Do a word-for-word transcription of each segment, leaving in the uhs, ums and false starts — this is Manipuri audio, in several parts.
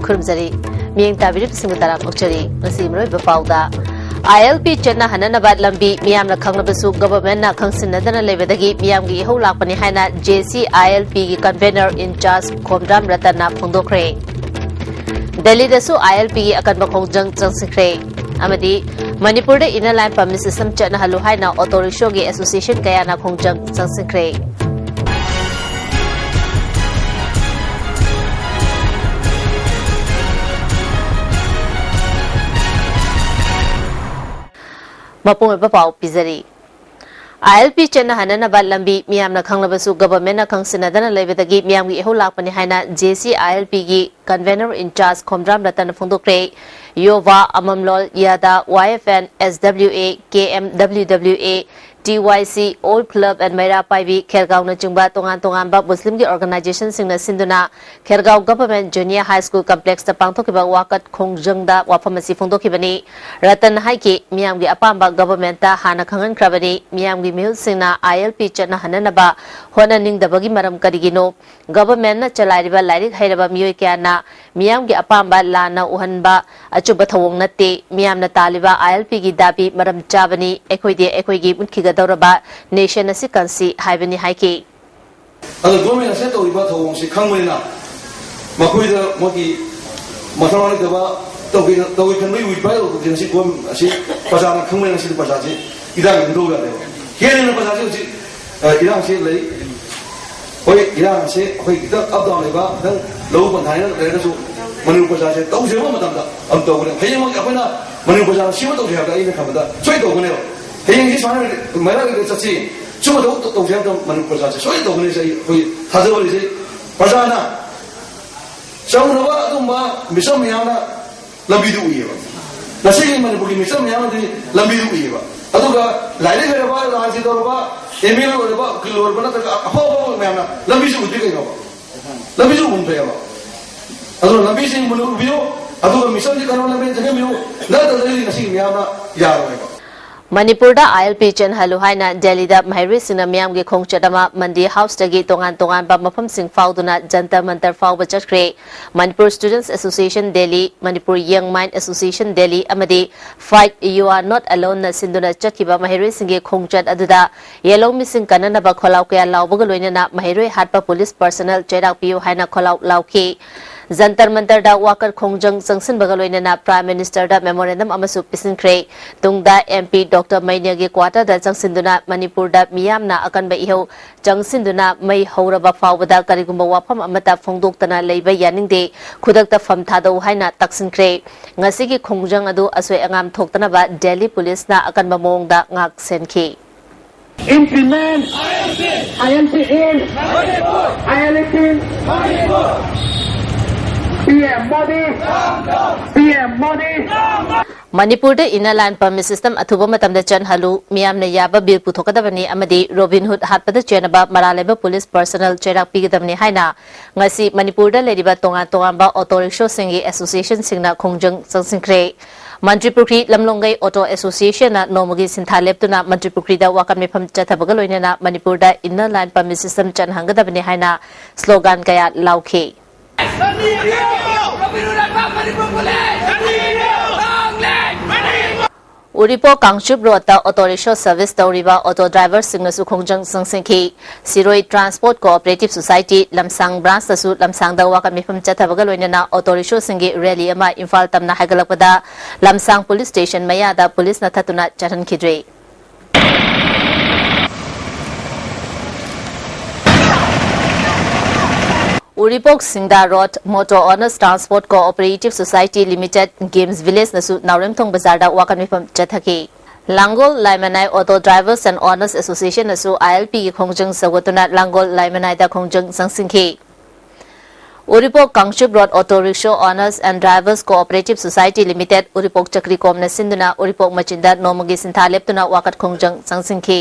ꯈꯨꯔꯨꯝꯖꯔꯤ꯫ ꯃꯤꯠꯌꯦꯡ ꯇꯥꯕꯤꯔꯤꯕꯁꯤꯡꯕꯨ ꯇꯔꯥꯝꯅ ꯑꯣꯛꯆꯔꯤ꯫ ꯉꯁꯤ ꯃꯔꯨꯑꯣꯏꯕ ꯄꯥꯎꯗ, ILP ꯆꯠꯅꯍꯟꯅꯅꯕ ꯂꯝꯕꯤ ꯃꯤꯌꯥꯝꯅ ꯈꯪꯂꯕꯁꯨ governmentꯅ ꯈꯪꯁꯤꯟꯅꯗꯅ ꯂꯩꯕꯗꯒꯤ ꯃꯤꯌꯥꯝꯒꯤ ꯏꯍꯧ ꯂꯥꯛꯄꯅꯤ ꯍꯥꯏꯅ JC ILPꯒꯤ convener in charge Khomdram ꯔꯇꯟꯅ ꯐꯣꯡꯗꯣꯛꯈ꯭ꯔꯦ꯫ ꯗꯦꯜꯂꯤꯗꯁꯨ ILPꯒꯤ ꯑꯀꯟꯕ ꯈꯣꯡꯖꯪ ꯆꯪꯁꯤꯟꯈ꯭ꯔꯦ꯫ ꯑꯃꯗꯤ ꯃꯅꯤꯄꯨꯔꯗ inner line permit system ꯆꯠꯅꯍꯜꯂꯨ ꯍꯥꯏꯅ auto rickshawꯒꯤ association ꯀꯌꯥꯅ ꯈꯣꯡꯖꯪ ꯆꯪꯁꯤꯟꯈ꯭ꯔꯦ꯫ ꯃꯄꯨꯡ ꯑꯣꯏꯕ ꯄꯥꯎ ꯄꯤꯖꯔꯤ꯫ ILP ꯆꯠꯅꯍꯟꯅꯅꯕ ꯂꯝꯕꯤ ꯃꯤꯌꯥꯝꯅ ꯈꯪꯂꯕꯁꯨ governmentꯅ ꯈꯪꯁꯤꯟꯅꯗꯅ ꯂꯩꯕꯗꯒꯤ ꯃꯤꯌꯥꯝꯒꯤ ꯏꯍꯧ ꯂꯥꯛꯄꯅꯤ ꯍꯥꯏꯅ JC ILPꯒꯤ convener in charge Khomdram ꯔꯇꯟꯅ ꯐꯣꯡꯗꯣꯛꯈ꯭ꯔꯦ꯫ ꯌꯣꯚꯥ, ꯑꯃꯝꯂꯣꯜ, ꯌꯥꯗꯥ, YFN, SWA, KMWWA, TYC, All Club and ꯃꯩꯔꯥ ꯄꯥꯏꯕꯤ, ꯈꯦꯔꯒꯥꯎꯅꯆꯤꯡꯕ ꯇꯣꯉꯥꯟ ꯇꯣꯉꯥꯟꯕ ꯃꯨꯁꯂꯤꯝꯒꯤ organizationꯁꯤꯡꯅ ꯁꯤꯟꯗꯨꯅ ꯈꯦꯔꯒꯥꯎ Government Junior High School complexꯇ ꯄꯥꯡꯊꯣꯛꯈꯤꯕ ꯋꯥꯀꯠ ꯈꯣꯡꯖꯪꯗ ꯋꯥꯐꯝ ꯑꯁꯤ ꯐꯣꯡꯗꯣꯛꯈꯤꯕꯅꯤ꯫ ꯔꯇꯟ ꯍꯥꯏꯈꯤ, ꯃꯤꯌꯥꯝꯒꯤ ꯑꯄꯥꯝꯕ governmentꯇ ꯍꯥꯟꯅ ꯈꯪꯍꯟꯈ꯭ꯔꯕꯅꯤ꯫ ꯃꯤꯌꯥꯝꯒꯤ ꯃꯤꯍꯨꯠꯁꯤꯡꯅ ILP ꯆꯠꯅꯍꯟꯅꯅꯕ ꯍꯣꯠꯅꯅꯤꯡꯗꯕꯒꯤ ꯃꯔꯝ ꯀꯔꯤꯒꯤꯅꯣ? Governmentꯅ ꯆꯂꯥꯏꯔꯤꯕ ꯂꯥꯏꯔꯤꯛ ꯍꯩꯔꯕ ꯃꯤꯑꯣꯏ ꯀꯌꯥꯅ ꯃꯤꯌꯥꯝꯒꯤ ꯑꯄꯥꯝꯕ ꯂꯥꯟꯅ ꯎꯍꯟꯕ ꯑꯆꯨꯝꯕ ꯊꯧꯑꯣꯡ ꯅꯠꯇꯦ꯫ ꯃꯤꯌꯥꯝꯅ ꯇꯥꯜꯂꯤꯕ ILPꯒꯤ ꯗꯥꯕꯤ ꯃꯔꯝ ꯆꯥꯕꯅꯤ꯫ ꯑꯩꯈꯣꯏꯗꯤ ꯑꯩꯈꯣꯏꯒꯤ ꯃꯨꯠꯈꯤꯒꯗꯧꯔꯕ nation ꯑꯁꯤ ꯀꯟꯁꯤ ꯍꯥꯏꯕꯅꯤ ꯍꯥꯏꯈꯤ꯫ ꯑꯗꯣ government ꯑꯁꯤꯅ ꯇꯧꯔꯤꯕ ꯊꯧꯑꯣꯡꯁꯤ ꯈꯪꯕꯅꯤꯅ, ꯃꯈꯣꯏꯗ ꯃꯣꯏꯒꯤ ꯃꯊꯧ ꯂꯩꯇꯕ ꯇꯧꯒꯦ, ꯇꯧꯒꯦ ꯈꯟꯕꯒꯤ withdraw ꯇꯧꯕꯁꯦ ꯉꯁꯤ government ꯑꯁꯤ ꯄ꯭ꯔꯖꯥꯅ ꯈꯪꯕꯅꯤꯅ ꯉꯁꯤꯗꯤ ꯄ꯭ꯔꯖꯥꯁꯤ ꯏꯔꯥꯡ ꯑꯗꯨꯝ ꯇꯧꯕ ꯌꯥꯗꯦꯕ꯫ ꯍꯦꯟꯅ ꯍꯦꯟꯅ ꯄ꯭ꯔꯖꯥꯁꯤ ꯍꯧꯖꯤꯛ, ꯑ, ꯏꯔꯥꯡꯁꯤ ꯂꯩ꯫ ꯍꯣꯏ, ꯏꯔꯥꯡꯁꯦ ꯑꯩꯈꯣꯏ ꯈꯤꯇꯪ up down ꯂꯩꯕ, ꯈꯤꯇꯪ ꯂꯧꯎ ꯄꯟꯊꯥ ꯍꯥꯏꯅ ꯂꯩꯔꯒꯁꯨ ꯃꯅꯤꯄꯨꯔ ꯄ꯭ꯔꯖꯥꯁꯦ ꯇꯧꯖꯕ ꯃꯇꯝꯗ ꯑꯗꯨꯝ ꯇꯧꯒꯅꯤ꯫ ꯍꯌꯦꯡꯃꯛ ꯑꯩꯈꯣꯏꯅ ꯃꯅꯤꯄꯨꯔ ꯄ꯭ꯔꯖꯥꯅ ꯁꯤꯃ ꯇꯧꯁꯦ ꯍꯥꯏꯕꯗ ꯑꯩꯅ ꯈꯟꯕꯗ ꯁꯣꯏ ꯇꯧꯒꯅꯦꯕ꯫ ꯍꯌꯦꯡꯁꯤ ꯁꯨꯃꯥꯏꯅ ꯃꯩꯔꯥ ꯂꯩꯕ ꯆꯠꯁꯤ, ꯁꯨꯝꯕ ꯊꯕꯛ ꯇꯧꯁꯦ ꯍꯥꯏꯕꯗ ꯃꯅꯤꯄꯨꯔ ꯄ꯭ꯔꯖꯥꯁꯦ ꯁꯣꯏ ꯇꯧꯒꯅꯤ꯫ ꯑꯩ, ꯑꯩꯈꯣꯏ ꯊꯥꯖꯕ ꯂꯩꯖꯩ꯫ ꯄ꯭ꯔꯖꯥꯅ ꯆꯪꯅꯕ ꯑꯗꯨꯝꯕ ꯃꯤꯆꯝ ꯃꯌꯥꯝꯅ ꯂꯝꯕꯤꯗꯨ ꯎꯏꯌꯦꯕ꯫ ꯉꯁꯤꯒꯤ ꯃꯅꯤꯄꯨꯔꯒꯤ ꯃꯤꯆꯝ ꯃꯌꯥꯝꯅꯗꯤ ꯂꯝꯕꯤꯗꯨ ꯎꯏꯌꯦꯕ꯫ ꯑꯗꯨꯒ ꯂꯥꯏꯔꯤꯛ ꯍꯩꯔꯕ, ꯂꯥꯟꯁꯤ ꯇꯧꯔꯕ, MLA ꯑꯣꯏꯔꯕ, ꯎꯀꯤꯜ ꯑꯣꯏꯔꯕ ꯅꯠꯇ꯭ꯔꯒ ꯑꯐꯥꯎ ꯑꯐꯥꯎꯕ ꯃꯌꯥꯝꯅ ꯂꯝꯕꯤꯁꯤ ꯎꯗ꯭ꯔꯤ ꯀꯩꯅꯣꯕ? ꯂꯝꯕꯤꯁꯤ ꯎꯍꯟꯗ꯭ꯔꯦꯕ꯫ ꯑꯗꯨꯅ ꯂꯝꯕꯤꯁꯤ ꯃꯨꯟꯅ ꯎꯕꯤꯌꯨ, ꯑꯗꯨꯒ ꯃꯤꯆꯝꯁꯤ ꯀꯩꯅꯣ ꯂꯝꯕꯤ ꯆꯪꯍꯟꯕꯤꯌꯨ, ꯅꯠꯇ꯭ꯔꯒꯗꯤ ꯉꯁꯤꯒꯤ ꯃꯤꯌꯥꯝꯅ ꯌꯥꯔꯣꯏꯕ꯫ ꯃꯅꯤꯄꯨꯔꯗ ꯑꯥꯏ ꯑꯦꯜ ꯄꯤ ꯆꯦꯟꯍꯜꯂꯨ ꯍꯥꯏꯅ ꯗꯦꯜꯂꯤꯗ ꯃꯍꯩꯔꯣꯏꯁꯤꯡꯅ ꯃꯤꯌꯥꯝꯒꯤ ꯈꯣꯡꯆꯠ ꯑꯃ ꯃꯟꯗꯤ ꯍꯥꯎꯁꯇꯒꯤ ꯇꯣꯉꯥꯟ ꯇꯣꯉꯥꯟꯕ ꯃꯐꯝꯁꯤꯡ ꯐꯥꯎꯗꯨꯅ ꯖꯟꯇꯔ ꯃꯟꯇꯔ ꯐꯥꯎꯕ ꯆꯠꯈ꯭ꯔꯦ꯫ ꯃꯅꯤꯄꯨꯔ ꯁ꯭ꯇꯨꯗꯦꯟꯠꯁ ꯑꯦꯁꯣꯁꯤꯌꯦꯁꯟ ꯗꯦꯜꯂꯤ, ꯃꯅꯤꯄꯨꯔ ꯌꯪ ꯃꯥꯏꯟ ꯑꯦꯁꯣꯁꯤꯌꯦꯁꯟ ꯗꯦꯜꯂꯤ ꯑꯃꯗꯤ Fight You Are Not Alone ꯅ ꯁꯤꯟꯗꯨꯅ ꯆꯠꯈꯤꯕ ꯃꯍꯩꯔꯣꯏꯁꯤꯡꯒꯤ ꯈꯣꯡꯆꯠ ꯑꯗꯨꯗ ꯌꯦꯜꯍꯧꯃꯤꯁꯤꯡ ꯀꯟꯅꯅꯕ ꯈꯣꯜꯂꯥꯎ ꯀꯌꯥ ꯂꯥꯎꯕꯒ ꯂꯣꯏꯅꯅ ꯃꯍꯩꯔꯣꯏ ꯍꯥꯠꯄ ꯄꯨꯂꯤꯁ ꯄꯔꯁꯅꯦꯜ ꯆꯩꯔꯥꯛ ꯄꯤꯌꯨ ꯍꯥꯏꯅ ꯈꯣꯜꯂꯥꯎ ꯂꯥꯎꯈꯤ꯫ ꯖꯟꯇꯔ ꯃꯟꯇꯔꯗ ꯋꯥꯀꯠ ꯈꯣꯡꯖꯪ ꯆꯪꯁꯤꯟꯕꯒ ꯂꯣꯏꯅꯅ ꯄ꯭ꯔꯥꯏꯝ ꯃꯤꯅꯤꯁꯇꯔꯗ ꯃꯦꯃꯣꯔꯦꯟꯗꯝ ꯑꯃꯁꯨ ꯄꯤꯁꯤꯟꯈ꯭ꯔꯦ꯫ ꯇꯨꯡꯗ ꯑꯦꯝ ꯄꯤ ꯗꯣꯛꯇꯔ ꯃꯩꯅꯦꯒꯤ ꯀ꯭ꯋꯥꯇꯔꯗ ꯆꯪꯁꯤꯟꯗꯨꯅ ꯃꯅꯤꯄꯨꯔꯗ ꯃꯤꯌꯥꯝꯅ ꯑꯀꯟꯕ ꯏꯍꯧ ꯆꯪꯁꯤꯟꯗꯨꯅ ꯃꯩ ꯍꯧꯔꯕ ꯐꯥꯎꯕꯗ ꯀꯔꯤꯒꯨꯝꯕ ꯋꯥꯐꯝ ꯑꯃꯠꯇ ꯐꯣꯡꯗꯣꯛꯇꯅ ꯂꯩꯕ ꯌꯥꯅꯤꯡꯗꯦ, ꯈꯨꯗꯛꯇ ꯐꯝ ꯊꯥꯗꯧ ꯍꯥꯏꯅ ꯇꯛꯁꯤꯟꯈ꯭ꯔꯦ꯫ ꯉꯁꯤꯒꯤ ꯈꯣꯡꯖꯪ ꯑꯗꯨ ꯑꯁꯣꯏ ꯑꯉꯥꯝ ꯊꯣꯛꯇꯅꯕ ꯗꯦꯜꯂꯤ ꯄꯨꯂꯤꯁꯅ ꯑꯀꯟꯕ ꯃꯑꯣꯡꯗ ꯉꯥꯛ ꯁꯦꯟꯈꯤ꯫ Implement I L P in I L P in P M Modi, P M Modi. ꯃꯅꯤꯄꯨꯔꯗ ꯏꯟꯅꯔ ꯂꯥꯏꯟ ꯄꯔꯃꯤꯠ ꯁꯤꯁꯇꯦꯝ ꯑꯊꯨꯕ ꯃꯇꯝꯗ ꯆꯠꯍꯜꯂꯨ, ꯃꯤꯌꯥꯝꯅ ꯌꯥꯕ ꯕꯤꯜ ꯄꯨꯊꯣꯛꯀꯗꯕꯅꯤ ꯑꯃꯗꯤ ꯔꯣꯕꯤꯟ ꯍꯨꯗ ꯍꯥꯠꯄꯗ ꯆꯦꯟꯅꯕ ꯃꯔꯥꯜ ꯂꯩꯕ ꯄꯨꯂꯤꯁ ꯄꯔꯁꯅꯦꯜ ꯆꯩꯔꯥꯛ ꯄꯤꯒꯗꯕꯅꯤ ꯍꯥꯏꯅ ꯉꯁꯤ ꯃꯅꯤꯄꯨꯔꯗ ꯂꯩꯔꯤꯕ ꯇꯣꯉꯥꯟ ꯇꯣꯉꯥꯟꯕ ꯑꯣꯇꯣ ꯔꯤꯛꯁꯣꯁꯤꯡꯒꯤ ꯑꯦꯁꯣꯁꯤꯌꯦꯁꯟꯁꯤꯡꯅ ꯈꯣꯡꯖꯪ ꯆꯪꯁꯤꯟꯈ꯭ꯔꯦ꯫ ꯃꯟꯇ꯭ꯔꯤ ꯄꯨꯈ꯭ꯔꯤ ꯂꯝꯂꯣꯡꯒꯩ ꯑꯣꯇꯣ ꯑꯦꯁꯣꯁꯤꯌꯦꯁꯟꯅ ꯅꯣꯡꯃꯒꯤ ꯁꯤꯟꯊꯥ ꯂꯦꯞꯇꯨꯅ ꯃꯟꯇ꯭ꯔꯤ ꯄꯨꯈ꯭ꯔꯤꯗ ꯋꯥꯀꯠ ꯃꯤꯐꯝ ꯆꯠꯊꯕꯒ ꯂꯣꯏꯅꯅ ꯃꯅꯤꯄꯨꯔꯗ ꯏꯟꯅꯔ ꯂꯥꯏꯟ ꯄꯔꯃꯤꯠ ꯁꯤꯁꯇꯦꯝ ꯆꯠꯍꯟꯒꯗꯕꯅꯤ ꯍꯥꯏꯅ ꯁ꯭ꯂꯣꯒꯥꯟ ꯀꯌꯥ ꯂꯥꯎꯈꯤ꯫ ꯎꯔꯤꯄꯣꯛ ꯀꯥꯡꯆꯨꯞ ꯔꯣꯗꯇ ꯑꯣꯇꯣ ꯔꯤꯛꯁꯣ ꯁꯔꯚꯤꯁ ꯇꯧꯔꯤꯕ ꯑꯣꯇꯣ ꯗ꯭ꯔꯥꯏꯚꯔꯁꯤꯡꯅꯁꯨ ꯈꯣꯡꯖꯪ ꯆꯪꯁꯤꯟꯈꯤ꯫ ꯁꯤꯔꯣꯏ ꯇ꯭ꯔꯥꯟꯁꯄꯣꯔꯠ ꯀꯣꯑꯣꯄꯔꯦꯇꯤꯚ ꯁꯣꯁꯥꯏꯇꯤ ꯂꯝꯁꯥꯡ ꯕ꯭ꯔꯥꯟꯁꯇꯁꯨ ꯂꯝꯁꯥꯡꯗ ꯋꯥꯀꯠ ꯃꯤꯐꯝ ꯆꯠꯊꯕꯒ ꯂꯣꯏꯅꯅ ꯑꯣꯇꯣ ꯔꯤꯛꯁꯣꯁꯤꯡꯒꯤ ꯔꯦꯂꯤ ꯑꯃ ꯏꯝꯐꯥꯜ ꯇꯝꯅ ꯍꯥꯏꯒꯠꯂꯛꯄꯗ ꯂꯝꯁꯥꯡ ꯄꯨꯂꯤꯁ ꯁ꯭ꯇꯦꯁꯟ ꯃꯌꯥꯗ ꯄꯨꯂꯤꯁꯅ ꯊꯠꯇꯨꯅ ꯆꯠꯍꯟꯈꯤꯗ꯭ꯔꯦ꯫ ꯎꯔꯤꯄꯣꯛ ꯁꯤꯡꯗꯥ road motor owners transport cooperative society limited ꯒꯦꯝꯁ ꯚꯤꯂꯦꯖꯅꯁꯨ ꯅꯥꯎꯔꯦꯝꯊꯣꯡ ꯕꯖꯥꯔꯗ ꯋꯥꯀꯠ ꯃꯤꯐꯝ ꯆꯠꯊꯈꯤ꯫ Langol Laimanai auto drivers and owners ꯑꯦꯁꯣꯁꯤꯌꯦꯁꯟꯅꯁꯨ ꯑꯥꯏ ꯑꯦꯜ ꯄꯤꯒꯤ ꯈꯣꯡꯖꯪ ꯁꯧꯒꯠꯇꯨꯅ ꯂꯥꯡꯒꯣꯜ ꯂꯥꯏꯃꯅꯥꯏꯗ ꯈꯣꯡꯖꯪ ꯆꯪꯁꯤꯟꯈꯤ꯫ Uripok Kangchup road auto rickshaw owners and drivers cooperative society limited Uripok ꯆꯀ꯭ꯔꯤꯀꯣꯝꯅ ꯁꯤꯟꯗꯨꯅ ꯎꯔꯤꯄꯣꯛ ꯃꯆꯤꯟꯗ ꯅꯣꯡꯃꯒꯤ ꯁꯤꯟꯊꯥ ꯂꯦꯞꯇꯨꯅ ꯋꯥꯀꯠ ꯈꯣꯡꯖꯪ ꯆꯪꯁꯤꯟꯈꯤ꯫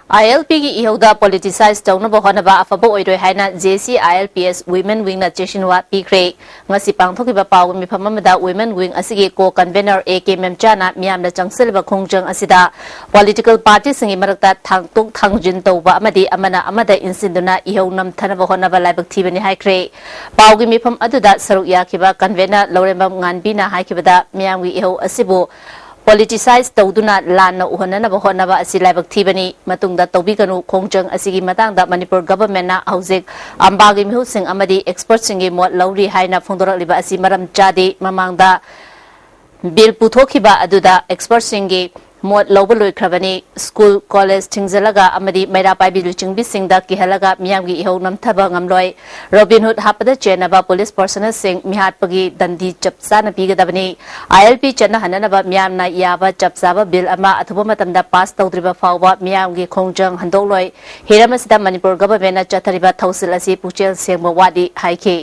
ILP ꯒꯤ ꯏꯍꯧꯗ politicize ꯇꯧꯅꯕ ꯍꯣꯠꯅꯕ ꯑꯐꯕ ꯑꯣꯏꯔꯣꯏ ꯍꯥꯏꯅ JCILPS Women Wing ꯅ ꯆꯦꯛꯁꯤꯟꯋꯥ ꯄꯤꯈ꯭ꯔꯦ꯫ ꯉꯁꯤ ꯄꯥꯡꯊꯣꯛꯈꯤꯕ ꯄꯥꯎꯒꯤ ꯃꯤꯐꯝ ꯑꯃꯗ Women Wing ꯑꯁꯤꯒꯤ co-convenor A K ꯃꯦꯝꯆꯥꯅ ꯃꯤꯌꯥꯝꯅ ꯆꯪꯁꯤꯜꯂꯤꯕ ꯈꯣꯡꯖꯪ ꯑꯁꯤꯗ political party ꯁꯤꯡꯒꯤ ꯃꯔꯛꯇ ꯊꯥꯡꯗꯣꯛ ꯊꯥꯡꯖꯤꯟ ꯇꯧꯕ ꯑꯃꯗꯤ ꯑꯃꯅ ꯑꯃꯗ ꯏꯟꯁꯤꯟꯗꯨꯅ ꯏꯍꯧ ꯅꯝꯊꯅꯕ ꯍꯣꯠꯅꯕ ꯂꯥꯏꯕꯛ ꯊꯤꯕꯅꯤ ꯍꯥꯏꯈ꯭ꯔꯦ꯫ ꯄꯥꯎꯒꯤ ꯃꯤꯐꯝ ꯑꯗꯨꯗ ꯁꯔꯨꯛ ꯌꯥꯈꯤꯕ convenor ꯂꯧꯔꯦꯝꯕꯝ ꯉꯥꯟꯕꯤꯅ ꯍꯥꯏꯈꯤꯕꯗ, ꯃꯤꯌꯥꯝꯒꯤ ꯏꯍꯧ ꯑꯁꯤꯕꯨ politicize ꯇꯧꯗꯨꯅ ꯂꯥꯟꯅ ꯎꯍꯟꯅꯅꯕ ꯍꯣꯠꯅꯕ ꯑꯁꯤ ꯂꯥꯏꯕꯛ ꯊꯤꯕꯅꯤ꯫ ꯃꯇꯨꯡꯗ ꯇꯧꯕꯤꯒꯅꯨ꯫ ꯈꯣꯡꯖꯪ ꯑꯁꯤꯒꯤ ꯃꯇꯥꯡꯗ ꯃꯅꯤꯄꯨꯔ government ꯅ ꯍꯧꯖꯤꯛ ꯑꯝꯕꯥꯒꯤ ꯃꯤꯍꯨꯠꯁꯤꯡ ꯑꯃꯗꯤ expert ꯁꯤꯡꯒꯤ ꯃꯣꯠ ꯂꯧꯔꯤ ꯍꯥꯏꯅ ꯐꯣꯡꯗꯣꯔꯛꯂꯤꯕ ꯑꯁꯤ ꯃꯔꯝ ꯆꯥꯗꯦ꯫ ꯃꯃꯥꯡꯗ bill ꯄꯨꯊꯣꯛꯈꯤꯕ ꯑꯗꯨꯗ expert ꯁꯤꯡꯒꯤ ꯃꯣꯠ ꯂꯧꯕ ꯂꯣꯏꯈ꯭ꯔꯕꯅꯤ꯫ School, college ꯊꯤꯡꯖꯤꯜꯂꯒ ꯑꯃꯗꯤ ꯃꯩꯔꯥ ꯄꯥꯏꯕꯤ ꯂꯨꯆꯤꯡꯕꯤꯁꯤꯡꯗ ꯀꯤꯍꯜꯂꯒ ꯃꯤꯌꯥꯝꯒꯤ ꯏꯍꯧ ꯅꯝꯊꯕ ꯉꯝꯂꯣꯏ꯫ Robin Hood ꯍꯥꯠꯄꯗ ꯆꯦꯟꯅꯕ police personnel ꯁꯤꯡ ꯃꯤꯍꯥꯠꯄꯒꯤ ꯗꯟꯗꯤ ꯆꯞ ꯆꯥꯅ ꯄꯤꯒꯗꯕꯅꯤ꯫ ILP ꯆꯠꯅꯍꯟꯅꯅꯕ ꯃꯤꯌꯥꯝꯅ ꯌꯥꯕ ꯆꯞ ꯆꯥꯕ bill ꯑꯃ ꯑꯊꯨꯕ ꯃꯇꯝꯗ pass ꯇꯧꯗ꯭ꯔꯤꯕ ꯐꯥꯎꯕ ꯃꯤꯌꯥꯝꯒꯤ ꯈꯣꯡꯖꯪ ꯍꯟꯗꯣꯛꯂꯣꯏ꯫ ꯍꯤꯔꯝ ꯑꯁꯤꯗ ꯃꯅꯤꯄꯨꯔ government ꯅ ꯆꯠꯊꯔꯤꯕ ꯊꯧꯁꯤꯜ ꯑꯁꯤ ꯄꯨꯛꯆꯦꯜ ꯁꯦꯡꯕ ꯋꯥꯠꯂꯤ ꯍꯥꯏꯈꯤ꯫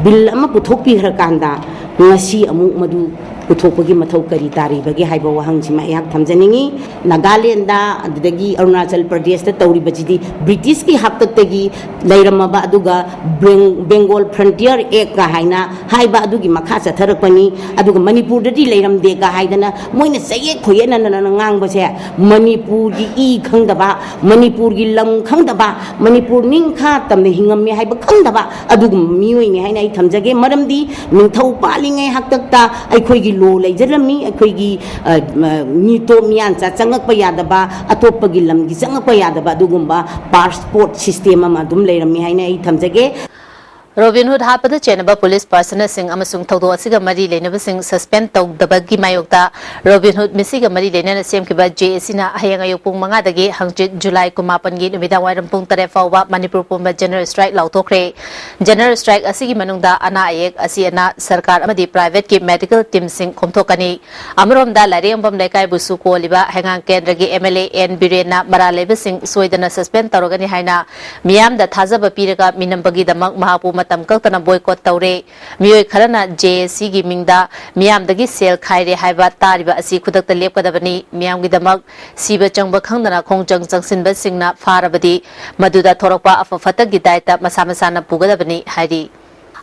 Bill ꯑꯃ ꯄꯨꯊꯣꯛꯄꯤꯈ꯭ꯔꯀꯥꯟꯗ ꯉꯁꯤ ꯑꯃꯨꯛ ꯃꯗꯨ ꯄꯨꯊꯣꯛꯄꯒꯤ ꯃꯊꯧ ꯀꯔꯤ ꯇꯥꯔꯤꯕꯒꯦ ꯍꯥꯏꯕ ꯋꯥꯍꯪꯁꯤꯃ ꯑꯩꯍꯥꯛ ꯊꯝꯖꯅꯤꯡꯏ꯫ ꯅꯥꯒꯥꯂꯦꯟꯗ ꯑꯗꯨꯗꯒꯤ ꯑꯔꯨꯅꯥꯆꯜ ꯄ꯭ꯔꯗꯦꯁꯇ ꯇꯧꯔꯤꯕꯁꯤꯗꯤ ꯕ꯭ꯔꯤꯇꯤꯁꯀꯤ ꯍꯥꯛꯇꯛꯇꯒꯤ ꯂꯩꯔꯝꯃꯕ, ꯑꯗꯨꯒ ꯕꯦꯡ-, Bengal Frontier Act ꯀ ꯍꯥꯏꯅ ꯍꯥꯏꯕ ꯑꯗꯨꯒꯤ ꯃꯈꯥ ꯆꯠꯊꯔꯛꯄꯅꯤ꯫ ꯑꯗꯨꯒ ꯃꯅꯤꯄꯨꯔꯗꯗꯤ ꯂꯩꯔꯝꯗꯦ ꯀ ꯍꯥꯏꯗꯅ ꯃꯣꯏꯅ ꯆꯌꯦꯠ ꯈꯣꯏꯌꯦꯠꯅꯅ ꯉꯥꯡꯕꯁꯦ, ꯃꯅꯤꯄꯨꯔꯒꯤ ꯏ ꯈꯪꯗꯕ, ꯃꯅꯤꯄꯨꯔꯒꯤ ꯂꯝ ꯈꯪꯗꯕ, ꯃꯅꯤꯄꯨꯔ ꯅꯤꯡꯈꯥ ꯇꯝꯅ ꯍꯤꯡꯉꯝꯃꯤ ꯍꯥꯏꯕ ꯈꯪꯗꯕ ꯑꯗꯨꯒꯨꯝꯕ ꯃꯤꯑꯣꯏꯅꯤ ꯍꯥꯏꯅ ꯑꯩ ꯊꯝꯖꯒꯦ꯫ ꯃꯔꯝꯗꯤ ꯅꯤꯡꯊꯧ ꯄꯥꯜꯂꯤꯉꯩ ꯍꯥꯛꯇꯛꯇ ꯑꯩꯈꯣꯏꯒꯤ law ꯂꯩꯖꯔꯝꯃꯤ, ꯑꯩꯈꯣꯏꯒꯤ, ꯑ, ꯑ, ꯃꯤꯇꯣꯞ ꯃꯤꯌꯥꯟꯆꯥ ꯆꯪꯉꯛꯄ ꯌꯥꯗꯕ, ꯑꯇꯣꯞꯄꯒꯤ ꯂꯝꯒꯤ ꯆꯪꯉꯛꯄ ꯌꯥꯗꯕ ꯑꯗꯨꯒꯨꯝꯕ passport system ꯑꯃ ꯑꯗꯨꯝ ꯂꯩꯔꯝꯃꯤ ꯍꯥꯏꯅ ꯑꯩ ꯊꯝꯖꯒꯦ꯫ Robin Hood ꯍꯥꯠꯄꯗ ꯆꯦꯟꯅꯕ police personnel ꯁꯤꯡ ꯑꯃꯁꯨꯡ ꯊꯧꯗꯣꯛ ꯑꯁꯤꯒ ꯃꯔꯤ ꯂꯩꯅꯕꯁꯤꯡ suspend ꯇꯧꯗꯕꯒꯤ ꯃꯥꯌꯣꯛꯇ Robin Hood ꯃꯤꯁꯤꯒ ꯃꯔꯤ ꯂꯩꯅꯅ ꯁꯦꯝꯈꯤꯕ JAC ꯅ ꯍꯌꯦꯡ ꯑꯌꯨꯛ ꯄꯨꯡ ꯃꯉꯥꯗꯒꯤ ꯍꯪꯆꯤꯠ ꯖꯨꯂꯥꯏ ꯀꯨꯟꯃꯥꯄꯟꯒꯤ ꯅꯨꯃꯤꯗꯥꯡ ꯋꯥꯏꯔꯝ ꯄꯨꯡ ꯇꯔꯦꯠ ꯐꯥꯎꯕ ꯃꯅꯤꯄꯨꯔ ꯄꯨꯝꯕ general strike ꯂꯥꯎꯊꯣꯛꯈ꯭ꯔꯦ꯫ General strike ꯑꯁꯤꯒꯤ ꯃꯅꯨꯡꯗ ꯑꯅꯥ ꯑꯌꯦꯛ ꯑꯁꯤ ꯑꯅꯥ, ꯁꯔꯀꯥꯔ ꯑꯃꯗꯤ private ꯀꯤ medical team ꯁꯤꯡ ꯈꯣꯝꯊꯣꯛꯀꯅꯤ꯫ ꯑꯃꯔꯣꯝꯗ ꯂꯥꯏꯔꯦꯝꯕꯝ ꯂꯩꯀꯥꯏꯕꯨꯁꯨ ꯀꯣꯜꯂꯤꯕ ꯍꯩꯉꯥꯡ ꯀꯦꯟꯗ꯭ꯔꯒꯤ MLA N ꯕꯤꯔꯦꯟꯅ ꯃꯔꯥꯜ ꯂꯩꯕꯁꯤꯡ ꯁꯣꯏꯗꯅ suspend ꯇꯧꯔꯒꯅꯤ ꯍꯥꯏꯅ ꯃꯤꯌꯥꯝꯗ ꯊꯥꯖꯕ ꯄꯤꯔꯒ ꯃꯤꯅꯝꯕꯒꯤꯗꯃꯛ ꯃꯍꯥꯛꯄꯨ ꯃꯇꯝ ꯀꯛꯇꯅ ꯕꯣꯏꯀꯣꯠ ꯇꯧꯔꯦ꯫ ꯃꯤꯑꯣꯏ ꯈꯔꯅ ꯖꯦ ꯑꯦ ꯁꯤꯒꯤ ꯃꯤꯡꯗ ꯃꯤꯌꯥꯝꯗꯒꯤ ꯁꯦꯜ ꯈꯥꯏꯔꯦ ꯍꯥꯏꯕ ꯇꯥꯔꯤꯕ ꯑꯁꯤ ꯈꯨꯗꯛꯇ ꯂꯦꯞꯀꯗꯕꯅꯤ꯫ ꯃꯤꯌꯥꯝꯒꯤꯗꯃꯛ ꯁꯤꯕ ꯆꯪꯕ ꯈꯪꯗꯅ ꯈꯣꯡꯖꯪ ꯆꯪꯁꯤꯟꯕꯁꯤꯡꯅ ꯐꯥꯔꯕꯗꯤ ꯃꯗꯨꯗ ꯊꯣꯔꯛꯄ ꯑꯐ ꯐꯠꯇꯒꯤ ꯗꯥꯏꯇ ꯃꯁꯥ ꯃꯁꯥꯅ ꯄꯨꯒꯗꯕꯅꯤ ꯍꯥꯏꯔꯤ꯫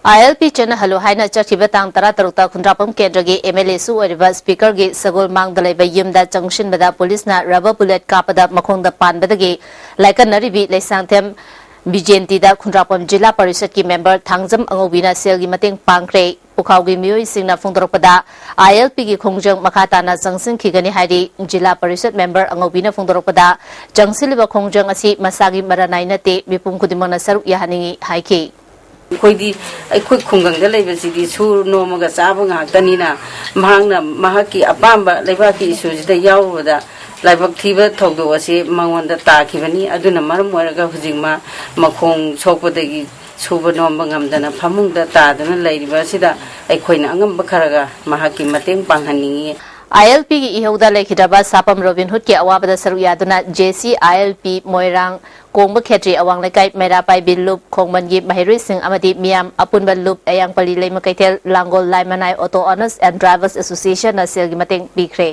ꯑꯥꯏ ꯑꯦꯜ ꯄꯤ ꯆꯠꯅꯍꯜꯂꯨ ꯍꯥꯏꯅ ꯆꯠꯈꯤꯕ ꯇꯥꯡ ꯇꯔꯥꯇꯔꯨꯛꯇ ꯈꯨꯟꯗ꯭ꯔꯥꯛꯄꯝ ꯀꯦꯟꯗ꯭ꯔꯒꯤ ꯑꯦꯝ ꯑꯦꯜ ꯑꯦꯁꯨ ꯑꯣꯏꯔꯤꯕ ꯁ꯭ꯄꯤꯀꯔꯒꯤ ꯁꯒꯣꯜ ꯃꯥꯡꯗ ꯂꯩꯕ ꯌꯨꯝꯗ ꯆꯪꯁꯤꯟꯕꯗ ꯄꯨꯂꯤꯁꯅ ꯔꯕꯔ ꯕꯨꯂꯦꯠ ꯀꯥꯞꯄꯗ ꯃꯈꯣꯡꯗ ꯄꯥꯟꯕꯗꯒꯤ ꯂꯥꯏꯀꯠꯅꯔꯤꯕꯤ ꯂꯩꯁꯥꯡꯊꯦꯝ ꯕꯤꯖꯦꯟꯇꯤꯗ ꯈꯨꯟꯗ꯭ꯔꯥꯛꯄꯝ ꯖꯤꯂꯥ ꯄꯔꯤꯁꯗꯀꯤ ꯃꯦꯝꯕꯔ ꯊꯥꯡꯖꯝ ꯑꯉꯧꯕꯤꯅ ꯁꯦꯜꯒꯤ ꯃꯇꯦꯡ ꯄꯥꯡꯈ꯭ꯔꯦ꯫ ꯄꯨꯈꯥꯎꯒꯤ ꯃꯤꯑꯣꯏꯁꯤꯡꯅ ꯐꯣꯡꯗꯣꯔꯛꯄꯗ ꯑꯥꯏ ꯑꯦꯜ ꯄꯤꯒꯤ ꯈꯣꯡꯖꯪ ꯃꯈꯥ ꯇꯥꯅ ꯆꯪꯁꯤꯟꯈꯤꯒꯅꯤ ꯍꯥꯏꯔꯤ꯫ ꯖꯤꯂꯥ ꯄꯔꯤꯁꯗ ꯃꯦꯝꯕꯔ ꯑꯉꯧꯕꯤꯅ ꯐꯣꯡꯗꯣꯔꯛꯄꯗ ꯆꯪꯁꯤꯜꯂꯤꯕ ꯈꯣꯡꯖꯪ ꯑꯁꯤ ꯃꯁꯥꯒꯤ ꯃꯔꯥꯅꯥꯏ ꯅꯠꯇꯦ, ꯃꯤꯄꯨꯝ ꯈꯨꯗꯤꯡꯃꯛꯅ ꯁꯔꯨꯛ ꯌꯥꯍꯟꯅꯤꯡꯏ ꯍꯥꯏꯈꯤ꯫ ꯑꯩꯈꯣꯏꯗꯤ ꯑꯩꯈꯣꯏ ꯈꯨꯡꯒꯪꯗ ꯂꯩꯕꯁꯤꯗꯤ ꯁꯨꯔ ꯅꯣꯝꯃꯒ ꯆꯥꯕ ꯉꯥꯛꯇꯅꯤꯅ ꯃꯍꯥꯛꯅ ꯃꯍꯥꯛꯀꯤ ꯑꯄꯥꯝꯕ ꯂꯩꯕꯥꯛꯀꯤ ꯏꯁꯨꯁꯤꯗ ꯌꯥꯎꯔꯨꯕꯗ ꯂꯥꯏꯕꯛ ꯊꯤꯕ ꯊꯧꯗꯣꯛ ꯑꯁꯤ ꯃꯉꯣꯟꯗ ꯇꯥꯈꯤꯕꯅꯤ꯫ ꯑꯗꯨꯅ ꯃꯔꯝ ꯑꯣꯏꯔꯒ ꯍꯧꯖꯤꯛ ꯃꯥ ꯃꯈꯣꯡ ꯁꯣꯛꯄꯗꯒꯤ ꯁꯨꯕ ꯅꯣꯝꯕ ꯉꯝꯗꯅ ꯐꯃꯨꯡꯗ ꯇꯥꯗꯨꯅ ꯂꯩꯔꯤꯕ ꯑꯁꯤꯗ ꯑꯩꯈꯣꯏꯅ ꯑꯉꯝꯕ ꯈꯔꯒ ꯃꯍꯥꯛꯀꯤ ꯃꯇꯦꯡ ꯄꯥꯡꯍꯟꯅꯤꯡꯏ꯫ ꯑꯥꯏ ꯑꯦꯜ ꯄꯤꯒꯤ ꯏꯍꯧꯗ ꯂꯩꯈꯤꯗ꯭ꯔꯕ ꯁꯥꯄꯝ ꯔꯣꯕꯤꯟ ꯍꯨꯗꯀꯤ ꯑꯋꯥꯕꯗ ꯁꯔꯨꯛ ꯌꯥꯗꯨꯅ ꯖꯦ ꯁꯤ ꯑꯥꯏ ꯑꯦꯜ ꯄꯤ ꯃꯣꯏꯔꯥꯡ ꯀꯣꯡꯕ ꯈꯦꯇ꯭ꯔꯤ ꯑꯋꯥꯡ ꯂꯩꯀꯥꯏ ꯃꯩꯔꯥ ꯄꯥꯏꯕꯤ ꯂꯨꯞ ꯈꯣꯡꯕꯟꯒꯤ ꯃꯍꯩꯔꯣꯏꯁꯤꯡ ꯑꯃꯗꯤ ꯃꯤꯌꯥꯝ ꯑꯄꯨꯟꯕ ꯂꯨꯞ ꯑꯌꯥꯡꯄꯜꯂꯤ ꯂꯩꯃ ꯀꯩꯊꯦꯜ ꯂꯥꯡꯒꯣꯜ Laimanai auto owners and drivers ꯑꯦꯁꯣꯁꯤꯌꯦꯁꯟꯅ ꯁꯦꯜꯒꯤ ꯃꯇꯦꯡ ꯄꯤꯈ꯭ꯔꯦ꯫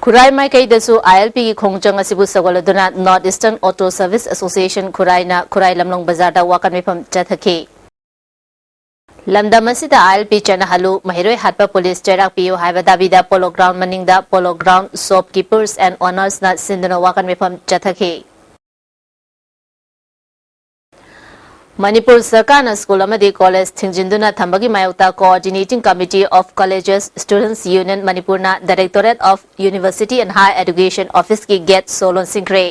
ꯈꯨꯔꯥꯏ ꯃꯥꯏꯀꯩꯗꯁꯨ ꯑꯥꯏ ꯑꯦꯜ ꯄꯤꯒꯤ ꯈꯣꯡꯖꯪ ꯑꯁꯤꯕꯨ ꯁꯧꯒꯠꯂꯗꯨꯅ north eastern auto service association ꯈꯨꯔꯥꯏꯅ ꯈꯨꯔꯥꯏ ꯂꯝꯂꯣꯡ ꯕꯖꯥꯔꯗ ꯋꯥꯀꯠ ꯃꯤꯐꯝ ꯆꯠꯊꯈꯤ꯫ ꯂꯝꯗꯝ ꯑꯁꯤꯗ ꯑꯥꯏ ꯑꯦꯜ ꯄꯤ ꯆꯠꯅꯍꯜꯂꯨ, ꯃꯍꯩꯔꯣꯏ ꯍꯥꯠꯄ ꯄꯨꯂꯤꯁ ꯆꯩꯔꯥꯛ ꯄꯤꯌꯨ ꯍꯥꯏꯕ ꯗꯥꯕꯤꯗ ꯄꯣꯂꯣ ꯒ꯭ꯔꯥꯎꯟ ꯃꯅꯤꯡꯗ ꯄꯣꯂꯣ ꯒ꯭ꯔꯥꯎꯟ ꯁꯣꯞꯀꯤꯄꯔꯁ ꯑꯦꯟ ꯑꯣꯅꯔꯁꯅ ꯁꯤꯟꯗꯨꯅ ꯋꯥꯀꯠ ꯃꯤꯐꯝ ꯆꯠꯊꯈꯤ꯫ ꯃꯅꯤꯄꯨꯔ ꯁꯔꯀꯥꯔꯅ ꯁ꯭ꯀꯨꯜ ꯑꯃꯗꯤ ꯀꯣꯂꯦꯖ ꯊꯤꯡꯖꯤꯟꯗꯨꯅ ꯊꯝꯕꯒꯤ ꯃꯥꯌꯣꯛꯇ Coordinating Committee of Colleges Students Union ꯃꯅꯤꯄꯨꯔꯅ Directorate of University and Higher Education Officeꯀꯤ ꯒꯦꯠ ꯁꯣ ꯂꯣꯟꯁꯤꯟꯈ꯭ꯔꯦ꯫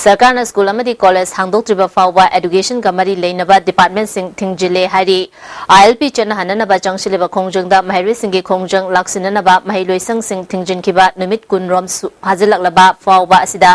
ꯁꯔꯀꯥꯔꯅ ꯁ꯭ꯀꯨꯜ ꯑꯃꯗꯤ ꯀꯣꯂꯦꯖ ꯍꯥꯡꯗꯣꯛꯇ꯭ꯔꯤꯕ ꯐꯥꯎꯕ ꯑꯦꯗꯨꯀꯦꯁꯟꯒ ꯃꯔꯤ ꯂꯩꯅꯕ ꯗꯤꯄꯥꯔꯠꯃꯦꯟꯠꯁꯤꯡ ꯊꯤꯡꯖꯤꯜꯂꯦ ꯍꯥꯏꯔꯤ꯫ ꯑꯥꯏ ꯑꯦꯜ ꯄꯤ ꯆꯠꯅꯍꯟꯅꯅꯕ ꯆꯪꯁꯤꯜꯂꯤꯕ ꯈꯣꯡꯖꯪꯗ ꯃꯍꯩꯔꯣꯏꯁꯤꯡꯒꯤ ꯈꯣꯡꯖꯪ ꯂꯥꯛꯁꯤꯟꯅꯅꯕ ꯃꯍꯩꯂꯣꯏꯁꯪꯁꯤꯡ ꯊꯤꯡꯖꯤꯟꯈꯤꯕ ꯅꯨꯃꯤꯠ ꯀꯨꯟꯔꯣꯝ ꯁꯨ-, ꯐꯥꯖꯤꯜꯂꯛꯂꯕ ꯐꯥꯎꯕ ꯑꯁꯤꯗ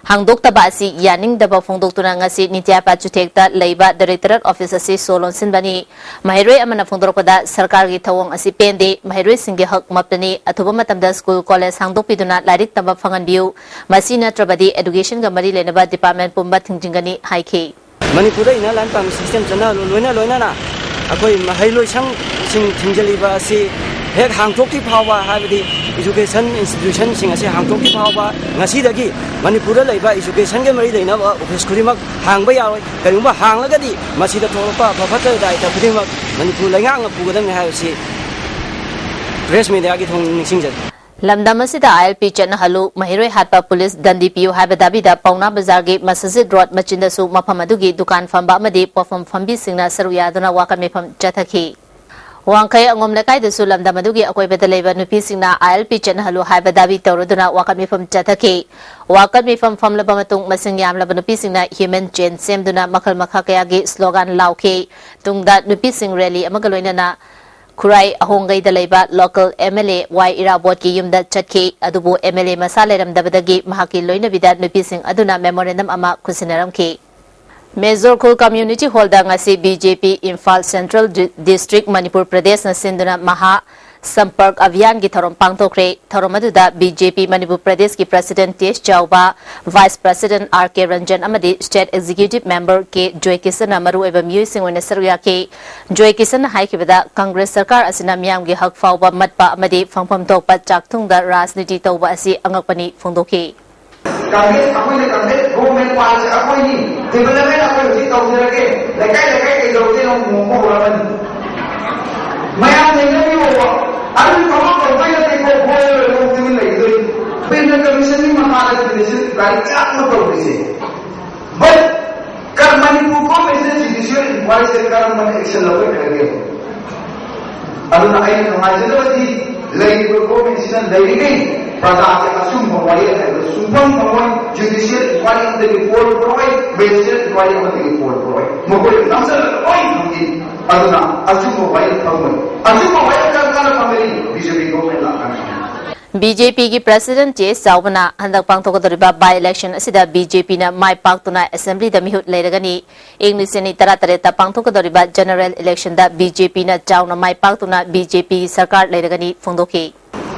ꯍꯥꯡꯗꯣꯛꯇꯕ ꯑꯁꯤ ꯌꯥꯅꯤꯡꯗꯕ ꯐꯣꯡꯗꯣꯛꯇꯨꯅ ꯉꯁꯤ ꯅꯤꯇ꯭ꯌꯥꯄꯥ ꯆꯨꯊꯦꯛꯇ ꯂꯩꯕ ꯗꯥꯏꯔꯦꯛꯇꯣꯔꯦꯠ ꯑꯣꯐꯤꯁ ꯑꯁꯤ ꯁꯣ ꯂꯣꯟꯁꯤꯟꯕꯅꯤ꯫ ꯃꯍꯩꯔꯣꯏ ꯑꯃꯅ ꯐꯣꯡꯗꯣꯔꯛꯄꯗ, ꯁꯔꯀꯥꯔꯒꯤ ꯊꯧꯑꯣꯡ ꯑꯁꯤ ꯄꯦꯟꯗꯦ, ꯃꯍꯩꯔꯣꯏꯁꯤꯡꯒꯤ ꯍꯛ ꯃꯞꯇꯅꯤ, ꯑꯊꯨꯕ ꯃꯇꯝꯗ ꯁ꯭ꯀꯨꯜ ꯀꯣꯂꯦꯖ ꯍꯥꯡꯗꯣꯛꯄꯤꯗꯨꯅ ꯂꯥꯏꯔꯤꯛ ꯇꯝꯕ ꯐꯪꯍꯟꯕꯤꯌꯨ, ꯃꯁꯤ ꯅꯠꯇ꯭ꯔꯕꯗꯤ ꯑꯦꯗꯨꯀꯦꯁꯟꯒ ꯃꯔꯤ ꯂꯩꯅꯕ ꯗꯤꯄꯥꯔꯠꯃꯦꯟ ꯄꯨꯝꯕ ꯊꯤꯡꯖꯤꯟꯒꯅꯤ ꯍꯥꯏꯈꯤ꯫ ꯃꯅꯤꯄꯨꯔꯗ ꯏꯟꯅꯔ ꯂꯥꯏꯟ ꯄꯔꯃꯤꯠ ꯁꯤꯁꯇꯦꯝ ꯆꯠꯅꯍꯜꯂꯨ, ꯂꯣꯏꯅ ꯂꯣꯏꯅꯅ ꯑꯩꯈꯣꯏ ꯃꯍꯩꯂꯣꯏꯁꯪꯁꯤꯡ ꯊꯤꯡꯖꯤꯜꯂꯤꯕ ꯑꯁꯤ ꯍꯦꯛ ꯍꯥꯡꯗꯣꯛꯇ꯭ꯔꯤ ꯐꯥꯎꯕ, ꯍꯥꯏꯕꯗꯤ ꯏꯖꯨꯀꯦꯁꯟ ꯏꯟꯁꯇꯤꯇ꯭ꯌꯨꯁꯟꯁꯤꯡ ꯑꯁꯤ ꯍꯥꯡꯗꯣꯛꯇ꯭ꯔꯤ ꯐꯥꯎꯕ ꯉꯁꯤꯗꯒꯤ ꯃꯅꯤꯄꯨꯔꯗ ꯂꯩꯕ ꯏꯖꯨꯀꯦꯁꯟꯒ ꯃꯔꯤ ꯂꯩꯅꯕ ꯑꯣꯐꯤꯁ ꯈꯨꯗꯤꯡꯃꯛ ꯍꯥꯡꯕ ꯌꯥꯔꯣꯏ꯫ ꯀꯔꯤꯒꯨꯝꯕ ꯍꯥꯡꯂꯒꯗꯤ ꯃꯁꯤꯗ ꯊꯣꯛꯂꯛꯄ ꯑꯐ ꯐꯠꯇ ꯗꯥꯏꯇ ꯈꯨꯗꯤꯡꯃꯛ ꯃꯅꯤꯄꯨꯔ ꯂꯩꯉꯥꯛꯅ ꯄꯨꯒꯗꯕꯅꯤ ꯍꯥꯏꯕꯁꯤ ꯄ꯭ꯔꯦꯁ ꯃꯦꯗꯤꯌꯥꯒꯤ ꯊꯣꯡ ꯅꯤꯡꯁꯤꯡꯖꯔꯤ꯫ ꯂꯝꯗꯝ ꯑꯁꯤꯗ ꯑꯥꯏ ꯑꯦꯜ ꯄꯤ ꯆꯠꯅꯍꯜꯂꯨ, ꯃꯍꯩꯔꯣꯏ ꯍꯥꯠꯄ ꯄꯨꯂꯤꯁ ꯗꯟꯗꯤ ꯄꯤꯌꯨ ꯍꯥꯏꯕ ꯗꯥꯕꯤꯗ ꯄꯥꯎꯅꯥ ꯕꯖꯥꯔꯒꯤ ꯃꯁꯖꯤꯗ ꯔꯣꯗ ꯃꯆꯤꯟꯗꯁꯨ ꯃꯐꯝ ꯑꯗꯨꯒꯤ ꯗꯨꯀꯥꯟ ꯐꯝꯕ ꯑꯃꯗꯤ ꯄꯣꯠꯐꯝ ꯐꯝꯕꯤꯁꯤꯡꯅ ꯁꯔꯨꯛ ꯌꯥꯗꯨꯅ ꯋꯥꯀꯠ ꯃꯤꯐꯝ ꯆꯠꯊꯈꯤ꯫ ꯋꯥꯡꯈꯩ ꯑꯉꯣꯝ ꯂꯩꯀꯥꯏꯗꯁꯨ ꯂꯝꯗꯝ ꯑꯗꯨꯒꯤ ꯑꯀꯣꯏꯕꯗ ꯂꯩꯕ ꯅꯨꯄꯤꯁꯤꯡꯅ ꯑꯥꯏ ꯑꯦꯜ ꯄꯤ ꯆꯠꯅꯍꯜꯂꯨ ꯍꯥꯏꯕ ꯗꯥꯕꯤ ꯇꯧꯔꯗꯨꯅ ꯋꯥꯀꯠ ꯃꯤꯐꯝ ꯆꯠꯊꯈꯤ꯫ ꯋꯥꯀꯠ ꯃꯤꯐꯝ ꯐꯝꯂꯕ ꯃꯇꯨꯡ ꯃꯁꯤꯡ ꯌꯥꯝꯂꯕ ꯅꯨꯄꯤꯁꯤꯡꯅ ꯍ꯭ꯌꯨꯃꯦꯟ ꯆꯦꯟ ꯁꯦꯝꯗꯨꯅ ꯃꯈꯜ ꯃꯈꯥ ꯀꯌꯥꯒꯤ ꯁ꯭ꯂꯣꯒꯥꯟ ꯂꯥꯎꯈꯤ꯫ ꯇꯨꯡꯗ ꯅꯨꯄꯤꯁꯤꯡ ꯔꯦꯂꯤ ꯑꯃꯒ ꯂꯣꯏꯅꯅ ꯈꯨꯔꯥꯏ ꯑꯍꯣꯡꯒꯩꯗ ꯂꯩꯕ ꯂꯣꯀꯦꯜ ꯑꯦꯝ ꯑꯦꯜ ꯑꯦ ꯋꯥꯏ ꯏꯔꯥꯕꯣꯠꯀꯤ ꯌꯨꯝꯗ ꯆꯠꯈꯤ꯫ ꯑꯗꯨꯕꯨ ꯑꯦꯝ ꯑꯦꯜ ꯑꯦ ꯃꯁꯥ ꯂꯩꯔꯝꯗꯕꯗꯒꯤ ꯃꯍꯥꯛꯀꯤ ꯂꯣꯏꯅꯕꯤꯗ ꯅꯨꯄꯤꯁꯤꯡ ꯑꯗꯨꯅ ꯃꯦꯃꯣꯔꯦꯟꯗꯝ ꯑꯃ ꯈꯨꯠꯁꯤꯟꯅꯔꯝꯈꯤ꯫ ꯃꯦꯖꯣꯔ ꯈꯨꯜ ꯀꯝꯃ꯭ꯌꯨꯅꯤꯇꯤ ꯍꯣꯜꯗ ꯉꯁꯤ ꯕꯤ ꯖꯦ ꯄꯤ ꯏꯝꯐꯥꯜ ꯁꯦꯟꯇ꯭ꯔꯦꯜ ꯗꯤ-, ꯗꯤꯁꯇ꯭ꯔꯤꯛ ꯃꯅꯤꯄꯨꯔ ꯄ꯭ꯔꯗꯦꯁꯅ ꯁꯤꯟꯗꯨꯅ ꯃꯍꯥ ꯁꯝꯄꯔꯛ ꯑꯚꯤꯌꯥꯟꯒꯤ ꯊꯧꯔꯝ ꯄꯥꯡꯊꯣꯛꯈ꯭ꯔꯦ꯫ ꯊꯧꯔꯝ ꯑꯗꯨꯗ ꯕꯤ ꯖꯦ ꯄꯤ ꯃꯅꯤꯄꯨꯔ ꯄ꯭ꯔꯗꯦꯁꯀꯤ ꯄ꯭ꯔꯁꯤꯗꯦꯟꯠ ꯇꯦꯖ ꯆꯥꯎꯕ, ꯚꯥꯏꯁ ꯄ꯭ꯔꯁꯤꯗꯦꯟꯠ ꯑꯥꯔ ꯀꯦ ꯔꯟꯖꯟ ꯑꯃꯗꯤ ꯁ꯭ꯇꯦꯠ ꯑꯦꯛꯖꯤꯀ꯭ꯌꯨꯇꯤꯚ ꯃꯦꯝꯕꯔ ꯀꯦ ꯖꯣꯏꯀꯤꯁꯟꯅ ꯃꯔꯨꯑꯣꯏꯕ ꯃꯤꯑꯣꯏꯁꯤꯡ ꯑꯣꯏꯅ ꯁꯔꯨꯛ ꯌꯥꯈꯤ꯫ ꯖꯣꯏꯀꯤꯁꯟꯅ ꯍꯥꯏꯈꯤꯕꯗ, ꯀꯪꯒ꯭ꯔꯦꯁ ꯁꯔꯀꯥꯔ ꯑꯁꯤꯅ ꯃꯤꯌꯥꯝꯒꯤ ꯍꯛ ꯐꯥꯎꯕ ꯃꯠꯄ ꯑꯃꯗꯤ ꯐꯪꯐꯝ ꯊꯣꯛꯄ ꯆꯥꯛꯊꯨꯡꯗ ꯔꯥꯖꯅꯤꯇꯤ ꯇꯧꯕ ꯑꯁꯤ ꯑꯉꯛꯄꯅꯤ ꯐꯣꯡꯗꯣꯛꯈꯤ꯫ ꯀꯪꯒ꯭ꯔꯦꯁ, ꯑꯩꯈꯣꯏꯅ ꯀꯪꯒ꯭ꯔꯦꯁ ꯒꯣꯚꯔꯟꯃꯦꯟꯠ ꯄꯥꯔꯁꯦ ꯑꯩꯈꯣꯏꯅꯤ, ꯗꯤꯕꯦꯂꯞꯃꯦꯟꯠ ꯑꯩꯈꯣꯏ ꯍꯧꯖꯤꯛ ꯇꯧꯖꯔꯒꯦ, ꯂꯩꯀꯥꯏ ꯂꯩꯀꯥꯏ ꯀꯩꯗꯧꯔꯒꯦ ꯅꯣꯡꯃ ꯍꯧꯔꯛꯑꯅꯤ꯫ ꯃꯌꯥꯝ ꯌꯦꯡꯅꯕꯤꯌꯣꯕ, ꯑꯗꯨ ꯊꯕꯛ ꯇꯧꯕꯩ ꯅꯠꯇꯦꯀꯣ, ꯃꯣꯏ ꯂꯣꯏꯅꯃꯛ ꯇꯨꯃꯤꯟ ꯂꯩꯈꯤꯗꯣꯏꯅꯤ꯫ ꯄꯦꯟꯅ ꯀꯃꯤꯁꯟꯒꯤ ꯃꯈꯥꯗ ꯀꯃꯤꯁꯟ ꯒꯥꯔꯤ ꯆꯥꯝꯃ ꯇꯧꯔꯤꯁꯦ꯫ But ꯀꯔ-, ꯃꯅꯤꯄꯨꯔ ꯒꯣꯚꯔꯟꯃꯦꯟꯠꯁꯤꯅ ꯖꯨꯗꯤꯁꯤꯌꯦꯜ ꯏꯟꯀ꯭ꯋꯥꯏꯔꯤꯁꯦ ꯀꯔꯝꯕꯅ ꯑꯦꯛꯁꯟ ꯂꯧꯒꯠꯈ꯭ꯔꯒꯦ? ꯑꯗꯨꯅ ꯑꯩꯅ ꯅꯨꯡꯉꯥꯏꯖꯗꯕꯗꯤ ꯂꯩꯔꯤꯕ ꯒꯣꯚꯔꯟꯃꯦꯟꯠꯁꯤꯅ ꯂꯩꯔꯤꯉꯩ ꯄ꯭ꯔꯖꯥꯁꯦ ꯑꯆꯨꯝꯕ ꯋꯥꯌꯦꯜ ꯍꯥꯏꯕ ꯁꯨꯡꯐꯪ ꯐꯪꯉꯣꯏ, ꯖꯨꯗꯤꯁꯤꯌꯦꯜ ꯏꯟꯀ꯭ꯋꯥꯏꯔꯤ ꯑꯃꯗꯒꯤ ꯄꯣꯜ ꯄꯨꯔꯛꯑꯣꯏ, ꯃꯦꯖꯤꯁꯇ꯭ꯔꯦꯠ ꯏꯟꯀ꯭ꯋꯥꯏꯔꯤ ꯑꯃꯗꯒꯤ ꯄꯣꯜ ꯄꯨꯔꯛꯑꯣꯏ, ꯃꯈꯣꯏꯅ ꯅꯝꯁꯤꯜꯂꯒ ꯂꯣꯏ ꯊꯝꯈꯤ꯫ ꯑꯗꯨꯅ ꯑꯆꯨꯝꯕ ꯋꯥꯌꯦꯜ ꯐꯪꯉꯣꯏ꯫ ꯑꯆꯨꯝꯕ ꯋꯥꯌꯦꯜ ꯀꯔꯝ ꯀꯥꯟꯗ ꯐꯪꯒꯅꯤ? ꯕꯤ ꯖꯦ ꯄꯤ ꯒꯣꯚꯔꯟꯃꯦꯟꯠ ꯂꯥꯛꯀꯥꯟꯗ꯫ ꯕꯤ ꯖꯦ ꯄꯤꯒꯤ ꯄ꯭ꯔꯁꯤꯗꯦꯟꯠ ꯇꯦꯖ ꯆꯥꯎꯕꯅ ꯍꯟꯗꯛ ꯄꯥꯡꯊꯣꯛꯀꯗꯧꯔꯤꯕ ꯕꯥꯏ ꯏꯂꯦꯛꯁꯟ ꯑꯁꯤꯗ ꯕꯤ ꯖꯦ ꯄꯤꯅ ꯃꯥꯏ ꯄꯥꯛꯇꯨꯅ ꯑꯦꯁꯦꯝꯕ꯭ꯂꯤꯗ ꯃꯤꯍꯨꯠ ꯂꯩꯔꯒꯅꯤ꯫ ꯏꯪ ꯂꯤꯁꯤꯡ ꯑꯅꯤ ꯇꯔꯥꯇꯔꯦꯠꯇ ꯄꯥꯡꯊꯣꯛꯀꯗꯧꯔꯤꯕ ꯖꯦꯅꯔꯦꯜ ꯏꯂꯦꯛꯁꯟꯗ ꯕꯤ ꯖꯦ ꯄꯤꯅ ꯆꯥꯎꯅ ꯃꯥꯏ ꯄꯥꯛꯇꯨꯅ ꯕꯤ ꯖꯦ ꯄꯤꯒꯤ ꯁꯔꯀꯥꯔ ꯂꯩꯔꯒꯅꯤ ꯐꯣꯡꯗꯣꯛꯈꯤ꯫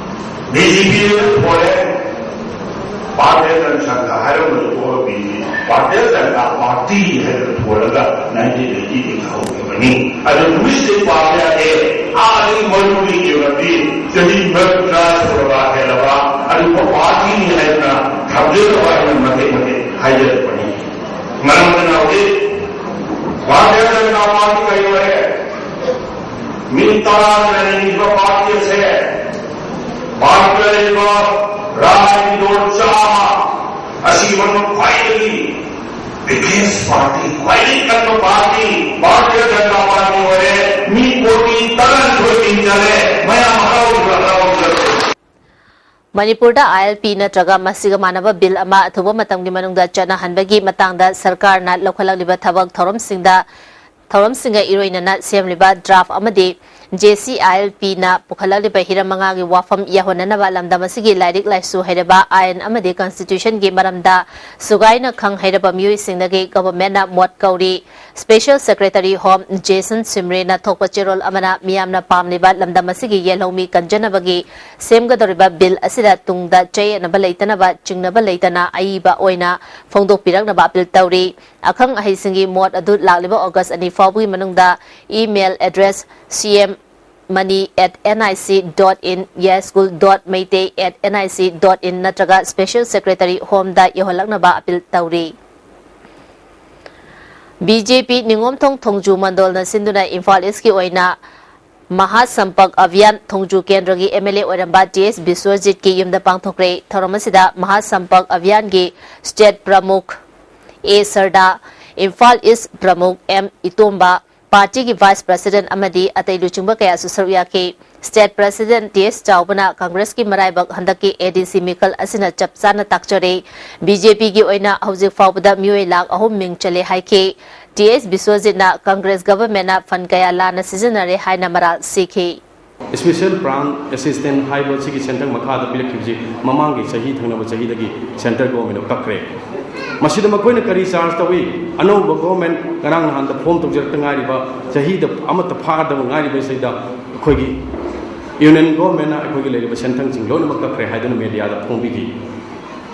ꯕꯤ ꯖꯦ ꯄꯤ ꯐꯣꯔꯦꯟ ꯄꯥꯔꯇꯤ ꯀꯟꯁꯟꯗ ꯍꯥꯏꯔꯝꯕꯗꯨ ꯊꯣꯛꯑꯒ ꯚꯥꯔꯇꯤꯌ ꯖꯅꯇꯥ ꯄꯥꯔꯇꯤ ꯍꯥꯏꯅ ꯊꯣꯜꯂꯒ ꯅꯥꯏꯟꯇꯤꯟ ꯑꯩꯠꯇꯤꯗꯒꯤ ꯍꯧꯈꯤꯕꯅꯤ꯫ ꯑꯗꯨ ꯅꯨꯃꯤꯠꯁꯤꯗ ꯄꯥꯕ ꯌꯥꯗꯦ꯫ ꯑꯥꯗꯒꯤ ꯃꯔꯨꯗꯒꯤ ꯌꯧꯔꯛꯄꯤ ꯆꯍꯤ ꯃꯔꯤꯐꯨꯇꯔꯥ ꯁꯨꯔꯕ ꯍꯦꯜꯂꯕ ꯑꯗꯨꯒꯨꯝꯕ ꯄꯥꯔꯇꯤꯅꯤ ꯍꯥꯏꯗꯨꯅ ꯊꯝꯖꯅꯕ ꯍꯥꯏꯅ ꯃꯇꯦꯛ ꯃꯇꯦꯛ ꯍꯥꯏꯖꯔꯛꯄꯅꯤ꯫ ꯃꯔꯝ ꯑꯗꯨꯅ ꯍꯧꯖꯤꯛ ꯚꯥꯔꯇꯤꯌ ꯖꯅꯇꯥ ꯄꯥꯔꯇꯤ ꯀꯩ ꯑꯣꯏꯔꯦ? ꯃꯤ ꯇꯔꯥꯅ ꯂꯩꯔꯤꯕ ꯄꯥꯔꯇꯤ ꯑꯁꯦ ꯚꯥꯔꯠꯇ ꯂꯩꯔꯤꯕ ꯔꯥꯖꯅꯤꯇꯤ ꯗꯣꯜ ꯆꯥꯝꯃ ꯑꯁꯤꯒꯤ ꯃꯅꯨꯡꯗ ꯈ꯭ꯋꯥꯏꯗꯒꯤ biggest party, ꯈ꯭ꯋꯥꯏꯗꯒꯤ ꯀꯟꯕ ꯄꯥꯔꯇꯤ ꯚꯥꯔꯇꯤꯌ ꯖꯅꯇꯥ ꯄꯥꯔꯇꯤ ꯑꯣꯏꯔꯦ꯫ ꯃꯤ ꯀꯣꯇꯤ ꯇꯔꯥꯅꯤꯊꯣꯏ ꯃꯤꯡ ꯆꯜꯂꯦ꯫ ꯃꯌꯥꯝ ꯍꯔꯥꯎꯕꯤꯕ, ꯍꯔꯥꯎꯕꯤꯕ꯫ ꯃꯅꯤꯄꯨꯔꯗ ꯑꯥꯏ ꯑꯦꯜ ꯄꯤ ꯅꯠꯇ꯭ꯔꯒ ꯃꯁꯤꯒ ꯃꯥꯟꯅꯕ ꯕꯤꯜ ꯑꯃ ꯑꯊꯨꯕ ꯃꯇꯝꯒꯤ ꯃꯅꯨꯡꯗ ꯆꯠꯅꯍꯟꯕꯒꯤ ꯃꯇꯥꯡꯗ ꯁꯔꯀꯥꯔꯅ ꯂꯧꯈꯠꯂꯛꯂꯤꯕ ꯊꯕꯛ ꯊꯧꯔꯝꯁꯤꯡꯗ, ꯊꯧꯔꯝꯁꯤꯡꯒ ꯏꯔꯣꯏꯅꯅ ꯁꯦꯝꯂꯤꯕ ꯗ꯭ꯔꯥꯐ ꯑꯃꯗꯤ ꯖꯦ ꯁꯤ ꯑꯥꯏ ꯑꯦꯜ ꯄꯤꯅ ꯄꯨꯈꯠꯂꯛꯂꯤꯕ ꯍꯤꯔꯝ ꯃꯉꯥꯒꯤ ꯋꯥꯐꯝ ꯌꯧꯍꯟꯅꯅꯕ ꯂꯝꯗꯝ ꯑꯁꯤꯒꯤ ꯂꯥꯏꯔꯤꯛ ꯂꯥꯏꯁꯨ ꯍꯩꯔꯕ, ꯑꯥꯏꯟ ꯑꯃꯗꯤ ꯀꯟꯁꯇꯤꯇ꯭ꯌꯨꯁꯟꯒꯤ ꯃꯔꯝꯗ ꯁꯨꯒꯥꯏꯅ ꯈꯪ ꯍꯩꯔꯕ ꯃꯤꯑꯣꯏꯁꯤꯡꯗꯒꯤ ꯒꯚꯔꯟꯃꯦꯟꯠꯅ ꯃꯣꯠ ꯀꯧꯔꯤ꯫ ꯁ꯭ꯄꯦꯁꯦꯜ ꯁꯦꯀ꯭ꯔꯦꯇꯔꯤ ꯍꯣꯝ ꯖꯦꯁꯟ ꯁꯤꯝꯔꯦꯅ ꯊꯣꯛꯄ ꯆꯦꯔꯣꯜ ꯑꯃꯅ ꯃꯤꯌꯥꯝꯅ ꯄꯥꯝꯂꯤꯕ ꯂꯝꯗꯝ ꯑꯁꯤꯒꯤ ꯌꯦꯜꯍꯧꯃꯤ ꯀꯟꯖꯅꯕꯒꯤ ꯁꯦꯝꯒꯗꯧꯔꯤꯕ ꯕꯤꯜ ꯑꯁꯤꯗ ꯇꯨꯡꯗ ꯆꯌꯦꯠꯅꯕ ꯂꯩꯇꯅꯕ, ꯆꯤꯡꯅꯕ ꯂꯩꯇꯅ ꯑꯏꯕ ꯑꯣꯏꯅ ꯐꯣꯡꯗꯣꯛꯄꯤꯔꯛꯅꯕ ꯑꯄꯤꯜ ꯇꯧꯔꯤ꯫ ꯑꯈꯪ ꯑꯍꯩꯁꯤꯡꯒꯤ ꯃꯣꯠ ꯑꯗꯨ ꯂꯥꯛꯂꯤꯕ ꯑꯣꯒꯁ ꯑꯅꯤ ꯐꯥꯎꯕꯒꯤ ꯃꯅꯨꯡꯗ email address C M money at N I C dot in, yaschool dot meitei at N I C dot in ꯅꯠꯇ꯭ꯔꯒ ꯁ꯭ꯄꯦꯁꯦꯜ ꯁꯦꯀ꯭ꯔꯦꯇꯔꯤ ꯍꯣꯝꯗ ꯌꯧꯍꯜꯂꯛꯅꯕ ꯑꯄꯤꯜ ꯇꯧꯔꯤ꯫ ꯕꯤ ꯖꯦ ꯄꯤ ꯅꯤꯉꯣꯝꯊꯣꯡ ꯊꯣꯡꯖꯨ ꯃꯟꯗꯣꯜꯅ ꯁꯤꯟꯗꯨꯅ ꯏꯝꯐꯥꯜ ꯏꯁꯀꯤ ꯑꯣꯏꯅ ꯃꯍꯥ ꯁꯝꯄꯛ ꯑꯚꯤꯌꯥꯟ ꯊꯣꯡꯖꯨ ꯀꯦꯟꯗ꯭ꯔꯒꯤ ꯑꯦꯝ ꯑꯦꯜ ꯑꯦ ꯑꯣꯏꯔꯝꯕ ꯇꯤ ꯑꯦꯁ ꯕꯤꯁ꯭ꯋꯖꯤꯠꯀꯤ ꯌꯨꯝꯗ ꯄꯥꯡꯊꯣꯛꯈ꯭ꯔꯦ꯫ ꯊꯧꯔꯝ ꯑꯁꯤꯗ ꯃꯍꯥ ꯁꯝꯄꯛ ꯑꯚꯤꯌꯥꯟꯒꯤ ꯁ꯭ꯇꯦꯠ ꯄ꯭ꯔꯃꯨꯈ ꯑꯦ ꯁꯔꯗꯥ, ꯏꯝꯐꯥꯜ ꯏꯁ ꯄ꯭ꯔꯃꯨꯈ ꯑꯦꯝ ꯏꯇꯣꯝꯕ, ꯄꯥꯔꯇꯤꯒꯤ ꯚꯥꯏꯁ ꯄ꯭ꯔꯁꯤꯗꯦꯟꯠ ꯑꯃꯗꯤ ꯑꯇꯩ ꯂꯨꯆꯤꯡꯕ ꯀꯌꯥꯁꯨ ꯁꯔꯨꯛ ꯌꯥꯈꯤ꯫ ꯁ꯭ꯇꯦꯠ ꯄ꯭ꯔꯁꯤꯗꯦꯟꯠ ꯇꯤ ꯑꯦꯁ ꯆꯥꯎꯕꯅ ꯀꯪꯒ꯭ꯔꯦꯁꯀꯤ ꯃꯔꯥꯏꯕꯛ ꯍꯟꯗꯛꯀꯤ ꯑꯦ ꯗꯤ ꯁꯤ ꯃꯤꯈꯜ ꯑꯁꯤꯅ ꯆꯞ ꯆꯥꯅ ꯇꯥꯛꯆꯔꯦ꯫ ꯕꯤ ꯖꯦ ꯄꯤꯒꯤ ꯑꯣꯏꯅ ꯍꯧꯖꯤꯛ ꯐꯥꯎꯕꯗ ꯃꯤꯑꯣꯏ ꯂꯥꯈ ꯑꯍꯨꯝ ꯃꯤꯡ ꯆꯜꯂꯦ ꯍꯥꯏꯈꯤ꯫ ꯇꯤ ꯑꯦꯁ ꯕꯤꯁ꯭ꯋꯖꯤꯠꯅ ꯀꯪꯒ꯭ꯔꯦꯁ ꯒꯚꯔꯟꯃꯦꯟꯠꯅ ꯐꯟꯗ ꯀꯌꯥ ꯂꯥꯟꯅ ꯁꯤꯖꯤꯟꯅꯔꯦ ꯍꯥꯏꯅ ꯃꯔꯥꯜ ꯁꯤꯈꯤ꯫ Special Branch Assistant ꯍꯥꯏꯕ ꯁꯤꯒꯤ ꯁꯦꯟꯇꯔ ꯃꯈꯥꯗ ꯄꯤꯔꯛꯈꯤꯕꯁꯤ ꯃꯃꯥꯡꯒꯤ ꯆꯍꯤ ꯊꯪꯅꯕ ꯆꯍꯤꯗꯒꯤ ꯁꯦꯟꯇꯔ ꯒꯣꯔꯃꯦꯟꯅ ꯀꯛꯈ꯭ꯔꯦ꯫ ꯃꯁꯤꯗ ꯃꯈꯣꯏꯅ ꯀꯔꯤ ꯆꯥꯔꯖ ꯇꯧꯏ? ꯑꯅꯧꯕ ꯒꯣꯔꯃꯦꯟ ꯉꯔꯥꯡ ꯅꯍꯥꯟꯗ ꯐꯣꯝ ꯇꯧꯖꯔꯛꯇ ꯉꯥꯏꯔꯤꯕ, ꯆꯍꯤꯗ ꯑꯃꯠꯇ ꯐꯥꯗꯕ ꯉꯥꯏꯔꯤꯕꯁꯤꯗ ꯑꯩꯈꯣꯏꯒꯤ ꯌꯨꯅꯤꯌꯟ ꯒꯣꯔꯃꯦꯟꯅ ꯑꯩꯈꯣꯏꯒꯤ ꯂꯩꯔꯤꯕ ꯁꯦꯟꯊꯪꯁꯤꯡ ꯂꯣꯏꯅꯃꯛ ꯀꯛꯈ꯭ꯔꯦ ꯍꯥꯏꯗꯨꯅ ꯃꯦꯗꯤꯌꯥꯗ ꯐꯣꯡꯕꯤꯈꯤ꯫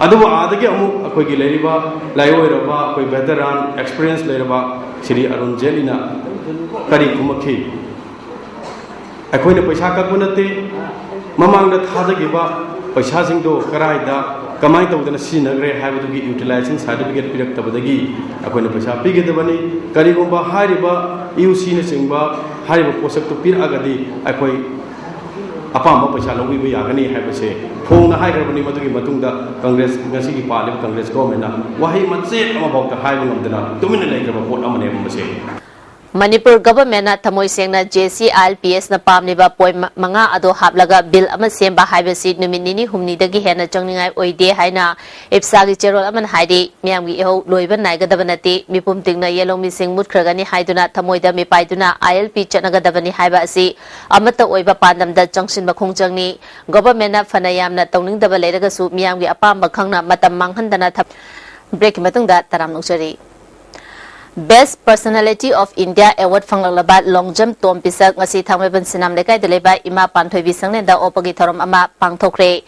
ꯑꯗꯨꯕꯨ ꯑꯥꯗꯒꯤ ꯑꯃꯨꯛ ꯑꯩꯈꯣꯏꯒꯤ ꯂꯩꯔꯤꯕ ꯂꯥꯏꯑꯣꯏꯔꯕ, ꯑꯩꯈꯣꯏ veteran, experience ꯂꯩꯔꯕ ꯁ꯭ꯔꯤ ꯑꯔꯨꯟ ꯖꯦꯠꯂꯤꯅ ꯀꯔꯤ ꯈꯨꯝꯃꯛꯈꯤ? ꯑꯩꯈꯣꯏꯅ ꯄꯩꯁꯥ ꯀꯛꯄ ꯅꯠꯇꯦ, ꯃꯃꯥꯡꯗ ꯊꯥꯗꯈꯤꯕ ꯄꯩꯁꯥꯁꯤꯡꯗꯣ ꯀꯗꯥꯏꯗ, ꯀꯃꯥꯏꯅ ꯇꯧꯗꯅ ꯁꯤꯖꯤꯟꯅꯈ꯭ꯔꯦ ꯍꯥꯏꯕꯗꯨꯒꯤ utilization certificate ꯄꯤꯔꯛꯇꯕꯗꯒꯤ ꯑꯩꯈꯣꯏꯅ ꯄꯩꯁꯥ ꯄꯤꯒꯗꯕꯅꯤ꯫ ꯀꯔꯤꯒꯨꯝꯕ ꯍꯥꯏꯔꯤꯕ ꯏꯌꯨ ꯁꯤꯅꯆꯤꯡꯕ ꯍꯥꯏꯔꯤꯕ ꯄꯣꯠꯁꯛꯇꯨ ꯄꯤꯔꯛꯑꯒꯗꯤ ꯑꯩꯈꯣꯏ ꯑꯄꯥꯝꯕ ꯄꯩꯁꯥ ꯂꯧꯕꯤꯕ ꯌꯥꯒꯅꯤ ꯍꯥꯏꯕꯁꯦ ꯐꯣꯡꯅ ꯍꯥꯏꯈ꯭ꯔꯕꯅꯤ꯫ ꯃꯗꯨꯒꯤ ꯃꯇꯨꯡꯗ ꯀꯪꯒ꯭ꯔꯦꯁ, ꯉꯁꯤꯒꯤ ꯄꯥꯜꯂꯤꯕ ꯀꯪꯒ꯭ꯔꯦꯁ ꯒꯣꯚꯔꯟꯃꯦꯟꯠꯅ ꯋꯥꯍꯩ ꯃꯆꯦꯠ ꯑꯃꯐꯥꯎꯗ ꯍꯥꯏꯕ ꯉꯝꯗꯅ ꯇꯨꯃꯤꯟꯅ ꯂꯩꯈ꯭ꯔꯕ ꯄꯣꯠ ꯑꯃꯅꯦꯕ ꯃꯁꯦ꯫ ꯃꯅꯤꯄꯨꯔ ꯒꯚꯔꯟꯃꯦꯟꯠꯅ ꯊꯃꯣꯏ ꯁꯦꯡꯅ ꯖꯦ ꯁꯤ ꯑꯥꯏ ꯑꯦꯜ ꯄꯤ ꯑꯦꯁꯅ ꯄꯥꯝꯂꯤꯕ ꯄꯣꯏꯟꯠ ꯃꯉꯥ ꯑꯗꯣ ꯍꯥꯞꯂꯒ ꯕꯤꯜ ꯑꯃ ꯁꯦꯝꯕ ꯍꯥꯏꯕꯁꯤ ꯅꯨꯃꯤꯠ ꯅꯤꯅꯤ ꯍꯨꯝꯅꯤꯗꯒꯤ ꯍꯦꯟꯅ ꯆꯪꯅꯤꯡꯉꯥꯏ ꯑꯣꯏꯗꯦ ꯍꯥꯏꯅ ꯏꯞꯁꯥꯒꯤ ꯆꯦꯔꯣꯜ ꯑꯃꯅ ꯍꯥꯏꯔꯤ꯫ ꯃꯤꯌꯥꯝꯒꯤ ꯏꯍꯧ ꯂꯣꯏꯕ ꯅꯥꯏꯒꯗꯕ ꯅꯠꯇꯦ꯫ ꯃꯤꯄꯨꯝ ꯇꯤꯡꯅ ꯌꯦꯜꯍꯧꯃꯤꯁꯤꯡ ꯃꯨꯠꯈ꯭ꯔꯒꯅꯤ ꯍꯥꯏꯗꯨꯅ ꯊꯃꯣꯏꯗ ꯃꯤꯄꯥꯏꯗꯨꯅ ꯑꯥꯏ ꯑꯦꯜ ꯄꯤ ꯆꯠꯅꯒꯗꯕꯅꯤ ꯍꯥꯏꯕ ꯑꯁꯤ ꯑꯃꯠꯇ ꯑꯣꯏꯕ ꯄꯥꯟꯗꯝꯗ ꯆꯪꯁꯤꯟꯕ ꯈꯣꯡꯖꯪꯅꯤ꯫ ꯒꯚꯔꯟꯃꯦꯟꯠꯅ ꯐꯅ ꯌꯥꯝꯅ ꯇꯧꯅꯤꯡꯗꯕ ꯂꯩꯔꯒꯁꯨ ꯃꯤꯌꯥꯝꯒꯤ ꯑꯄꯥꯝꯕ ꯈꯪꯅ ꯃꯇꯝ ꯃꯥꯡꯍꯟꯗꯅ ꯊꯕꯛ꯫ ꯕ꯭ꯔꯦꯛꯀꯤ ꯃꯇꯨꯡꯗ ꯇꯔꯥꯝꯅ ꯑꯣꯛꯆꯔꯤ꯫ Best Personality of India Award ꯐꯪꯂꯛꯂꯕ Longjam ꯇꯣꯝ ꯄꯤꯁꯛ ꯉꯁꯤ ꯊꯥꯡꯃꯩꯕꯟ ꯁꯤꯅꯥꯝ ꯂꯩꯀꯥꯏꯗ ꯂꯩꯕ ꯏꯃꯥ ꯄꯥꯟꯊꯣꯏꯕꯤ ꯁꯪꯂꯦꯟꯗ ꯑꯣꯛꯄꯒꯤ ꯊꯧꯔꯝ ꯑꯃ ꯄꯥꯡꯊꯣꯛꯈ꯭ꯔꯦ꯫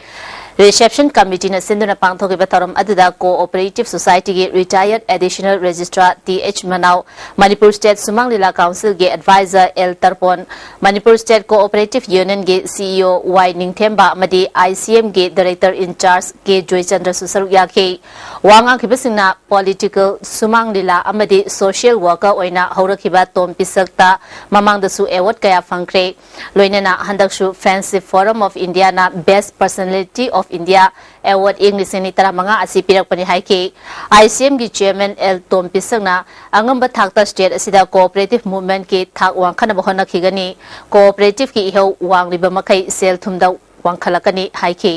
Reception Committeeꯅ ꯁꯤꯟꯗꯨꯅ ꯄꯥꯡꯊꯣꯛꯈꯤꯕ ꯊꯧꯔꯝ ꯑꯗꯨꯗ Cooperative Societyꯒꯤ Retired Additional Registrar T H Manao, Manipur State Shumang Leela Councilꯒꯤ Advisor L Tarpon, Manipur State Cooperative Unionꯒꯤ ꯁꯤ ꯏ ꯑꯣ ꯋꯥꯏ ꯅꯤꯡꯊꯦꯝꯕ ꯑꯃꯗꯤ ꯑꯥꯏ ꯁꯤ ꯑꯦꯝꯒꯤ Director in Charge ꯀꯦ ꯖꯣꯏꯆꯟꯗ꯭ꯔꯁꯨ ꯁꯔꯨꯛ ꯌꯥꯈꯤ꯫ ꯋꯥ ꯉꯥꯡꯈꯤꯕꯁꯤꯡꯅ political, ꯁꯨꯃꯥꯡ ꯂꯤꯂꯥ ꯑꯃꯗꯤ social worker ꯑꯣꯏꯅ ꯍꯧꯔꯛꯈꯤꯕ ꯇꯣꯝ ꯄꯤꯁꯛꯇ ꯃꯃꯥꯡꯗꯁꯨ award ꯀꯌꯥ ꯐꯪꯈ꯭ꯔꯦ꯫ ꯂꯣꯏꯅꯅ ꯍꯟꯗꯛꯁꯨ Friendship Forum of Indiaꯅ Best Personality of India Award ꯏꯪ ꯂꯤꯁꯤꯡ ꯑꯅꯤ ꯇꯔꯥꯃꯉꯥ ꯑꯁꯤ ꯄꯤꯔꯛꯄꯅꯤ ꯍꯥꯏꯈꯤ꯫ ꯑꯥꯏ ꯁꯤ ꯑꯦꯝꯒꯤ Chairman ꯑꯦꯜ ꯇꯣꯝ ꯄꯤꯁꯛꯅ ꯑꯉꯝꯕ ꯊꯥꯛꯇ state ꯑꯁꯤꯗ cooperative movementꯀꯤ ꯊꯥꯛ ꯋꯥꯡꯈꯠꯅꯕ ꯍꯣꯠꯅꯈꯤꯒꯅꯤ꯫ Cooperativeꯀꯤ ꯏꯍꯧ ꯋꯥꯡꯂꯤꯕ ꯃꯈꯩ ꯁꯦꯜ ꯊꯨꯝꯗ ꯋꯥꯡꯈꯠꯂꯛꯀꯅꯤ ꯍꯥꯏꯈꯤ꯫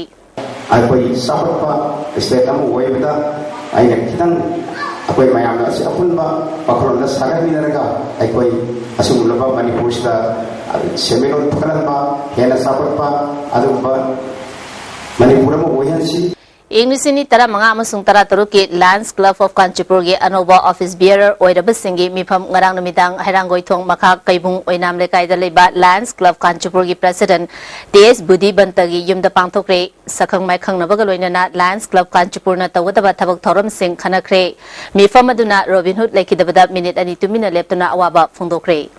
ꯑꯩꯈꯣꯏ ꯆꯥꯎꯈꯠꯄ state ꯑꯃ ꯑꯣꯏꯕꯗ ꯑꯩꯅ ꯈꯤꯇꯪ ꯑꯩꯈꯣꯏ ꯃꯌꯥꯝꯅ ꯑꯁꯤ ꯑꯄꯨꯟꯕ ꯋꯥꯈꯜꯂꯣꯟꯗ ꯁꯥꯒꯠꯃꯤꯟꯅꯔꯒ ꯑꯩꯈꯣꯏ ꯑꯁꯤꯒꯨꯝꯂꯕ ꯃꯅꯤꯄꯨꯔꯁꯤꯗ ꯁꯦꯟꯃꯤꯠꯂꯣꯟ ꯐꯒꯠꯍꯟꯕ, ꯍꯦꯟꯅ ꯆꯥꯎꯈꯠꯄ ꯑꯗꯨꯒꯨꯝꯕ ꯃꯅꯤꯄꯨꯔ ꯑꯃ ꯑꯣꯏꯍꯟꯁꯤ꯫ ꯏꯪ ꯂꯤꯁꯤꯡ ꯑꯅꯤ ꯇꯔꯥꯃꯉꯥ ꯑꯃꯁꯨꯡ ꯇꯔꯥꯇꯔꯨꯛꯀꯤ Lions Club of Kanchanpurꯒꯤ ꯑꯅꯧꯕ office bearer ꯑꯣꯏꯔꯕꯁꯤꯡꯒꯤ ꯃꯤꯐꯝ ꯉꯔꯥꯡ ꯅꯨꯃꯤꯗꯥꯡ ꯍꯩꯔꯥꯡꯒꯣꯏꯊꯣꯡ ꯃꯈꯥ ꯀꯩꯕꯨꯡ ꯑꯣꯏꯅꯥꯝ ꯂꯩꯀꯥꯏꯗ ꯂꯩꯕ Lions Club Kanchanpurꯒꯤ president ꯇꯤ ꯑꯦꯁ ꯕꯨꯙꯤꯕꯟꯇꯒꯤ ꯌꯨꯝꯗ ꯄꯥꯡꯊꯣꯛꯈ꯭ꯔꯦ꯫ ꯁꯛꯈꯪ ꯃꯥꯏꯈꯪꯅꯕꯒ ꯂꯣꯏꯅꯅ Lions Club Kanchanpurꯅ ꯇꯧꯒꯗꯕ ꯊꯕꯛ ꯊꯧꯔꯝꯁꯤꯡ ꯈꯟꯅꯈ꯭ꯔꯦ꯫ ꯃꯤꯐꯝ ꯑꯗꯨꯅ Robin Hood ꯂꯩꯈꯤꯗꯕꯗ ꯃꯤꯅꯤꯠ ꯑꯅꯤ ꯇꯨꯃꯤꯟꯅ ꯂꯦꯞꯇꯨꯅ ꯑꯋꯥꯕ ꯐꯣꯡꯗꯣꯛꯈ꯭ꯔꯦ꯫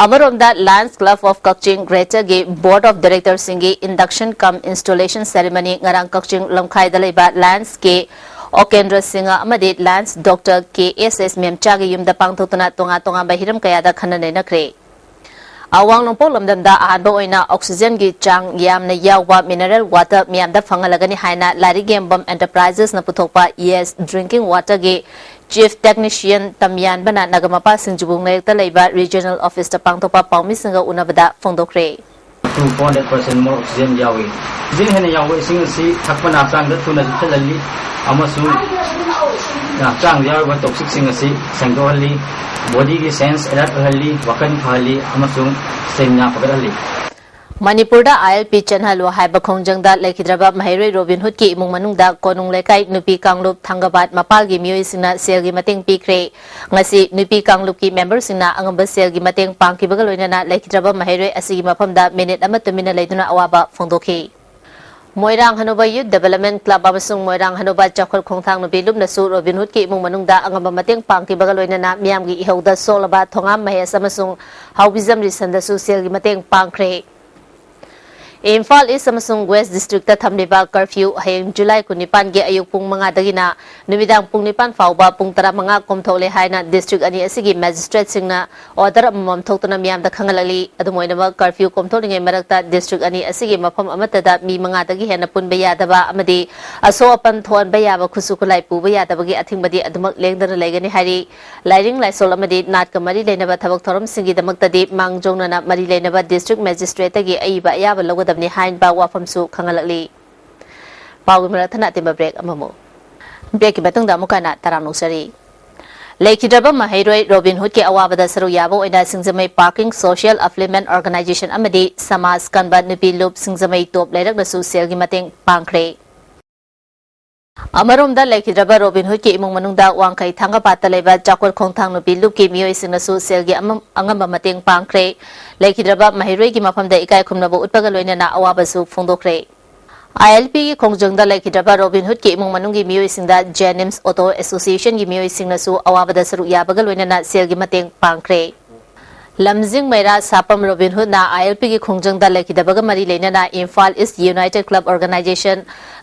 ꯑꯃꯔꯣꯝꯗ Lions Club of Kachin Greaterꯒꯤ Board of Directorꯁꯤꯡꯒꯤ induction cum installation ceremony ꯉꯔꯥꯡ ꯀꯛꯆꯤꯡ ꯂꯝꯈꯥꯏꯗ ꯂꯩꯕ Lionsꯀꯤ ꯑꯣꯀꯦꯟꯗ꯭ꯔ ꯁꯤꯡꯍ ꯑꯃꯗꯤ Lions Doctor ꯀꯦ ꯑꯦꯁ ꯑꯦꯁ ꯃꯦꯝꯆꯥꯒꯤ ꯌꯨꯝꯗ ꯄꯥꯡꯊꯣꯛꯇꯨꯅ ꯇꯣꯉꯥꯟ ꯇꯣꯉꯥꯟꯕ ꯍꯤꯔꯝ ꯀꯌꯥꯗ ꯈꯟꯅ ꯅꯩꯅꯈ꯭ꯔꯦ꯫ ꯑꯋꯥꯡ ꯅꯣꯡꯄꯣꯛ ꯂꯝꯗꯝꯗ ꯑꯍꯥꯟꯕ ꯑꯣꯏꯅ oxygenꯒꯤ ꯆꯥꯡ ꯌꯥꯝꯅ ꯌꯥꯎꯕ mineral water ꯃꯤꯌꯥꯝꯗ ꯐꯪꯍꯜꯂꯒꯅꯤ ꯍꯥꯏꯅ ꯂꯥꯏꯔꯤꯛ ꯌꯦꯡꯕꯝ Enterprisesꯅ ꯄꯨꯊꯣꯛꯄ Yes Drinking Waterꯒꯤ Chief Technician ꯇꯝꯌꯥꯟꯕꯅ Nagampal ꯁꯤꯡꯖꯨꯕꯨꯡ ꯂꯩꯔꯛꯇ ꯂꯩꯕ Regional Officeꯇ ꯄꯥꯡꯊꯣꯛꯄ ꯄꯥꯎꯃꯤꯁꯤꯡꯒ ꯎꯅꯕꯗ ꯐꯣꯡꯗꯣꯛꯈ꯭ꯔꯦ꯫ Two four hundred percent more oxygen ꯌꯥꯎꯏ꯫ Oxygen ꯍꯦꯟꯅ ꯌꯥꯎꯕ ꯏꯁꯤꯡ ꯑꯁꯤ ꯊꯛꯄꯅ ꯍꯛꯆꯥꯡꯗ ꯊꯨꯅ ꯆꯨꯞꯁꯤꯜꯍꯜꯂꯤ ꯑꯃꯁꯨꯡ ꯍꯛꯆꯥꯡꯗ ꯌꯥꯎꯔꯤꯕ toxicꯁꯤꯡ ꯑꯁꯤ ꯁꯦꯡꯗꯣꯛꯍꯜꯂꯤ, bodyꯒꯤ sense alert ꯑꯣꯏꯍꯜꯂꯤ, ꯋꯥꯈꯜ ꯐꯍꯜꯂꯤ ꯑꯃꯁꯨꯡ stamina ꯐꯒꯠꯍꯜꯂꯤ꯫ ꯃꯅꯤꯄꯨꯔꯗ ꯑꯥꯏ ꯑꯦꯜ ꯄꯤ ꯆꯦꯟꯍꯜꯂꯨ ꯍꯥꯏꯕ ꯈꯣꯡꯖꯪꯗ ꯂꯩꯈꯤꯗ꯭ꯔꯕ ꯃꯍꯩꯔꯣꯏ ꯔꯣꯕꯤꯟ ꯍꯨꯗꯀꯤ ꯏꯃꯨꯡ ꯃꯅꯨꯡꯗ ꯀꯣꯅꯨꯡ ꯂꯩꯀꯥꯏ ꯅꯨꯄꯤ ꯀꯥꯡꯂꯨꯞ ꯊꯥꯡꯒꯕꯥꯠ ꯃꯄꯥꯜꯒꯤ ꯃꯤꯑꯣꯏꯁꯤꯡꯅ ꯁꯦꯜꯒꯤ ꯃꯇꯦꯡ ꯄꯤꯈ꯭ꯔꯦ꯫ ꯉꯁꯤ ꯅꯨꯄꯤ ꯀꯥꯡꯂꯨꯞꯀꯤ memberꯁꯤꯡꯅ ꯑꯉꯝꯕ ꯁꯦꯜꯒꯤ ꯃꯇꯦꯡ ꯄꯥꯡꯈꯤꯕꯒ ꯂꯣꯏꯅꯅ ꯂꯩꯈꯤꯗ꯭ꯔꯕ ꯃꯍꯩꯔꯣꯏ ꯑꯁꯤꯒꯤ ꯃꯐꯝꯗ ꯃꯤꯅꯤꯠ ꯑꯃ ꯇꯨꯃꯤꯟꯅ ꯂꯩꯗꯨꯅ ꯑꯋꯥꯕ ꯐꯣꯡꯗꯣꯛꯈꯤ꯫ ꯃꯣꯏꯔꯥꯡ ꯍꯅꯨꯕ Youth Development Club ꯑꯃꯁꯨꯡ ꯃꯣꯏꯔꯥꯡ ꯍꯅꯨꯕ ꯆꯥꯎꯈꯠ ꯈꯣꯡꯊꯥꯡ ꯅꯨꯄꯤ ꯂꯨꯞꯅꯁꯨ ꯔꯣꯕꯤꯟ ꯍꯨꯗꯀꯤ ꯏꯃꯨꯡ ꯃꯅꯨꯡꯗ ꯑꯉꯝꯕ ꯃꯇꯦꯡ ꯄꯥꯡꯈꯤꯕꯒ ꯂꯣꯏꯅꯅ ꯃꯤꯌꯥꯝꯒꯤ ꯏꯍꯧꯗ ꯁꯣꯛꯂꯕ ꯊꯣꯉꯥꯝ ꯃꯍꯦꯁ ꯑꯃꯁꯨꯡ ꯍꯥꯎꯕꯤꯖꯝ ꯔꯤꯁꯟꯗꯁꯨ ꯁꯦꯜꯒꯤ ꯃꯇꯦꯡ ꯄꯥꯡꯈ꯭ꯔꯦ꯫ ꯏꯝꯐꯥꯜ East ꯑꯃꯁꯨꯡ West Districtꯇ ꯊꯝꯂꯤꯕ curfew ꯍꯌꯦꯡ July ꯀꯨꯟꯅꯤꯄꯥꯟꯒꯤ ꯑꯌꯨꯛ ꯄꯨꯡ ꯃꯉꯥꯗꯒꯤꯅ ꯅꯨꯃꯤꯗꯥꯡ ꯄꯨꯡ ꯅꯤꯄꯥꯟ ꯐꯥꯎꯕ ꯄꯨꯡ ꯇꯔꯥꯃꯉꯥ ꯀꯣꯝꯊꯣꯛꯂꯦ ꯍꯥꯏꯅ district ꯑꯅꯤ ꯑꯁꯤꯒꯤ magistrateꯁꯤꯡꯅ order ꯑꯃꯃꯝ ꯊꯣꯛꯇꯨꯅ ꯃꯤꯌꯥꯝꯗ ꯈꯪꯍꯜꯂꯛꯂꯤ꯫ ꯑꯗꯨꯝ ꯑꯣꯏꯅꯃꯛ, curfew ꯀꯣꯝꯊꯣꯛꯂꯤꯉꯩ ꯃꯔꯛꯇ district ꯑꯅꯤ ꯑꯁꯤꯒꯤ ꯃꯐꯝ ꯑꯃꯠꯇꯗ ꯃꯤ ꯃꯉꯥꯗꯒꯤ ꯍꯦꯟꯅ ꯄꯨꯟꯕ ꯌꯥꯗꯕ ꯑꯃꯗꯤ ꯑꯁꯣꯛ ꯑꯄꯟ ꯊꯣꯛꯍꯟꯕ ꯌꯥꯕ ꯈꯨꯠꯁꯨ ꯈꯨꯠꯂꯥꯏ ꯄꯨꯕ ꯌꯥꯗꯕꯒꯤ ꯑꯊꯤꯡꯕꯗꯤ ꯑꯗꯨꯃꯛ ꯂꯦꯡꯗꯅ ꯂꯩꯒꯅꯤ ꯍꯥꯏꯔꯤ꯫ ꯂꯥꯏꯅꯤꯡ ꯂꯥꯏꯁꯣꯜ ꯑꯃꯗꯤ ꯅꯥꯠꯀ ꯃꯔꯤ ꯂꯩꯅꯕ ꯊꯕꯛ ꯊꯧꯔꯝꯁꯤꯡꯒꯤꯗꯃꯛꯇꯗꯤ ꯃꯥꯡꯖꯧꯅꯅ ꯃꯔꯤ ꯂꯩꯅꯕ district magistrateꯇꯒꯤ ꯑꯏꯕ ꯑꯌꯥꯕ ꯂꯧꯒꯗꯕꯅꯤ ꯍꯥꯏꯕ ꯋꯥꯐꯝꯁꯨ ꯈꯪꯍꯜꯂꯛꯂꯤ꯫ ꯄꯥꯎꯒꯤ ꯃꯔꯛ ꯊꯠꯅ ꯑꯇꯦꯟꯕ break ꯑꯃꯃꯨꯛ꯫ Breakꯀꯤ ꯃꯇꯨꯡꯗ ꯑꯃꯨꯛꯀ ꯍꯟꯅ ꯇꯔꯥꯝꯅ ꯑꯣꯛꯆꯔꯤ꯫ ꯂꯩꯈꯤꯗ꯭ꯔꯕ ꯃꯍꯩꯔꯣꯏ ꯔꯣꯕꯤꯟ ꯍꯨꯗꯀꯤ ꯑꯋꯥꯕꯗ ꯁꯔꯨꯛ ꯌꯥꯕ ꯑꯣꯏꯅ ꯁꯤꯡꯖꯃꯩ Parking Social Affluent Organization ꯑꯃꯗꯤ ꯁꯃꯥꯖ ꯀꯟꯕ ꯅꯨꯄꯤ ꯂꯨꯞ ꯁꯤꯡꯖꯃꯩ ꯇꯣꯞ ꯂꯩꯔꯛꯅꯁꯨ ꯁꯦꯜꯒꯤ ꯃꯇꯦꯡ ꯄꯥꯡꯈ꯭ꯔꯦ꯫ ꯑꯃꯔꯣꯝꯗ, ꯂꯩꯈꯤꯗ꯭ꯔꯕ ꯔꯣꯕꯤꯟ ꯍꯨꯗꯀꯤ ꯏꯃꯨꯡ ꯃꯅꯨꯡꯗ ꯋꯥꯡꯈꯩ ꯊꯥꯡꯒꯄꯥꯠꯇ ꯂꯩꯕ ꯆꯥꯎꯈꯠ ꯈꯣꯡꯊꯥꯡ ꯅꯨꯄꯤ ꯂꯨꯞꯀꯤ ꯃꯤꯑꯣꯏꯁꯤꯡꯅꯁꯨ ꯁꯦꯜꯒꯤ ꯑꯃ-, ꯑꯉꯝꯕ ꯃꯇꯦꯡ ꯄꯥꯡꯈ꯭ꯔꯦ꯫ ꯂꯩꯈꯤꯗ꯭ꯔꯕ ꯃꯍꯩꯔꯣꯏꯒꯤ ꯃꯐꯝꯗ ꯏꯀꯥꯏ ꯈꯨꯝꯅꯕ ꯎꯠꯄꯒ ꯂꯣꯏꯅꯅ ꯑꯋꯥꯕꯁꯨ ꯐꯣꯡꯗꯣꯛꯈ꯭ꯔꯦ꯫ ꯑꯥꯏ ꯑꯦꯜ ꯄꯤꯒꯤ ꯈꯣꯡꯖꯪꯗ ꯂꯩꯈꯤꯗ꯭ꯔꯕ ꯔꯣꯕꯤꯟ ꯍꯨꯗꯀꯤ ꯏꯃꯨꯡ ꯃꯅꯨꯡꯒꯤ ꯃꯤꯑꯣꯏꯁꯤꯡꯗ ꯖꯦꯅꯤꯝꯁ ꯑꯣꯇꯣ ꯑꯦꯁꯣꯁꯤꯌꯦꯁꯟꯒꯤ ꯃꯤꯑꯣꯏꯁꯤꯡꯅꯁꯨ ꯑꯋꯥꯕꯗ ꯁꯔꯨꯛ ꯌꯥꯕꯒ ꯂꯣꯏꯅꯅ ꯁꯦꯜꯒꯤ ꯃꯇꯦꯡ ꯄꯥꯡꯈ꯭ꯔꯦ꯫ ꯂꯝꯖꯤꯡ ꯃꯩꯔꯥ ꯁꯥꯄꯝ ꯔꯣꯕꯤꯟ ꯍꯨꯗꯅ ꯑꯥꯏ ꯑꯦꯜ ꯄꯤꯒꯤ ꯈꯣꯡꯖꯪꯗ ꯂꯩꯈꯤꯗꯕꯒ ꯃꯔꯤ ꯂꯩꯅꯅ Imphal east united club organisation,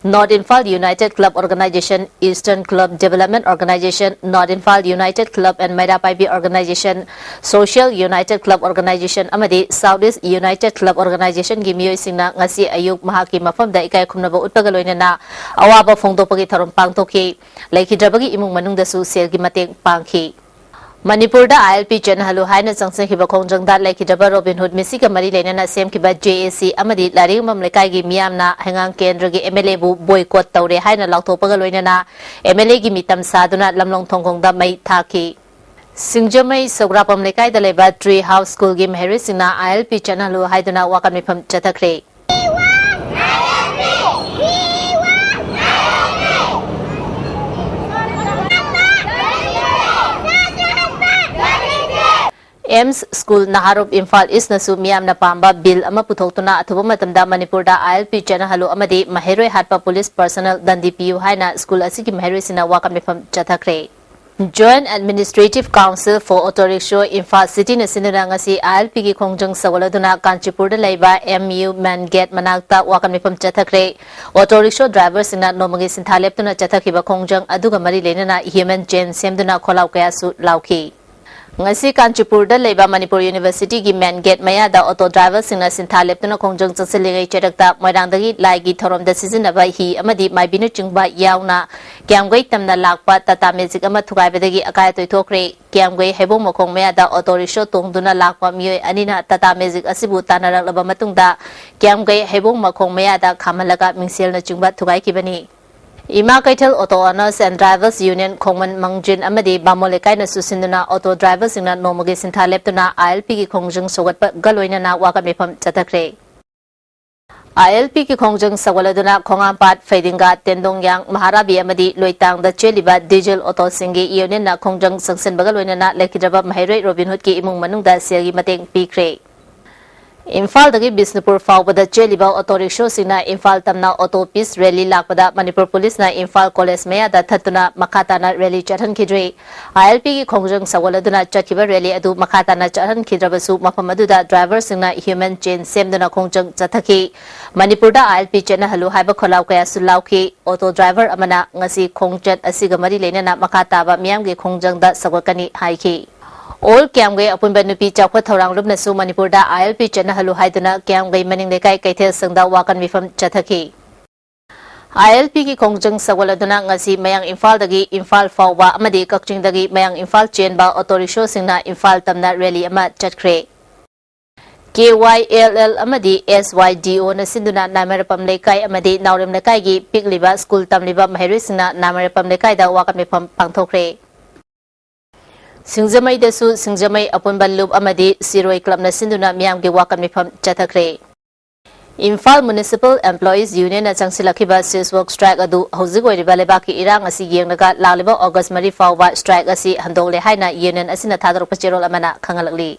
north Imphal united club organisation, eastern club development organisation, north Imphal united club and Meira Paibi organisation, social united club organisation ꯑꯃꯗꯤ ꯁꯥꯎꯠ ꯏꯁ ꯌꯨꯅꯥꯏꯇꯦꯗ ꯀ꯭ꯂꯕ ꯑꯣꯔꯒꯅꯥꯏꯖꯦꯁꯟꯒꯤ ꯃꯤꯑꯣꯏꯁꯤꯡꯅ ꯉꯁꯤ ꯑꯌꯨꯛ ꯃꯍꯥꯛꯀꯤ ꯃꯐꯝꯗ ꯏꯀꯥꯏ ꯈꯨꯝꯅꯕ ꯎꯠꯄꯒ ꯂꯣꯏꯅꯅ ꯑꯋꯥꯕ ꯐꯣꯡꯗꯣꯛꯄꯒꯤ ꯊꯧꯔꯝ ꯄꯥꯡꯊꯣꯛꯈꯤ꯫ ꯂꯩꯈꯤꯗ꯭ꯔꯕꯒꯤ ꯏꯃꯨꯡ ꯃꯅꯨꯡꯗꯁꯨ ꯁꯦꯜꯒꯤ ꯃꯇꯦꯡ ꯄꯥꯡꯈꯤ꯫ ꯃꯅꯤꯄꯨꯔꯗ ꯑꯥꯏ ꯑꯦꯜ ꯄꯤ ꯆꯠꯅꯍꯜꯂꯨ ꯍꯥꯏꯅ ꯆꯪꯁꯤꯟꯈꯤꯕ ꯈꯣꯡꯖꯪꯗ ꯂꯩꯈꯤꯗ꯭ꯔꯕ ꯔꯣꯕꯤꯟ ꯍꯨꯗ ꯃꯤꯁꯤꯒ ꯃꯔꯤ ꯂꯩꯅꯅ ꯁꯦꯝꯈꯤꯕ ꯖꯦ ꯑꯦ ꯁꯤ ꯑꯃꯗꯤ ꯂꯥꯏꯔꯤꯛ ꯌꯣꯟꯐꯝ ꯂꯩꯀꯥꯏꯒꯤ ꯃꯤꯌꯥꯝꯅ ꯍꯩꯉꯥꯡ ꯀꯦꯟꯗ꯭ꯔꯒꯤ ꯑꯦꯝ ꯑꯦꯜ ꯑꯦꯕꯨ ꯕꯣꯏꯀꯣꯠ ꯇꯧꯔꯦ ꯍꯥꯏꯅ ꯂꯥꯎꯊꯣꯛꯄꯒ ꯂꯣꯏꯅꯅ ꯑꯦꯝ ꯑꯦꯜ ꯑꯦꯒꯤ ꯃꯤꯇꯝ ꯁꯥꯗꯨꯅ ꯂꯝꯂꯣꯡ ꯊꯣꯡꯈꯣꯡꯗ ꯃꯩ ꯊꯥꯈꯤ꯫ ꯁꯤꯡꯖꯃꯩ ꯁꯧꯒ꯭ꯔꯥꯄꯝ ꯂꯩꯀꯥꯏꯗ ꯂꯩꯕ ꯇ꯭ꯔꯤ ꯍꯥꯎꯁ ꯁ꯭ꯀꯨꯜꯒꯤ ꯃꯍꯩꯔꯣꯏꯁꯤꯡꯅ ꯑꯥꯏ ꯑꯦꯜ ꯄꯤ ꯆꯠꯅꯍꯜꯂꯨ ꯍꯥꯏꯗꯨꯅ ꯋꯥꯀꯠ ꯃꯤꯐꯝ ꯆꯠꯊꯈ꯭ꯔꯦ꯫ ꯑꯦꯝꯁ ꯁ꯭ꯀꯨꯜ ꯅꯍꯥꯔꯣꯞ ꯏꯝꯐꯥꯜ ꯏꯁꯅꯁꯨ ꯃꯤꯌꯥꯝꯅ ꯄꯥꯝꯕ ꯕꯤꯜ ꯑꯃ ꯄꯨꯊꯣꯛꯇꯨꯅ ꯑꯊꯨꯕ ꯃꯇꯝꯗ ꯃꯅꯤꯄꯨꯔꯗ ꯑꯥꯏ ꯑꯦꯜ ꯄꯤ ꯆꯠꯅꯍꯜꯂꯨ ꯑꯃꯗꯤ ꯃꯍꯩꯔꯣꯏ ꯍꯥꯠꯄ ꯄꯨꯂꯤꯁ ꯄꯔꯁꯅꯦꯜ ꯗꯟꯗꯤ ꯄꯤꯌꯨ ꯍꯥꯏꯅ ꯁ꯭ꯀꯨꯜ ꯑꯁꯤꯒꯤ ꯃꯍꯩꯔꯣꯏꯁꯤꯡꯅ ꯋꯥꯀꯠ ꯃꯤꯐꯝ ꯆꯠꯊꯈ꯭ꯔꯦ꯫ Joint Administrative Council for Auto Rickshaw Imphal ꯁꯤꯇꯤꯅ ꯁꯤꯟꯗꯨꯅ ꯉꯁꯤ ꯑꯥꯏ ꯑꯦꯜ ꯄꯤꯒꯤ ꯈꯣꯡꯖꯪ ꯁꯧꯒꯠꯂꯗꯨꯅ ꯀꯥꯟꯆꯤꯄꯨꯔꯗ ꯂꯩꯕ ꯑꯦꯝ ꯌꯨ ꯃꯦꯟ ꯒꯦꯠ ꯃꯅꯥꯛꯇ ꯋꯥꯀꯠ ꯃꯤꯐꯝ ꯆꯠꯊꯈ꯭ꯔꯦ꯫ ꯑꯣꯇꯣ ꯔꯤꯛꯁꯣ ꯗ꯭ꯔꯥꯏꯚꯔꯁꯤꯡꯅ ꯅꯣꯡꯃꯒꯤ ꯁꯤꯟꯊꯥ ꯂꯦꯞꯇꯨꯅ ꯆꯠꯊꯈꯤꯕ ꯈꯣꯡꯖꯪ ꯑꯗꯨꯒ ꯃꯔꯤ ꯂꯩꯅꯅ ꯍ꯭ꯌꯨꯃꯦꯟ ꯆꯦꯟ ꯁꯦꯝꯗꯨꯅ ꯈꯣꯜꯂꯥꯎ ꯀꯌꯥꯁꯨ ꯂꯥꯎꯈꯤ꯫ ꯉꯁꯤ ꯀꯥꯟꯆꯤꯄꯨꯔꯗ ꯂꯩꯕ ꯃꯅꯤꯄꯨꯔ ꯌꯨꯅꯤꯚꯔꯁꯤꯇꯤꯒꯤ ꯃꯦꯟ ꯒꯦꯠ ꯃꯌꯥꯗ ꯑꯣꯇꯣ ꯗ꯭ꯔꯥꯏꯚꯔꯁꯤꯡꯅ ꯁꯤꯟꯊꯥ ꯂꯦꯞꯇꯨꯅ ꯈꯣꯡꯖꯪ ꯆꯪꯁꯤꯜꯂꯤꯉꯩ ꯆꯩꯔꯛꯇ ꯃꯣꯏꯔꯥꯡꯗꯒꯤ ꯂꯥꯏꯒꯤ ꯊꯧꯔꯝꯗ ꯁꯤꯖꯤꯟꯅꯕ ꯍꯤ ꯑꯃꯗꯤ ꯃꯥꯏꯕꯤꯅꯆꯤꯡꯕ ꯌꯥꯎꯅ ꯀꯤꯌꯥꯝꯒꯩ ꯇꯝꯅ ꯂꯥꯛꯄ ꯇꯥꯇꯥ ꯃꯦꯖꯤꯛ ꯑꯃ ꯊꯨꯒꯥꯏꯕꯗꯒꯤ ꯑꯀꯥꯏ ꯑꯇꯣꯏ ꯊꯣꯛꯈ꯭ꯔꯦ꯫ ꯀꯤꯌꯥꯝꯒꯩ ꯍꯩꯕꯣꯡ ꯃꯈꯣꯡ ꯃꯌꯥꯗ ꯑꯣꯇꯣ ꯔꯤꯛꯁꯣ ꯇꯣꯡꯗꯨꯅ ꯂꯥꯛꯄ ꯃꯤꯑꯣꯏ ꯑꯅꯤꯅ ꯇꯥꯇꯥ ꯃꯦꯖꯤꯛ ꯑꯁꯤꯕꯨ ꯇꯥꯟꯅꯔꯛꯂꯕ ꯃꯇꯨꯡꯗ ꯀꯤꯌꯥꯝꯒꯩ ꯍꯩꯕꯣꯡ ꯃꯈꯣꯡ ꯃꯌꯥꯗ ꯈꯥꯝꯍꯜꯂꯒ ꯃꯤꯡꯁꯦꯜꯅꯆꯤꯡꯕ ꯊꯨꯒꯥꯏꯈꯤꯕꯅꯤ꯫ Ima Keithel auto owners and drivers union Khongman Mangjin ꯑꯃꯗꯤ ꯕꯥꯃꯣꯟ ꯂꯩꯀꯥꯏꯅꯁꯨ ꯁꯤꯟꯗꯨꯅ ꯑꯣꯇꯣ ꯗ꯭ꯔꯥꯏꯚꯔꯁꯤꯡꯅ ꯅꯣꯡꯃꯒꯤ ꯁꯤꯟꯊꯥ ꯂꯦꯞꯇꯨꯅ ꯑꯥꯏ ꯑꯦꯜ ꯄꯤꯒꯤ ꯈꯣꯡꯖꯪ ꯁꯧꯒꯠꯄꯒ ꯂꯣꯏꯅꯅ ꯋꯥꯀꯠ ꯃꯤꯐꯝ ꯆꯠꯊꯈ꯭ꯔꯦ꯫ ꯑꯥꯏ ꯑꯦꯜ ꯄꯤꯒꯤ ꯈꯣꯡꯖꯪ ꯁꯧꯒꯠꯂꯗꯨꯅ ꯈꯣꯡꯉꯥꯝꯄꯥꯠ, ꯐꯩꯗꯤꯡꯒꯥ, ꯇꯦꯟꯗꯣꯡꯌꯥꯡ, ꯃꯍꯥꯔꯥꯕꯤ ꯑꯃꯗꯤ ꯂꯣꯏꯇꯥꯡꯗ ꯆꯦꯜꯂꯤꯕ ꯗꯤꯖꯜ ꯑꯣꯇꯣꯁꯤꯡꯒꯤ ꯌꯨꯅꯤꯌꯟꯅ ꯈꯣꯡꯖꯪ ꯆꯪꯁꯤꯟꯕꯒ ꯂꯣꯏꯅꯅ ꯂꯩꯈꯤꯗ꯭ꯔꯕ ꯃꯍꯩꯔꯣꯏ ꯔꯣꯕꯤꯟꯍꯨꯗꯀꯤ ꯏꯃꯨꯡ ꯃꯅꯨꯡꯗ ꯁꯦꯜꯒꯤ ꯃꯇꯦꯡ ꯄꯤꯈ꯭ꯔꯦ꯫ ꯏꯝꯐꯥꯜꯗꯒꯤ ꯕꯤꯁꯅꯨꯄꯨꯔ ꯐꯥꯎꯕꯗ ꯆꯦꯜꯂꯤꯕ ꯑꯣꯇꯣ ꯔꯤꯛꯁꯣꯁꯤꯡꯅ ꯏꯝꯐꯥꯜ ꯇꯝꯅ ꯑꯣꯇꯣ ꯄꯤꯁ ꯔꯦꯂꯤ ꯂꯥꯛꯄꯗ ꯃꯅꯤꯄꯨꯔ ꯄꯨꯂꯤꯁꯅ ꯏꯝꯐꯥꯜ ꯀꯣꯂꯦꯖ ꯃꯌꯥꯗ ꯊꯠꯇꯨꯅ ꯃꯈꯥ ꯇꯥꯅ ꯔꯦꯂꯤ ꯆꯠꯍꯟꯈꯤꯗ꯭ꯔꯦ꯫ ꯑꯥꯏ ꯑꯦꯜ ꯄꯤꯒꯤ ꯈꯣꯡꯖꯪ ꯁꯧꯒꯠꯂꯗꯨꯅ ꯆꯠꯈꯤꯕ ꯔꯦꯂꯤ ꯑꯗꯨ ꯃꯈꯥ ꯇꯥꯅ ꯆꯠꯍꯟꯈꯤꯗ꯭ꯔꯕꯁꯨ, ꯃꯐꯝ ꯑꯗꯨꯗ ꯗ꯭ꯔꯥꯏꯚꯔꯁꯤꯡꯅ ꯍ꯭ꯌꯨꯃꯦꯟ ꯆꯦꯟ ꯁꯦꯝꯗꯨꯅ ꯈꯣꯡꯖꯪ ꯆꯠꯊꯈꯤ꯫ ꯃꯅꯤꯄꯨꯔꯗ ꯑꯥꯏ ꯑꯦꯜ ꯄꯤ ꯆꯠꯅꯍꯜꯂꯨ ꯍꯥꯏꯕ ꯈꯣꯜꯂꯥꯎ ꯀꯌꯥꯁꯨ ꯂꯥꯎꯈꯤ꯫ ꯑꯣꯇꯣ ꯗ꯭ꯔꯥꯏꯚꯔ ꯑꯃꯅ ꯉꯁꯤ ꯈꯣꯡꯆꯠ ꯑꯁꯤꯒ ꯃꯔꯤ ꯂꯩꯅꯅ ꯃꯈꯥ ꯇꯥꯕ ꯃꯤꯌꯥꯝꯒꯤ ꯈꯣꯡꯖꯪꯗ ꯁꯧꯒꯠꯀꯅꯤ ꯍꯥꯏꯈꯤ꯫ ꯑꯣꯜ ꯀ꯭ꯌꯥꯝꯒꯩ ꯑꯄꯨꯟꯕ ꯅꯨꯄꯤ ꯆꯥꯎꯈꯠ ꯊꯧꯔꯥꯡ ꯂꯨꯞꯅꯁꯨ ꯃꯅꯤꯄꯨꯔꯗ ꯑꯥꯏ ꯑꯦꯜ ꯄꯤ ꯆꯠꯅꯍꯜꯂꯨ ꯍꯥꯏꯗꯨꯅ ꯀ꯭ꯌꯥꯝꯒꯩ ꯃꯅꯤꯡ ꯂꯩꯀꯥꯏ ꯀꯩꯊꯦꯜ ꯁꯪꯗ ꯋꯥꯀꯠ ꯃꯤꯐꯝ ꯆꯠꯊꯈꯤ꯫ ꯑꯥꯏ ꯑꯦꯜ ꯄꯤꯒꯤ ꯈꯣꯡꯖꯪ ꯁꯧꯒꯠꯂꯗꯨꯅ ꯉꯁꯤ ꯃꯌꯥꯡ ꯏꯝꯐꯥꯜꯗꯒꯤ ꯏꯝꯐꯥꯜ ꯐꯥꯎꯕ ꯑꯃꯗꯤ ꯀꯛꯆꯤꯡꯗꯒꯤ ꯃꯌꯥꯡ ꯏꯝꯐꯥꯜ ꯆꯦꯟꯕ ꯑꯣꯇꯣ ꯔꯤꯛꯁꯣꯁꯤꯡꯅ ꯏꯝꯐꯥꯜ ꯇꯝꯅ ꯔꯦꯂꯤ ꯑꯃ ꯆꯠꯈ꯭ꯔꯦ꯫ ꯀꯦ ꯋꯥꯏ ꯑꯦꯜ ꯑꯦꯜ ꯑꯃꯗꯤ ꯑꯦꯁ ꯋꯥꯏ ꯗꯤ ꯑꯣꯅ ꯁꯤꯟꯗꯨꯅ ꯅꯥꯃꯔꯄꯝ ꯂꯩꯀꯥꯏ ꯑꯃꯗꯤ ꯅꯥꯎꯔꯦꯝ ꯂꯩꯀꯥꯏꯒꯤ ꯄꯤꯛꯂꯤꯕ ꯁ꯭ꯀꯨꯜ ꯇꯝꯂꯤꯕ ꯃꯍꯩꯔꯣꯏꯁꯤꯡꯅ ꯅꯥꯃꯔꯄꯝ ꯂꯩꯀꯥꯏꯗ ꯋꯥꯀꯠ ꯃꯤꯐꯝ ꯄꯥꯡꯊꯣꯛꯈ꯭ꯔꯦ꯫ ꯁꯤꯡꯖꯃꯩꯗꯁꯨ ꯁꯤꯡꯖꯃꯩ ꯑꯄꯨꯟꯕ ꯂꯨꯞ ꯑꯃꯗꯤ ꯁꯤꯔꯣꯏ ꯀ꯭ꯂꯕꯅ ꯁꯤꯟꯗꯨꯅ ꯃꯤꯌꯥꯝꯒꯤ ꯋꯥꯀꯠ ꯃꯤꯐꯝ ꯆꯠꯊꯈ꯭ꯔꯦ꯫ ꯏꯝꯐꯥꯜ ꯃ꯭ꯌꯨꯅꯤꯁꯤꯄꯥꯜ ꯑꯦꯝꯄ꯭ꯂꯣꯌꯤꯁ ꯌꯨꯅꯤꯌꯟꯅ ꯆꯪꯁꯤꯜꯂꯛꯈꯤꯕ ꯁꯤꯁꯋꯣꯛ ꯁ꯭ꯇ꯭ꯔꯥꯏꯛ ꯑꯗꯨ ꯍꯧꯖꯤꯛ ꯑꯣꯏꯔꯤꯕ ꯂꯩꯕꯥꯛꯀꯤ ꯏꯔꯥꯡ ꯑꯁꯤ ꯌꯦꯡꯂꯒ ꯂꯥꯛꯂꯤꯕ ꯑꯣꯒꯁ ꯃꯔꯤ ꯐꯥꯎꯕ ꯁ꯭ꯇ꯭ꯔꯥꯏꯛ ꯑꯁꯤ ꯍꯟꯗꯣꯛꯂꯦ ꯍꯥꯏꯅ ꯌꯨꯅꯤꯌꯟ ꯑꯁꯤꯅ ꯊꯥꯗꯣꯔꯛꯄ ꯆꯦꯔꯣꯜ ꯑꯃꯅ ꯈꯪꯍꯜꯂꯛꯂꯤ꯫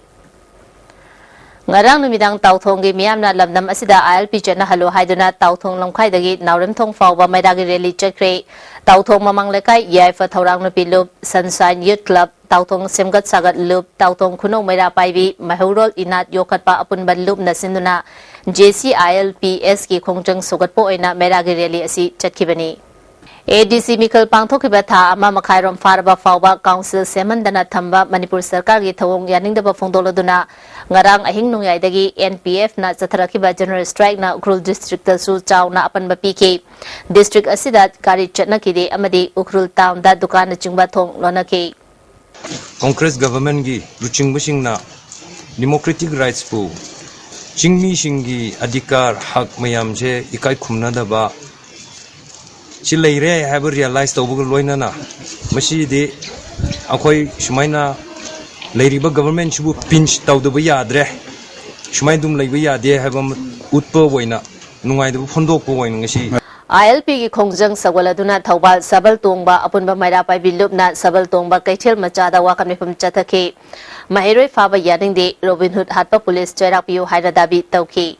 ꯉꯔꯥꯡ ꯅꯨꯃꯤꯗꯥꯡ ꯇꯥꯎꯊꯣꯡꯒꯤ ꯃꯤꯌꯥꯝꯅ ꯂꯝꯗꯝ ꯑꯁꯤꯗ ꯑꯥꯏ ꯑꯦꯜ ꯄꯤ ꯆꯠꯅꯍꯜꯂꯨ ꯍꯥꯏꯗꯨꯅ ꯇꯥꯎꯊꯣꯡ ꯂꯝꯈꯥꯏꯗꯒꯤ ꯅꯥꯎꯔꯦꯝꯊꯣꯡ ꯐꯥꯎꯕ ꯃꯩꯔꯥꯒꯤ ꯔꯦꯂꯤ ꯆꯠꯈ꯭ꯔꯦ꯫ ꯇꯥꯎꯊꯣꯡ ꯃꯃꯥꯡ ꯂꯩꯀꯥꯏ ꯌꯥꯏꯐ ꯊꯧꯔꯥꯡ ꯅꯨꯄꯤ ꯂꯨꯞ, ꯁꯟꯁꯥꯏꯟ ꯌꯨꯠ ꯀ꯭ꯂꯕ, ꯇꯥꯎꯊꯣꯡ ꯁꯦꯝꯒꯠ ꯁꯥꯒꯠ ꯂꯨꯞ, ꯇꯥꯎꯊꯣꯡ ꯈꯨꯅꯧ ꯃꯩꯔꯥ ꯄꯥꯏꯕꯤ, ꯃꯩꯍꯧꯔꯣꯜ ꯏꯅꯥꯠ ꯌꯣꯛꯈꯠꯄ ꯑꯄꯨꯟꯕ ꯂꯨꯞꯅ ꯁꯤꯟꯗꯨꯅ ꯖꯦ ꯁꯤ ꯑꯥꯏ ꯑꯦꯜ ꯄꯤ ꯑꯦꯁꯀꯤ ꯈꯣꯡꯖꯪ ꯁꯧꯒꯠꯄ ꯑꯣꯏꯅ ꯃꯩꯔꯥꯒꯤ ꯔꯦꯂꯤ ꯑꯁꯤ ꯆꯠꯈꯤꯕꯅꯤ꯫ ꯑꯦ ꯗꯤ ꯁꯤ ꯃꯤꯈꯜ ꯄꯥꯡꯊꯣꯛꯈꯤꯕ ꯊꯥ ꯑꯃ ꯃꯈꯥꯏꯔꯣꯝ ꯐꯥꯔꯕ ꯐꯥꯎꯕ ꯀꯥꯎꯟꯁꯤꯜ ꯁꯦꯝꯍꯟꯗꯅ ꯊꯝꯕ ꯃꯅꯤꯄꯨꯔ ꯁꯔꯀꯥꯔꯒꯤ ꯊꯧꯑꯣꯡ ꯌꯥꯅꯤꯡꯗꯕ ꯐꯣꯡꯗꯣꯛꯂꯗꯨꯅ ꯉꯔꯥꯡ ꯑꯍꯤꯡ ꯅꯣꯡꯌꯥꯏꯗꯒꯤ ꯑꯦꯟ ꯄꯤ ꯑꯦꯐꯅ ꯆꯠꯊꯔꯛꯈꯤꯕ ꯖꯦꯅꯔꯦꯜ ꯁ꯭ꯇ꯭ꯔꯥꯏꯛꯅ ꯎꯈ꯭ꯔꯨꯜ ꯗꯤꯁꯇ꯭ꯔꯤꯛꯇꯁꯨ ꯆꯥꯎꯅ ꯑꯄꯟꯕ ꯄꯤꯈꯤ꯫ ꯗꯤꯁꯇ꯭ꯔꯤꯛ ꯑꯁꯤꯗ ꯒꯥꯔꯤ ꯆꯠꯅꯈꯤꯗꯦ ꯑꯃꯗꯤ ꯎꯈ꯭ꯔꯨꯜ ꯇꯥꯎꯟꯗ ꯗꯨꯀꯥꯟꯅꯆꯤꯡꯕ ꯊꯣꯡ ꯂꯣꯟꯅꯈꯤ꯫ ꯀꯣꯡꯒ꯭ꯔꯦꯁ ꯒꯚꯔꯟꯃꯦꯟꯠꯀꯤ ꯂꯨꯆꯤꯡꯕꯁꯤꯡꯅ ꯗꯤꯃꯣꯀ꯭ꯔꯦꯇꯤꯛ ꯔꯥꯏꯠꯁꯄꯨ, ꯆꯤꯡꯃꯤꯁꯤꯡꯒꯤ ꯑꯙꯤꯀꯥꯔ, ꯍꯛ ꯃꯌꯥꯝꯁꯦ ꯏꯀꯥꯏ ꯈꯨꯝꯅꯗꯕ ꯁꯤ ꯂꯩꯔꯦ ꯍꯥꯏꯕ ꯔꯤꯌꯦꯂꯥꯏꯁ ꯇꯧꯕꯒ ꯂꯣꯏꯅꯅ ꯃꯁꯤꯗꯤ ꯑꯩꯈꯣꯏ ꯁꯨꯃꯥꯏꯅ ꯂꯩꯔꯤꯕ ꯒꯚꯔꯟꯃꯦꯟꯠꯁꯤꯕꯨ ꯄꯤꯟꯆ ꯇꯧꯗꯕ ꯌꯥꯗ꯭ꯔꯦ, ꯁꯨꯃꯥꯏꯅ ꯑꯗꯨꯝ ꯂꯩꯕ ꯌꯥꯗꯦ ꯍꯥꯏꯕ ꯑꯃ ꯎꯠꯄ ꯑꯣꯏꯅ ꯅꯨꯡꯉꯥꯏꯇꯕ ꯐꯣꯡꯗꯣꯛꯄ ꯑꯣꯏꯅ ꯉꯁꯤ ꯑꯥꯏ ꯑꯦꯜ ꯄꯤꯒꯤ ꯈꯣꯡꯖꯪ ꯁꯧꯒꯠꯂꯗꯨꯅ ꯊꯧꯕꯥꯜ ꯁꯕꯜ ꯇꯣꯡꯕ ꯑꯄꯨꯟꯕ ꯃꯩꯔꯥ ꯄꯥꯏꯕꯤ ꯂꯨꯞꯅ ꯁꯕꯜ ꯇꯣꯡꯕ ꯀꯩꯊꯦꯜ ꯃꯆꯥꯗ ꯋꯥꯀꯠ ꯃꯤꯐꯝ ꯆꯠꯊꯈꯤ꯫ ꯃꯍꯩꯔꯣꯏ ꯐꯥꯕ ꯌꯥꯅꯤꯡꯗꯦ, ꯔꯣꯕꯤꯟ ꯍꯨꯗ ꯍꯥꯠꯄ ꯄꯨꯂꯤꯁ ꯆꯩꯔꯥꯛꯄꯤꯌꯨ ꯍꯥꯏꯅ ꯗꯥꯕꯤ ꯇꯧꯈꯤ꯫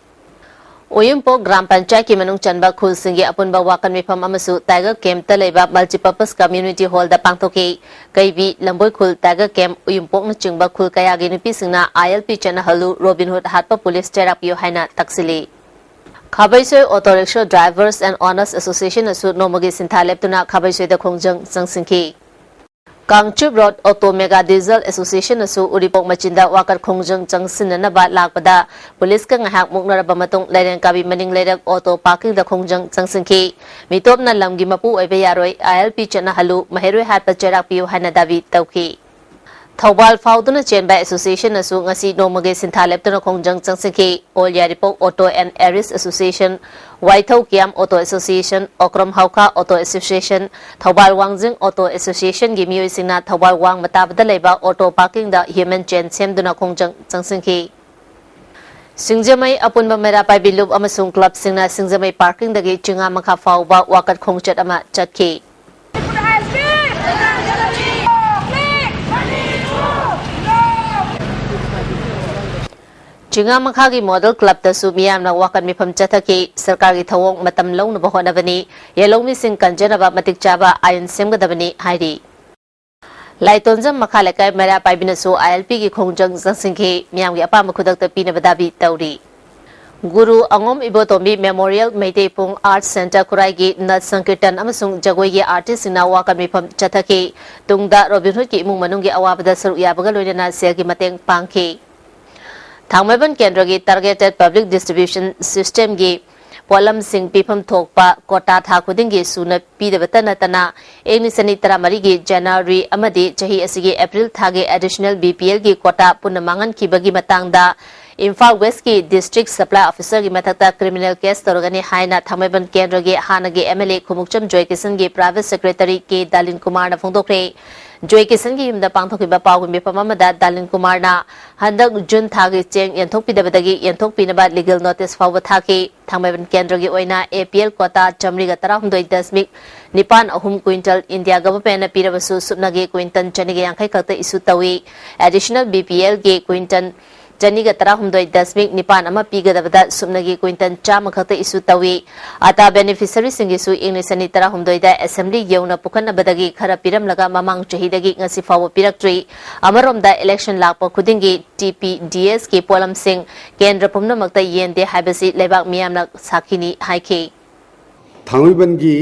ꯎꯌꯨꯝꯄꯣꯛ ꯒ꯭ꯔꯥꯝ ꯄꯟꯆꯥꯌꯠꯀꯤ ꯃꯅꯨꯡ ꯆꯟꯕ ꯈꯨꯜꯁꯤꯡꯒꯤ ꯑꯄꯨꯟꯕ ꯋꯥꯀꯠ ꯃꯤꯐꯝ ꯑꯃꯁꯨ ꯇꯥꯏꯒꯔ ꯀꯦꯝꯞꯇ ꯂꯩꯕ ꯃꯜꯇꯤꯄꯔꯄꯁ ꯀꯝꯃ꯭ꯌꯨꯅꯤꯇꯤ ꯍꯣꯜꯗ ꯄꯥꯡꯊꯣꯛꯈꯤ꯫ ꯀꯩꯕꯤ, ꯂꯝꯕꯣꯏ ꯈꯨꯜ, ꯇꯥꯏꯒꯔ ꯀꯦꯝꯞ, ꯎꯌꯨꯝꯄꯣꯛꯅꯆꯤꯡꯕ ꯈꯨꯜ ꯀꯌꯥꯒꯤ ꯅꯨꯄꯤꯁꯤꯡꯅ ꯑꯥꯏ ꯑꯦꯜ ꯄꯤ ꯆꯠꯅꯍꯜꯂꯨ, ꯔꯣꯕꯤꯟ ꯍꯨꯗ ꯍꯥꯠꯄ ꯄꯨꯂꯤꯁ ꯆꯩꯔꯥꯛꯄꯤꯌꯨ ꯍꯥꯏꯅ ꯇꯛꯁꯤꯜꯂꯤ꯫ Khabeisoi auto rickshaw drivers and owners ꯑꯦꯁꯣꯁꯤꯌꯦꯁꯟꯅꯁꯨ ꯅꯣꯡꯃꯒꯤ ꯁꯤꯟꯊꯥ ꯂꯦꯞꯇꯨꯅ ꯈꯥꯕꯩꯁꯣꯏꯗ ꯈꯣꯡꯖꯪ ꯆꯪꯁꯤꯟꯈꯤ꯫ Kangchup road auto mega diesel ꯑꯦꯁꯣꯁꯤꯌꯦꯁꯟꯅꯁꯨ ꯎꯔꯤꯄꯣꯛ ꯃꯆꯤꯟꯗ ꯋꯥꯀꯠ ꯈꯣꯡꯖꯪ ꯆꯪꯁꯤꯟꯅꯅꯕ ꯂꯥꯛꯄꯗ ꯄꯨꯂꯤꯁꯀ ꯉꯥꯏꯍꯥꯛ ꯃꯨꯛꯅꯔꯕ ꯃꯇꯨꯡ ꯂꯩꯔꯦꯡꯀꯥꯕꯤ ꯃꯅꯤꯡ ꯂꯩꯔꯛ ꯑꯣꯇꯣ ꯄꯥꯔꯀꯤꯡꯗ ꯈꯣꯡꯖꯪ ꯆꯪꯁꯤꯟꯈꯤ꯫ ꯃꯤꯇꯣꯞꯅ ꯂꯝꯒꯤ ꯃꯄꯨ ꯑꯣꯏꯕ ꯌꯥꯔꯣꯏ, ꯑꯥꯏ ꯑꯦꯜ ꯄꯤ ꯆꯠꯅꯍꯜꯂꯨ, ꯃꯍꯩꯔꯣꯏ ꯍꯥꯠꯄ ꯆꯩꯔꯥꯛꯄꯤꯌꯨ ꯍꯥꯏꯅ ꯗꯥꯕꯤ ꯇꯧꯈꯤ꯫ ꯊꯧꯕꯥꯜ ꯐꯥꯎꯗꯨꯅ ꯆꯦꯟꯕ ꯑꯦꯁꯣꯁꯤꯌꯦꯁꯟꯅꯁꯨ ꯉꯁꯤ ꯅꯣꯡꯃꯒꯤ ꯁꯤꯟꯊꯥ ꯂꯦꯞꯇꯨꯅ ꯈꯣꯡꯖꯪ ꯆꯪꯁꯤꯟꯈꯤ꯫ ꯑꯣꯜ ꯌꯥꯏꯔꯤꯄꯣꯛ ꯑꯣꯇꯣ ꯑꯦꯟ ꯑꯦꯔꯤꯁ association, Waithou Kiyam auto association, Okram Haokha auto association, Thoubal Wangjing auto ꯑꯦꯁꯣꯁꯤꯌꯦꯁꯟꯒꯤ ꯃꯤꯑꯣꯏꯁꯤꯡꯅ ꯊꯧꯕꯥꯜ ꯋꯥꯡꯃ ꯇꯥꯕꯗ ꯂꯩꯕ ꯑꯣꯇꯣ ꯄꯥꯔꯀꯤꯡꯗ ꯍ꯭ꯌꯨꯃꯦꯟ ꯆꯦꯟ ꯁꯦꯝꯗꯨꯅ ꯈꯣꯡꯖꯪ ꯆꯪꯁꯤꯟꯈꯤ꯫ ꯁꯤꯡꯖꯃꯩ ꯑꯄꯨꯟꯕ ꯃꯩꯔꯥ ꯄꯥꯏꯕꯤ ꯂꯨꯞ ꯑꯃꯁꯨꯡ ꯀ꯭ꯂꯕꯁꯤꯡꯅ ꯁꯤꯡꯖꯃꯩ ꯄꯥꯔꯀꯤꯡꯗꯒꯤ ꯆꯤꯉꯥ ꯃꯈꯥ ꯐꯥꯎꯕ ꯋꯥꯀꯠ ꯈꯣꯡꯆꯠ ꯑꯃ ꯆꯠꯈꯤ꯫ ꯆꯤꯉꯥ ꯃꯈꯥꯒꯤ ꯃꯣꯗꯦꯜ ꯀ꯭ꯂꯕꯇꯁꯨ ꯃꯤꯌꯥꯝꯅ ꯋꯥꯀꯠ ꯃꯤꯐꯝ ꯆꯠꯊꯈꯤ꯫ ꯁꯔꯀꯥꯔꯒꯤ ꯊꯧꯑꯣꯡ ꯃꯇꯝ ꯂꯧꯅꯕ ꯍꯣꯠꯅꯕꯅꯤ, ꯌꯦꯜꯍꯧꯃꯤꯁꯤꯡ ꯀꯟꯖꯅꯕ ꯃꯇꯤꯛ ꯆꯥꯕ ꯑꯥꯏꯟ ꯁꯦꯝꯒꯗꯕꯅꯤ ꯍꯥꯏꯔꯤ꯫ ꯂꯥꯏꯇꯣꯟꯖꯝ ꯃꯈꯥ ꯂꯩꯀꯥꯏ ꯃꯩꯔꯥ ꯄꯥꯏꯕꯤꯅꯁꯨ ꯑꯥꯏ ꯑꯦꯜ ꯄꯤꯒꯤ ꯈꯣꯡꯖꯪ ꯆꯪꯁꯤꯟꯈꯤ꯫ ꯃꯤꯌꯥꯝꯒꯤ ꯑꯄꯥꯝꯕ ꯈꯨꯗꯛꯇ ꯄꯤꯅꯕ ꯗꯥꯕꯤ ꯇꯧꯔꯤ꯫ ꯒꯨꯔꯨ ꯑꯉꯣꯝ ꯏꯕꯣꯇꯣꯝꯕꯤ ꯃꯦꯃꯣꯔꯤꯌꯦꯜ ꯃꯩꯇꯩ ꯄꯨꯡ ꯑꯥꯔꯠ ꯁꯦꯟꯇꯔ ꯈꯨꯔꯥꯏꯒꯤ ꯅꯠ ꯁꯪꯀꯤꯔꯇꯟ ꯑꯃꯁꯨꯡ ꯖꯒꯣꯏꯒꯤ ꯑꯥꯔꯇꯤꯁꯁꯤꯡꯅ ꯋꯥꯀꯠ ꯃꯤꯐꯝ ꯆꯠꯊꯈꯤ꯫ ꯇꯨꯡꯗ ꯔꯣꯕꯤꯟ ꯍꯨꯗꯀꯤ ꯏꯃꯨꯡ ꯃꯅꯨꯡꯒꯤ ꯑꯋꯥꯕꯗ ꯁꯔꯨꯛ ꯌꯥꯕꯒ ꯂꯣꯏꯅꯅ ꯁꯦꯜꯒꯤ ꯃꯇꯦꯡ ꯄꯥꯡꯈꯤ꯫ ꯊꯥꯡꯃꯩꯕꯟ ꯀꯦꯟꯗ꯭ꯔꯒꯤ ꯇꯥꯔꯒꯦꯇꯦꯗ ꯄꯕ꯭ꯂꯤꯛ ꯗꯤꯁꯇ꯭ꯔꯤꯕ꯭ꯌꯨꯁꯟ ꯁꯤꯁꯇꯦꯝꯒꯤ ꯄꯣꯠꯂꯝꯁꯤꯡ ꯄꯤꯐꯝ ꯊꯣꯛꯄ ꯀꯣꯇꯥ ꯊꯥ ꯈꯨꯗꯤꯡꯒꯤ ꯁꯨꯅ ꯄꯤꯗꯕꯇ ꯅꯠꯇꯅ, ꯏꯪ ꯂꯤꯁꯤꯡ ꯑꯅꯤ ꯇꯔꯥꯃꯔꯤꯒꯤ ꯖꯅꯋꯥꯔꯤ ꯑꯃꯗꯤ ꯆꯍꯤ ꯑꯁꯤꯒꯤ ꯑꯦꯄ꯭ꯔꯤꯜ ꯊꯥꯒꯤ ꯑꯦꯗꯤꯁꯅꯦꯜ ꯕꯤ ꯄꯤ ꯑꯦꯜꯒꯤ ꯀꯣꯇꯥ ꯄꯨꯟꯅ ꯃꯥꯡꯍꯟꯈꯤꯕꯒꯤ ꯃꯇꯥꯡꯗ ꯏꯝꯐꯥꯜ ꯋꯦꯁꯀꯤ ꯗꯤꯁꯇ꯭ꯔꯤꯛ ꯁꯄ꯭ꯂꯥꯏ ꯑꯣꯐꯤꯁꯔꯒꯤ ꯃꯊꯛꯇ ꯀ꯭ꯔꯤꯃꯤꯅꯦꯜ ꯀꯦꯁ ꯇꯧꯔꯒꯅꯤ ꯍꯥꯏꯅ ꯊꯥꯡꯃꯩꯕꯟ ꯀꯦꯟꯗ꯭ꯔꯒꯤ ꯍꯥꯟꯅꯒꯤ ꯑꯦꯝ ꯑꯦꯜ ꯑꯦ ꯈꯨꯃꯨꯛꯆꯝ ꯖꯣꯏꯀꯤꯁꯟꯒꯤ ꯄ꯭ꯔꯥꯏꯚꯦꯠ ꯁꯦꯀ꯭ꯔꯦꯇꯔꯤ ꯀꯦ ꯗꯥꯂꯤꯟ ꯀꯨꯃꯥꯔꯅ ꯐꯣꯡꯗꯣꯛꯈ꯭ꯔꯦ꯫ ꯖꯣꯏꯀꯤꯁꯟꯒꯤ ꯌꯨꯝꯗ ꯄꯥꯡꯊꯣꯛꯈꯤꯕ ꯄꯥꯎꯒꯤ ꯃꯤꯐꯝ ꯑꯃꯗ ꯗꯥꯂꯤꯟ ꯀꯨꯃꯥꯔꯅ ꯍꯟꯗꯛ ꯖꯨꯟ ꯊꯥꯒꯤ ꯆꯦꯡ ꯌꯦꯟꯊꯣꯛꯄꯤꯗꯕꯗꯒꯤ ꯌꯦꯟꯊꯣꯛꯄꯤꯅꯕ ꯂꯤꯒꯦꯜ ꯅꯣꯇꯤꯁ ꯐꯥꯎꯕ ꯊꯥꯈꯤ꯫ ꯊꯥꯡꯃꯩꯕꯟ ꯀꯦꯟꯗ꯭ꯔꯒꯤ ꯑꯣꯏꯅ ꯑꯦ ꯄꯤ ꯑꯦꯜ ꯀꯣꯇꯥ ꯆꯥꯃꯔꯤꯒ ꯇꯔꯥꯍꯨꯝꯗꯣꯏ ꯗꯁꯃꯤꯛ ꯅꯤꯄꯥꯟ ꯑꯍꯨꯝ ꯀ꯭ꯋꯤꯟꯇꯜ ꯏꯟꯗꯤꯌꯥ ꯒꯚꯔꯟꯃꯦꯟꯠꯅ ꯄꯤꯔꯕꯁꯨ ꯁꯨꯞꯅꯒꯤ ꯀ꯭ꯋꯤꯟꯇꯜ ꯆꯅꯤꯒ ꯌꯥꯡꯈꯩ ꯈꯛꯇ ꯏꯁꯨ ꯇꯧꯏ꯫ ꯑꯦꯗꯤꯁꯅꯦꯜ ꯕꯤ ꯄꯤ ꯑꯦꯜꯒꯤ ꯀ꯭ꯋꯤꯟꯇꯜ ꯆꯅꯤꯒ ꯇꯔꯥꯍꯨꯝꯗꯣꯏ ꯗꯁꯃꯤꯛ ꯅꯤꯄꯥꯟ ꯑꯃ ꯄꯤꯒꯗꯕꯗ ꯁꯨꯞꯅꯒꯤ ꯀ꯭ꯋꯤꯟꯇꯜ ꯆꯥꯝꯃ ꯈꯛꯇ ꯏꯁꯨ ꯇꯧꯏ꯫ ꯑꯇꯥ ꯕꯦꯅꯤꯐꯤꯁꯔꯤꯁꯤꯡꯒꯤꯁꯨ ꯏꯪ ꯂꯤꯁꯤꯡ ꯑꯅꯤ ꯇꯔꯥꯍꯨꯝꯗꯣꯏꯗ ꯑꯦꯁꯦꯝꯕ꯭ꯂꯤ ꯌꯧꯅ ꯄꯨꯈꯠꯅꯕꯗꯒꯤ ꯈꯔ ꯄꯤꯔꯝꯂꯒ ꯃꯃꯥꯡ ꯆꯍꯤꯗꯒꯤ ꯉꯁꯤ ꯐꯥꯎꯕ ꯄꯤꯔꯛꯇ꯭ꯔꯤ꯫ ꯑꯃꯔꯣꯝꯗ ꯏꯂꯦꯛꯁꯟ ꯂꯥꯛꯄ ꯈꯨꯗꯤꯡꯒꯤ ꯇꯤ ꯄꯤ ꯗꯤ ꯑꯦꯁꯀꯤ ꯄꯣꯠꯂꯝꯁꯤꯡ ꯀꯦꯟꯗ꯭ꯔ ꯄꯨꯝꯅꯃꯛꯇ ꯌꯦꯟꯗꯦ ꯍꯥꯏꯕꯁꯤ ꯂꯩꯕꯥꯛ ꯃꯤꯌꯥꯝꯅ ꯁꯥꯈꯤꯅꯤ ꯍꯥꯏꯈꯤ꯫ ꯊꯥꯡꯃꯩꯕꯟꯒꯤ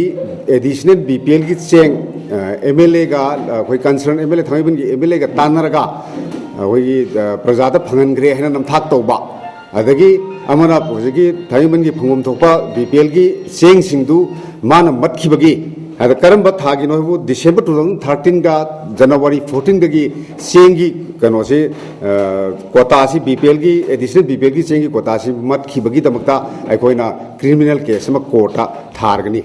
ꯑꯦꯗꯤꯁꯅꯦꯜ ꯕꯤ ꯄꯤ ꯑꯦꯜꯒꯤ ꯆꯦꯡ ꯑꯦꯝ ꯑꯦꯜ ꯑꯦꯒ ꯑꯩꯈꯣꯏ ꯀꯟꯁꯔꯟ ꯑꯦꯝ ꯑꯦꯜ ꯑꯦ ꯊꯥꯡꯃꯩꯕꯟꯒꯤ ꯑꯦꯝ ꯑꯦꯜ ꯑꯦꯒ ꯇꯥꯟꯅꯔꯒ ꯑꯩꯈꯣꯏꯒꯤ ꯄ꯭ꯔꯖꯥꯗ ꯐꯪꯍꯟꯈ꯭ꯔꯦ ꯍꯥꯏꯅ ꯅꯝꯊꯥꯛ ꯇꯧꯕ, ꯑꯗꯒꯤ ꯑꯃꯅ ꯍꯧꯖꯤꯛꯀꯤ ꯊꯥꯡꯃꯩꯕꯟꯒꯤ ꯐꯪꯐꯝ ꯊꯣꯛꯄ ꯕꯤ ꯄꯤ ꯑꯦꯜꯒꯤ ꯆꯦꯡꯁꯤꯡꯗꯨ ꯃꯥꯅ ꯃꯠꯈꯤꯕꯒꯤ, ꯑꯗ ꯀꯔꯝꯕ ꯊꯥꯒꯤꯅꯣ ꯍꯥꯏꯕꯨ ꯗꯤꯁꯦꯝꯕꯔ ꯇꯨ ꯊꯥꯎꯖꯟ ꯊꯥꯔꯇꯤꯟꯒ ꯖꯅꯋꯥꯔꯤ ꯐꯣꯔꯇꯤꯟꯗꯒꯤ ꯆꯦꯡꯒꯤ ꯀꯩꯅꯣꯁꯤ ꯀꯣꯇꯥꯁꯤ ꯕꯤ ꯄꯤ ꯑꯦꯜꯒꯤ ꯑꯦꯗꯤꯁꯅꯦꯜ ꯕꯤ ꯄꯤ ꯑꯦꯜꯒꯤ ꯆꯦꯡꯒꯤ ꯀꯣꯇꯥꯁꯤ ꯃꯠꯈꯤꯕꯒꯤꯗꯃꯛꯇ ꯑꯩꯈꯣꯏꯅ ꯀ꯭ꯔꯤꯃꯤꯅꯦꯜ ꯀꯦꯁ ꯑꯃ ꯀꯣꯔꯠꯇ ꯊꯥꯔꯒꯅꯤ꯫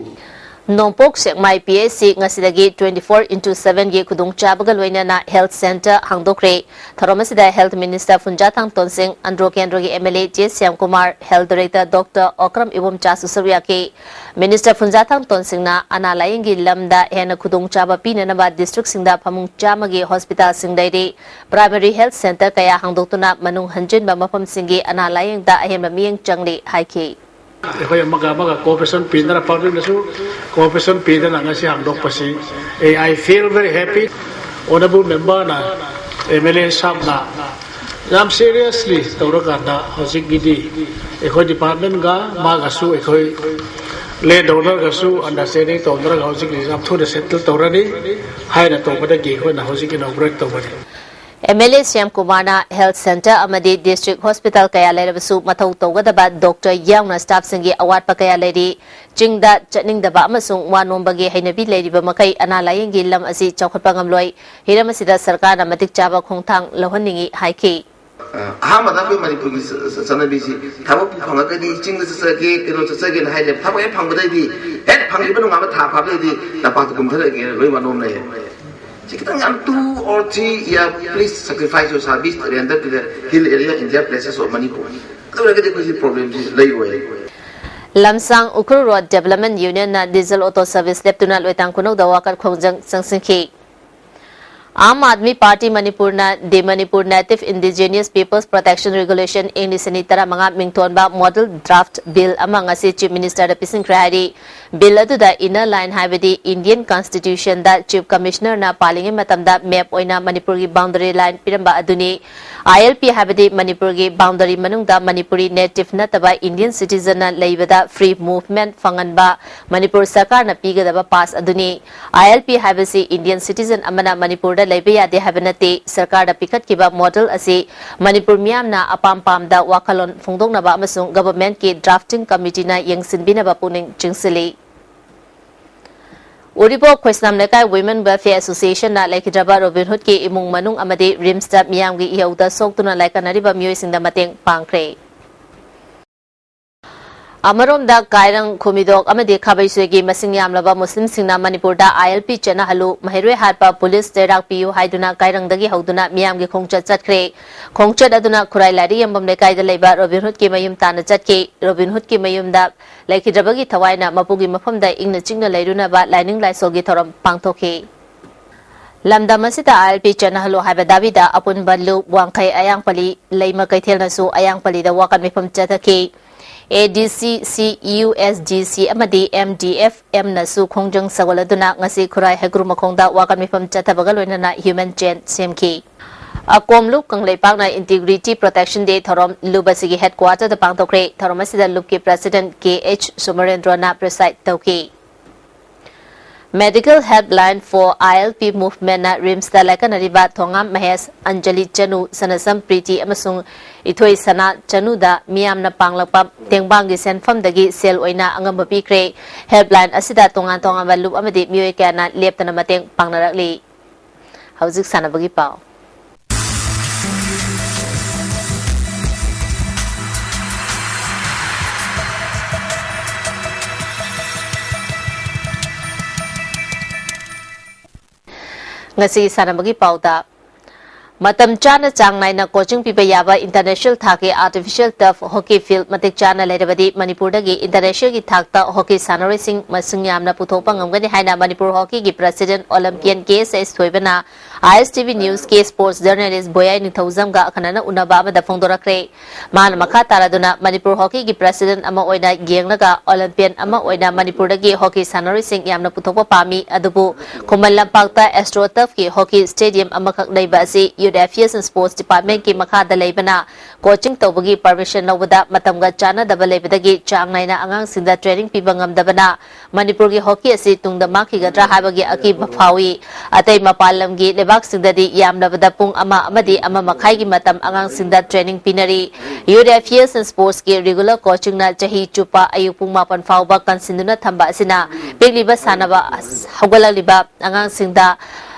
ꯅꯣꯡꯄꯣꯛ ꯁꯦꯛꯃꯥꯏ ꯄꯤ ꯑꯩꯆ ꯁꯤ ꯉꯁꯤꯗꯒꯤ twenty four into seven ꯒꯤ ꯈꯨꯗꯣꯡꯆꯥꯕꯒ ꯂꯣꯏꯅꯅ ꯍꯦꯜꯊ ꯁꯦꯟꯇꯔ ꯍꯥꯡꯗꯣꯛꯈ꯭ꯔꯦ꯫ ꯊꯧꯔꯝ ꯑꯁꯤꯗ ꯍꯦꯜꯊ ꯃꯤꯅꯤꯁꯇꯔ ꯐꯨꯟꯖꯥꯊꯥꯡ ꯇꯣꯟꯁꯤꯡ, ꯑꯟꯗ꯭ꯔꯣ ꯀꯦꯟꯗ꯭ꯔꯒꯤ M L A J Shyamkumar, health director doctor Okram ꯏꯕꯣꯝꯆꯥꯁꯨ ꯁꯔꯨꯛ ꯌꯥꯈꯤ꯫ ꯃꯤꯅꯤꯁꯇꯔ ꯐꯨꯟꯖꯥꯊꯥꯡ ꯇꯣꯟꯁꯤꯡꯅ ꯑꯅꯥ ꯂꯥꯌꯦꯡꯒꯤ ꯂꯝꯗ ꯍꯦꯟꯅ ꯈꯨꯗꯣꯡꯆꯥꯕ ꯄꯤꯅꯅꯕ ꯗꯤꯁꯇ꯭ꯔꯤꯛꯁꯤꯡꯗ ꯐꯃꯨꯡ ꯆꯥꯝꯃꯒꯤ ꯍꯣꯁꯄꯤꯇꯥꯜꯁꯤꯡ ꯂꯩꯔꯤ꯫ ꯄ꯭ꯔꯥꯏꯃꯥꯔꯤ ꯍꯦꯜꯊ ꯁꯦꯟꯇꯔ ꯀꯌꯥ ꯍꯥꯡꯗꯣꯛꯇꯨꯅ ꯃꯅꯨꯡ ꯍꯟꯖꯤꯟꯕ ꯃꯐꯝꯁꯤꯡꯒꯤ ꯑꯅꯥ ꯂꯥꯌꯦꯡꯗ ꯑꯍꯦꯟꯕ ꯃꯤꯠꯌꯦꯡ ꯆꯪꯂꯤ ꯍꯥꯏꯈꯤ꯫ ꯑꯩꯈꯣꯏ ꯑꯃꯒ ꯑꯃꯒ ꯀꯣꯑꯣꯄꯔꯦꯁꯟ ꯄꯤꯗꯅ ꯄꯕ꯭ꯂꯤꯛꯅꯁꯨ ꯀꯣꯑꯣꯄꯔꯦꯁꯟ ꯄꯤꯗꯅ ꯉꯁꯤ ꯍꯥꯡꯗꯣꯛꯄꯁꯤ ꯑꯩ I feel very happy꯫ Honourable ꯃꯦꯝꯕꯔꯅ ꯑꯦꯝ ꯑꯦꯜ ꯑꯦ ꯁꯥꯕꯅ ꯌꯥꯝ ꯁꯤꯔꯤꯌꯁꯂꯤ ꯇꯧꯔꯀꯥꯟꯗ ꯍꯧꯖꯤꯛꯀꯤꯗꯤ ꯑꯩꯈꯣꯏ ꯗꯤꯄꯥꯔꯠꯃꯦꯟꯒ ꯃꯥꯒꯁꯨ ꯑꯩꯈꯣꯏ ꯂꯦꯟ ꯑꯣꯅꯔꯒꯁꯨ ꯑꯟꯗꯔꯁ꯭ꯇꯦꯟꯗꯤꯡ ꯇꯧꯅꯔꯒ ꯍꯧꯖꯤꯛꯀꯤ ꯌꯥꯝ ꯊꯨꯅ ꯁꯦꯇꯜ ꯇꯧꯔꯅꯤ ꯍꯥꯏꯅ ꯇꯧꯕꯗꯒꯤ ꯑꯩꯈꯣꯏꯅ ꯍꯧꯖꯤꯛ ꯏꯅꯣꯒ꯭ꯔꯦꯠ ꯇꯧꯕꯅꯤ꯫ ꯑꯦꯝ ꯑꯦꯜ ꯑꯦ ꯁ꯭ꯌꯥꯝ ꯀꯨꯃꯥꯔꯅ ꯍꯦꯜꯊ ꯁꯦꯟꯇꯔ ꯑꯃꯗꯤ ꯗꯤꯁꯇ꯭ꯔꯤꯛ ꯍꯣꯁꯄꯤꯇꯥꯜ ꯀꯌꯥ ꯂꯩꯔꯕꯁꯨ ꯃꯊꯧ ꯇꯧꯒꯗꯕ ꯗꯣꯛꯇꯔ ꯌꯥꯎꯅ ꯁ꯭ꯇꯥꯐꯁꯤꯡꯒꯤ ꯑꯋꯥꯠꯄ ꯀꯌꯥ ꯂꯩꯔꯤ꯫ ꯆꯤꯡꯗ ꯆꯠꯅꯤꯡꯗꯕ ꯑꯃꯁꯨꯡ ꯋꯥ ꯅꯣꯝꯕꯒꯤ ꯍꯩꯅꯕꯤ ꯂꯩꯔꯤꯕ ꯃꯈꯩ ꯑꯅꯥ ꯂꯥꯌꯦꯡꯒꯤ ꯂꯝ ꯑꯁꯤ ꯆꯥꯎꯈꯠꯄ ꯉꯝꯂꯣꯏ꯫ ꯍꯤꯔꯝ ꯑꯁꯤꯗ ꯁꯔꯀꯥꯔꯅ ꯃꯇꯤꯛ ꯆꯥꯕ ꯈꯣꯡꯊꯥꯡ ꯂꯧꯍꯟꯅꯤꯡꯏ ꯍꯥꯏꯈꯤ꯫ ꯑ, ꯑꯍꯥꯟꯕꯗ ꯑꯩꯈꯣꯏ ꯃꯅꯤꯄꯨꯔꯒꯤ ꯆ-, ꯆ-, ꯆꯠꯅꯕꯤꯁꯤ ꯊꯕꯛꯄꯨ ꯐꯪꯉꯒꯗꯤ ꯆꯤꯡꯗ ꯆꯠꯆꯒꯦ, ꯀꯩꯅꯣ ꯆꯠꯆꯒꯦꯅ ꯍꯥꯏꯔꯦ꯫ ꯊꯕꯛ ꯍꯦꯛ ꯐꯪꯕꯗꯩꯗꯤ, ꯍꯦꯛ ꯐꯪꯈꯤꯕ ꯅꯣꯡꯉꯥꯟꯕ ꯊꯥ ꯐꯥꯕꯗꯩꯗꯤ ꯂꯝꯄꯥꯛꯇ ꯀꯨꯝꯊꯔꯒꯦꯅ ꯂꯣꯏ ꯋꯥꯅꯣꯝꯅꯩꯌꯦ꯫ ꯁꯤ ꯈꯤꯇꯪ ꯌꯥꯝ two or three year, please sacrifice your service to render to the hill area in their places of Manipur. ꯑꯗꯨ ꯑꯣꯏꯔꯒꯗꯤ ꯑꯩꯈꯣꯏꯁꯤ problemꯁꯤ ꯂꯩꯔꯣꯏ꯫ ꯂꯝꯁꯥꯡ ꯎꯈ꯭ꯔꯨꯜ ꯔꯣꯗ ꯗꯦꯕꯂꯞꯃꯦꯟ ꯌꯨꯅꯤꯌꯟꯅ ꯗꯤꯖꯜ ꯑꯣꯇꯣ ꯁꯔꯚꯤꯁ ꯂꯦꯞꯇꯨꯅ ꯂꯣꯏꯇꯥꯡ ꯈꯨꯅꯧꯗ ꯋꯥꯀꯠ ꯈꯣꯡꯖꯪ ꯆꯪꯁꯤꯟꯈꯤ꯫ ꯑꯥꯝ ꯑꯥꯗꯃꯤ ꯄꯥꯔꯇꯤ ꯃꯅꯤꯄꯨꯔꯅ The Manipur Native Indigenous Peoples Protection Regulation ꯏꯪ ꯂꯤꯁꯤꯡ ꯑꯅꯤ ꯇꯔꯥꯃꯉꯥ ꯃꯤꯡꯊꯣꯟꯕ ꯃꯣꯗꯦꯜ ꯗ꯭ꯔꯥꯐꯠ ꯕꯤꯜ ꯑꯃ ꯉꯁꯤ ꯆꯤꯐ ꯃꯤꯅꯤꯁꯇꯔꯗ ꯄꯤꯁꯤꯟꯈ꯭ꯔꯦ ꯍꯥꯏꯔꯤ꯫ ꯕꯤꯜ ꯑꯗꯨꯗ ꯏꯟꯅꯔ ꯂꯥꯏꯟ, ꯍꯥꯏꯕꯗꯤ ꯏꯟꯗꯤꯌꯟ ꯀꯟꯁꯇꯤꯇ꯭ꯌꯨꯁꯟꯗ ꯆꯤꯐ ꯀꯃꯤꯁꯅꯔꯅ ꯄꯥꯜꯂꯤꯉꯩ ꯃꯇꯝꯗ ꯃꯦꯞ ꯑꯣꯏꯅ ꯃꯅꯤꯄꯨꯔꯒꯤ ꯕꯥꯎꯟꯗꯔꯤ ꯂꯥꯏꯟ ꯄꯤꯔꯝꯕ ꯑꯗꯨꯅꯤ꯫ ꯑꯥꯏ ꯑꯦꯜ ꯄꯤ, ꯍꯥꯏꯕꯗꯤ ꯃꯅꯤꯄꯨꯔꯒꯤ ꯕꯥꯎꯟꯗꯔꯤ ꯃꯅꯨꯡꯗ ꯃꯅꯤꯄꯨꯔꯤ ꯅꯦꯇꯤꯚ ꯅꯠꯇꯕ ꯏꯟꯗꯤꯌꯟ ꯁꯤꯇꯤꯖꯟꯅ ꯂꯩꯕꯗ ꯐ꯭ꯔꯤ ꯃꯨꯚꯃꯦꯟꯠ ꯐꯪꯍꯟꯕ ꯃꯅꯤꯄꯨꯔ ꯁꯔꯀꯥꯔꯅ ꯄꯤꯒꯗꯕ ꯄꯥꯁ ꯑꯗꯨꯅꯤ꯫ ꯑꯥꯏ ꯑꯦꯜ ꯄꯤ ꯍꯥꯏꯕꯁꯤ ꯏꯟꯗꯤꯌꯟ ꯁꯤꯇꯤꯖꯟ ꯑꯃꯅ ꯃꯅꯤꯄꯨꯔꯗ ꯂꯩꯕ ꯌꯥꯗꯦ ꯍꯥꯏꯕ ꯅꯠꯇꯦ꯫ ꯁꯔꯀꯥꯔꯗ ꯄꯤꯈꯠꯈꯤꯕ ꯃꯣꯗꯦꯜ ꯑꯁꯤ ꯃꯅꯤꯄꯨꯔ ꯃꯤꯌꯥꯝꯅ ꯑꯄꯥꯝ ꯄꯥꯝꯗ ꯋꯥꯈꯜꯂꯣꯟ ꯐꯣꯡꯗꯣꯛꯅꯕ ꯑꯃꯁꯨꯡ ꯒꯚꯔꯟꯃꯦꯟꯠꯀꯤ ꯗ꯭ꯔꯥꯐꯇꯤꯡ ꯀꯃꯤꯇꯤꯅ ꯌꯦꯡꯁꯤꯟꯕꯤꯅꯕ ꯄꯨꯛꯅꯤꯡ ꯆꯤꯡꯁꯤꯜꯂꯤ꯫ ꯎꯔꯤꯄꯣꯛ ꯈꯣꯏꯁꯅꯥꯝ ꯂꯩꯀꯥꯏ ꯋꯤꯃꯦꯟ ꯋꯦꯜꯐꯤꯌꯔ ꯑꯦꯁꯣꯁꯤꯌꯦꯁꯟꯅ ꯂꯩꯈꯤꯗ꯭ꯔꯕ ꯔꯣꯕꯤꯟꯍꯨꯗꯀꯤ ꯏꯃꯨꯡ ꯃꯅꯨꯡ ꯑꯃꯗꯤ ꯔꯤꯝꯁꯇ ꯃꯤꯌꯥꯝꯒꯤ ꯏꯍꯧꯗ ꯁꯣꯛꯇꯨꯅ ꯂꯥꯏꯀꯠꯅꯔꯤꯕ ꯃꯤꯑꯣꯏꯁꯤꯡꯗ ꯃꯇꯦꯡ ꯄꯥꯡꯈ꯭ꯔꯦ꯫ ꯑꯃꯔꯣꯝꯗ ꯀꯥꯏꯔꯪ, ꯈꯨꯃꯤꯗꯣꯛ ꯑꯃꯗꯤ ꯈꯥꯕꯩꯁꯣꯏꯒꯤ ꯃꯁꯤꯡ ꯌꯥꯝꯂꯕ ꯃꯨꯁꯂꯤꯝꯁꯤꯡꯅ ꯃꯅꯤꯄꯨꯔꯗ ꯑꯥꯏ ꯑꯦꯜ ꯄꯤ ꯆꯠꯅꯍꯜꯂꯨ, ꯃꯍꯩꯔꯣꯏ ꯍꯥꯠꯄ ꯄꯨꯂꯤꯁ ꯆꯩꯔꯥꯛ ꯄꯤꯌꯨ ꯍꯥꯏꯗꯨꯅ ꯀꯥꯏꯔꯪꯗꯒꯤ ꯍꯧꯗꯨꯅ ꯃꯤꯌꯥꯝꯒꯤ ꯈꯣꯡꯆꯠ ꯆꯠꯈ꯭ꯔꯦ꯫ ꯈꯣꯡꯆꯠ ꯑꯗꯨꯅ ꯈꯨꯔꯥꯏ ꯂꯥꯏꯔꯤꯛ ꯌꯦꯡꯐꯝ ꯂꯩꯀꯥꯏꯗ ꯂꯩꯕ ꯔꯣꯕꯤꯟꯍꯨꯗꯀꯤ ꯃꯌꯨꯝ ꯇꯥꯟꯅ ꯆꯠꯈꯤ꯫ ꯔꯣꯕꯤꯟꯍꯨꯗꯀꯤ ꯃꯌꯨꯝꯗ ꯂꯩꯈꯤꯗ꯭ꯔꯕꯒꯤ ꯊꯋꯥꯏꯅ ꯃꯄꯨꯒꯤ ꯃꯐꯝꯗ ꯏꯪꯅ ꯆꯤꯛꯅ ꯂꯩꯔꯨꯅꯕ ꯂꯥꯏꯅꯤꯡ ꯂꯥꯏꯁꯣꯜꯒꯤ ꯊꯧꯔꯝ ꯄꯥꯡꯊꯣꯛꯈꯤ꯫ ꯂꯝꯗꯝ ꯑꯁꯤꯗ ꯑꯥꯏ ꯑꯦꯜ ꯄꯤ ꯆꯠꯅꯍꯜꯂꯨ ꯍꯥꯏꯕ ꯗꯥꯕꯤꯗ ꯑꯄꯨꯟꯕ ꯂꯨꯞ, ꯋꯥꯡꯈꯩ, ꯑꯌꯥꯡꯄꯜꯂꯤ, ꯂꯩꯃ ꯀꯩꯊꯦꯜꯅꯁꯨ ꯑꯌꯥꯡꯄꯜꯂꯤꯗ ꯋꯥꯀꯠ ꯃꯤꯐꯝ ꯆꯠꯊꯈꯤ꯫ ꯑꯦ ꯗꯤ ꯁꯤ ꯁꯤ, ꯌꯨ ꯑꯦꯁ ꯗꯤ ꯁꯤ ꯑꯃꯗꯤ ꯑꯦꯝ ꯗꯤ ꯑꯦꯐ ꯑꯦꯝꯅꯁꯨ ꯈꯣꯡꯖꯪ ꯁꯧꯒꯠꯂꯗꯨꯅ ꯉꯁꯤ ꯈꯨꯔꯥꯏ ꯍꯩꯒ꯭ꯔꯨ ꯃꯈꯣꯡꯗ ꯋꯥꯀꯠ ꯃꯤꯐꯝ ꯆꯠꯊꯕꯒ ꯂꯣꯏꯅꯅ ꯍ꯭ꯌꯨꯃꯦꯟ ꯆꯦꯟ ꯁꯦꯝꯈꯤ꯫ ꯑꯀꯣꯝ ꯂꯨꯞ ꯀꯪꯂꯩꯄꯥꯛꯅ ꯏꯟꯇꯤꯒ꯭ꯔꯤꯇꯤ ꯄ꯭ꯔꯣꯇꯦꯛꯁꯟ ꯗꯦ ꯊꯧꯔꯝ ꯂꯨꯞ ꯑꯁꯤꯒꯤ ꯍꯦꯗꯀ꯭ꯋꯥꯇꯔꯗ ꯄꯥꯡꯊꯣꯛꯈ꯭ꯔꯦ꯫ ꯊꯧꯔꯝ ꯑꯁꯤꯗ ꯂꯨꯞꯀꯤ ꯄ꯭ꯔꯦꯁꯤꯗꯦꯟꯠ ꯀꯦ ꯑꯩꯆ ꯁꯨꯃꯔꯦꯟꯗ꯭ꯔꯣꯅ ꯄ꯭ꯔꯤꯁꯥꯏꯗ ꯇꯧꯈꯤ꯫ Medical Helpline for I L P Movementꯅ ꯔꯤꯝꯁꯇ ꯂꯥꯏꯀꯠꯅꯔꯤꯕ ꯊꯣꯉꯥꯝ ꯃꯍꯦꯁ, ꯑꯟꯖꯂꯤ ꯆꯅꯨ, ꯁꯅꯁꯝ ꯄ꯭ꯔꯤꯇꯤ ꯑꯃꯁꯨꯡ ꯏꯊꯣꯏ ꯁꯅꯥ ꯆꯅꯨꯗ ꯃꯤꯌꯥꯝꯅ ꯄꯥꯡꯂꯛꯄ ꯇꯦꯡꯕꯥꯡꯒꯤ ꯁꯦꯟꯐꯝꯗꯒꯤ ꯁꯦꯜ ꯑꯣꯏꯅ ꯑꯉꯝꯕ ꯄꯤꯈ꯭ꯔꯦ꯫ ꯍꯦꯜꯞꯂꯥꯏꯟ ꯑꯁꯤꯗ ꯇꯣꯉꯥꯟ ꯇꯣꯉꯥꯟꯕ ꯂꯨꯞ ꯑꯃꯗꯤ ꯃꯤꯑꯣꯏ ꯀꯌꯥꯅ ꯂꯦꯞꯇꯅ ꯃꯇꯦꯡ ꯄꯥꯡꯅꯔꯛꯂꯤ꯫ ꯍꯧꯖꯤꯛ ꯁꯥꯟꯅꯕꯒꯤ ꯄꯥꯎ꯫ ꯉꯁꯤ ꯁꯥꯟꯅꯕꯒꯤ ꯄꯥꯎꯗ, ꯃꯇꯝ ꯆꯥꯅ ꯆꯥꯡ ꯅꯥꯏꯅ ꯀꯣꯆꯤꯡ ꯄꯤꯕ ꯌꯥꯕ ꯏꯟꯇꯔꯅꯦꯁꯅꯦꯜ ꯊꯥꯛꯀꯤ ꯑꯥꯔꯇꯤꯐꯤꯁꯤꯌꯦꯜ ꯇꯔꯐ ꯍꯣꯀꯤ ꯐꯤꯜꯗ ꯃꯇꯤꯛ ꯆꯥꯅ ꯂꯩꯔꯕꯗꯤ ꯃꯅꯤꯄꯨꯔꯗꯒꯤ ꯏꯟꯇꯔꯅꯦꯁꯅꯦꯜꯒꯤ ꯊꯥꯛꯇ ꯍꯣꯀꯤ ꯁꯥꯟꯅꯔꯣꯏꯁꯤꯡ ꯃꯁꯤꯡ ꯌꯥꯝꯅ ꯄꯨꯊꯣꯛꯄ ꯉꯝꯒꯅꯤ ꯍꯥꯏꯅ ꯃꯅꯤꯄꯨꯔ ꯍꯣꯀꯤꯒꯤ ꯄ꯭ꯔꯁꯤꯗꯦꯟꯠ ꯑꯣꯂꯤꯝꯄꯤꯌꯟ ꯀꯦ ꯑꯦꯁ ꯑꯦꯁ ꯊꯣꯏꯕꯅ ꯑꯥꯏ ꯑꯦꯁ ꯇꯤ ꯚꯤ ꯅ꯭ꯌꯨꯁꯀꯤ ꯁ꯭ꯄꯣꯔꯠꯁ ꯖꯔꯅꯦꯂꯤꯁ ꯕꯣꯌꯥꯏ ꯅꯤꯡꯊꯧꯖꯝꯒ ꯑꯈꯟꯅꯅ ꯎꯅꯕ ꯑꯃꯗ ꯐꯣꯡꯗꯣꯔꯛꯈ꯭ꯔꯦ꯫ ꯃꯥꯅ ꯃꯈꯥ ꯇꯥꯔꯗꯨꯅ ꯃꯅꯤꯄꯨꯔ ꯍꯣꯀꯤꯒꯤ ꯄ꯭ꯔꯁꯤꯗꯦꯟꯠ ꯑꯃ ꯑꯣꯏꯅ ꯌꯦꯡꯂꯒ ꯑꯣꯂꯤꯝꯄꯤꯌꯟ ꯑꯃ ꯑꯣꯏꯅ ꯃꯅꯤꯄꯨꯔꯗꯒꯤ ꯍꯣꯀꯤ ꯁꯥꯟꯅꯔꯣꯏꯁꯤꯡ ꯌꯥꯝꯅ ꯄꯨꯊꯣꯛꯄ ꯄꯥꯝꯃꯤ, ꯑꯗꯨꯕꯨ ꯈꯨꯃꯟ ꯂꯝꯄꯥꯛꯇ ꯑꯦꯁꯇ꯭ꯔꯣ ꯇꯔꯐꯀꯤ ꯍꯣꯀꯤ ꯁ꯭ꯇꯦꯗꯤꯌꯝ ꯑꯃꯈꯛ ꯂꯩꯕ ꯑꯁꯤ ꯌꯨꯠ ꯑꯦꯐꯤꯌꯔꯁ ꯑꯦꯟ ꯁ꯭ꯄꯣꯔꯠꯁ ꯗꯤꯄꯥꯔꯠꯃꯦꯟꯠꯀꯤ ꯃꯈꯥꯗ ꯂꯩꯕꯅ ꯀꯣꯆꯤꯡ ꯇꯧꯕꯒꯤ ꯄꯔꯃꯤꯁꯟ ꯂꯧꯕꯗ ꯃꯇꯝꯒ ꯆꯥꯟꯅꯗꯕ ꯂꯩꯕꯗꯒꯤ ꯆꯥꯡ ꯅꯥꯏꯅ ꯑꯉꯥꯡꯁꯤꯡꯗ ꯇ꯭ꯔꯦꯅꯤꯡ ꯄꯤꯕ ꯉꯝꯗꯕꯅ ꯃꯅꯤꯄꯨꯔꯒꯤ ꯍꯣꯀꯤ ꯑꯁꯤ ꯇꯨꯡꯗ ꯃꯥꯡꯈꯤꯒꯗ꯭ꯔꯥ ꯍꯥꯏꯕꯒꯤ ꯑꯀꯤꯕ ꯐꯥꯎꯏ꯫ ꯑꯇꯩ ꯃꯄꯥꯟ ꯂꯝꯒꯤ ꯂꯩꯕꯥꯛꯁꯤꯡꯗꯗꯤ ꯌꯥꯝꯂꯕꯗ ꯄꯨꯡ ꯑꯃ ꯑꯃꯗꯤ ꯑꯃ ꯃꯈꯥꯏꯒꯤ ꯃꯇꯝ ꯑꯉꯥꯡꯁꯤꯡꯗ ꯇ꯭ꯔꯦꯅꯤꯡ ꯄꯤꯅꯔꯤ꯫ ꯌꯨꯠ ꯑꯦꯐꯤꯌꯔꯁ ꯑꯦꯟ ꯁ꯭ꯄꯣꯔꯠꯁꯀꯤ ꯔꯤꯒꯨꯂꯔ ꯀꯣꯆꯤꯡꯅ ꯆꯍꯤ ꯆꯨꯞꯄ ꯑꯌꯨꯛ ꯄꯨꯡ ꯃꯥꯄꯟ ꯐꯥꯎꯕ ꯀꯟꯁꯤꯟꯗꯨꯅ ꯊꯝꯕ ꯑꯁꯤꯅ ꯄꯤꯛꯂꯤꯕ ꯁꯥꯟꯅꯕ ꯍꯧꯒꯠꯂꯛꯂꯤꯕ ꯑꯉꯥꯡꯁꯤꯡꯗ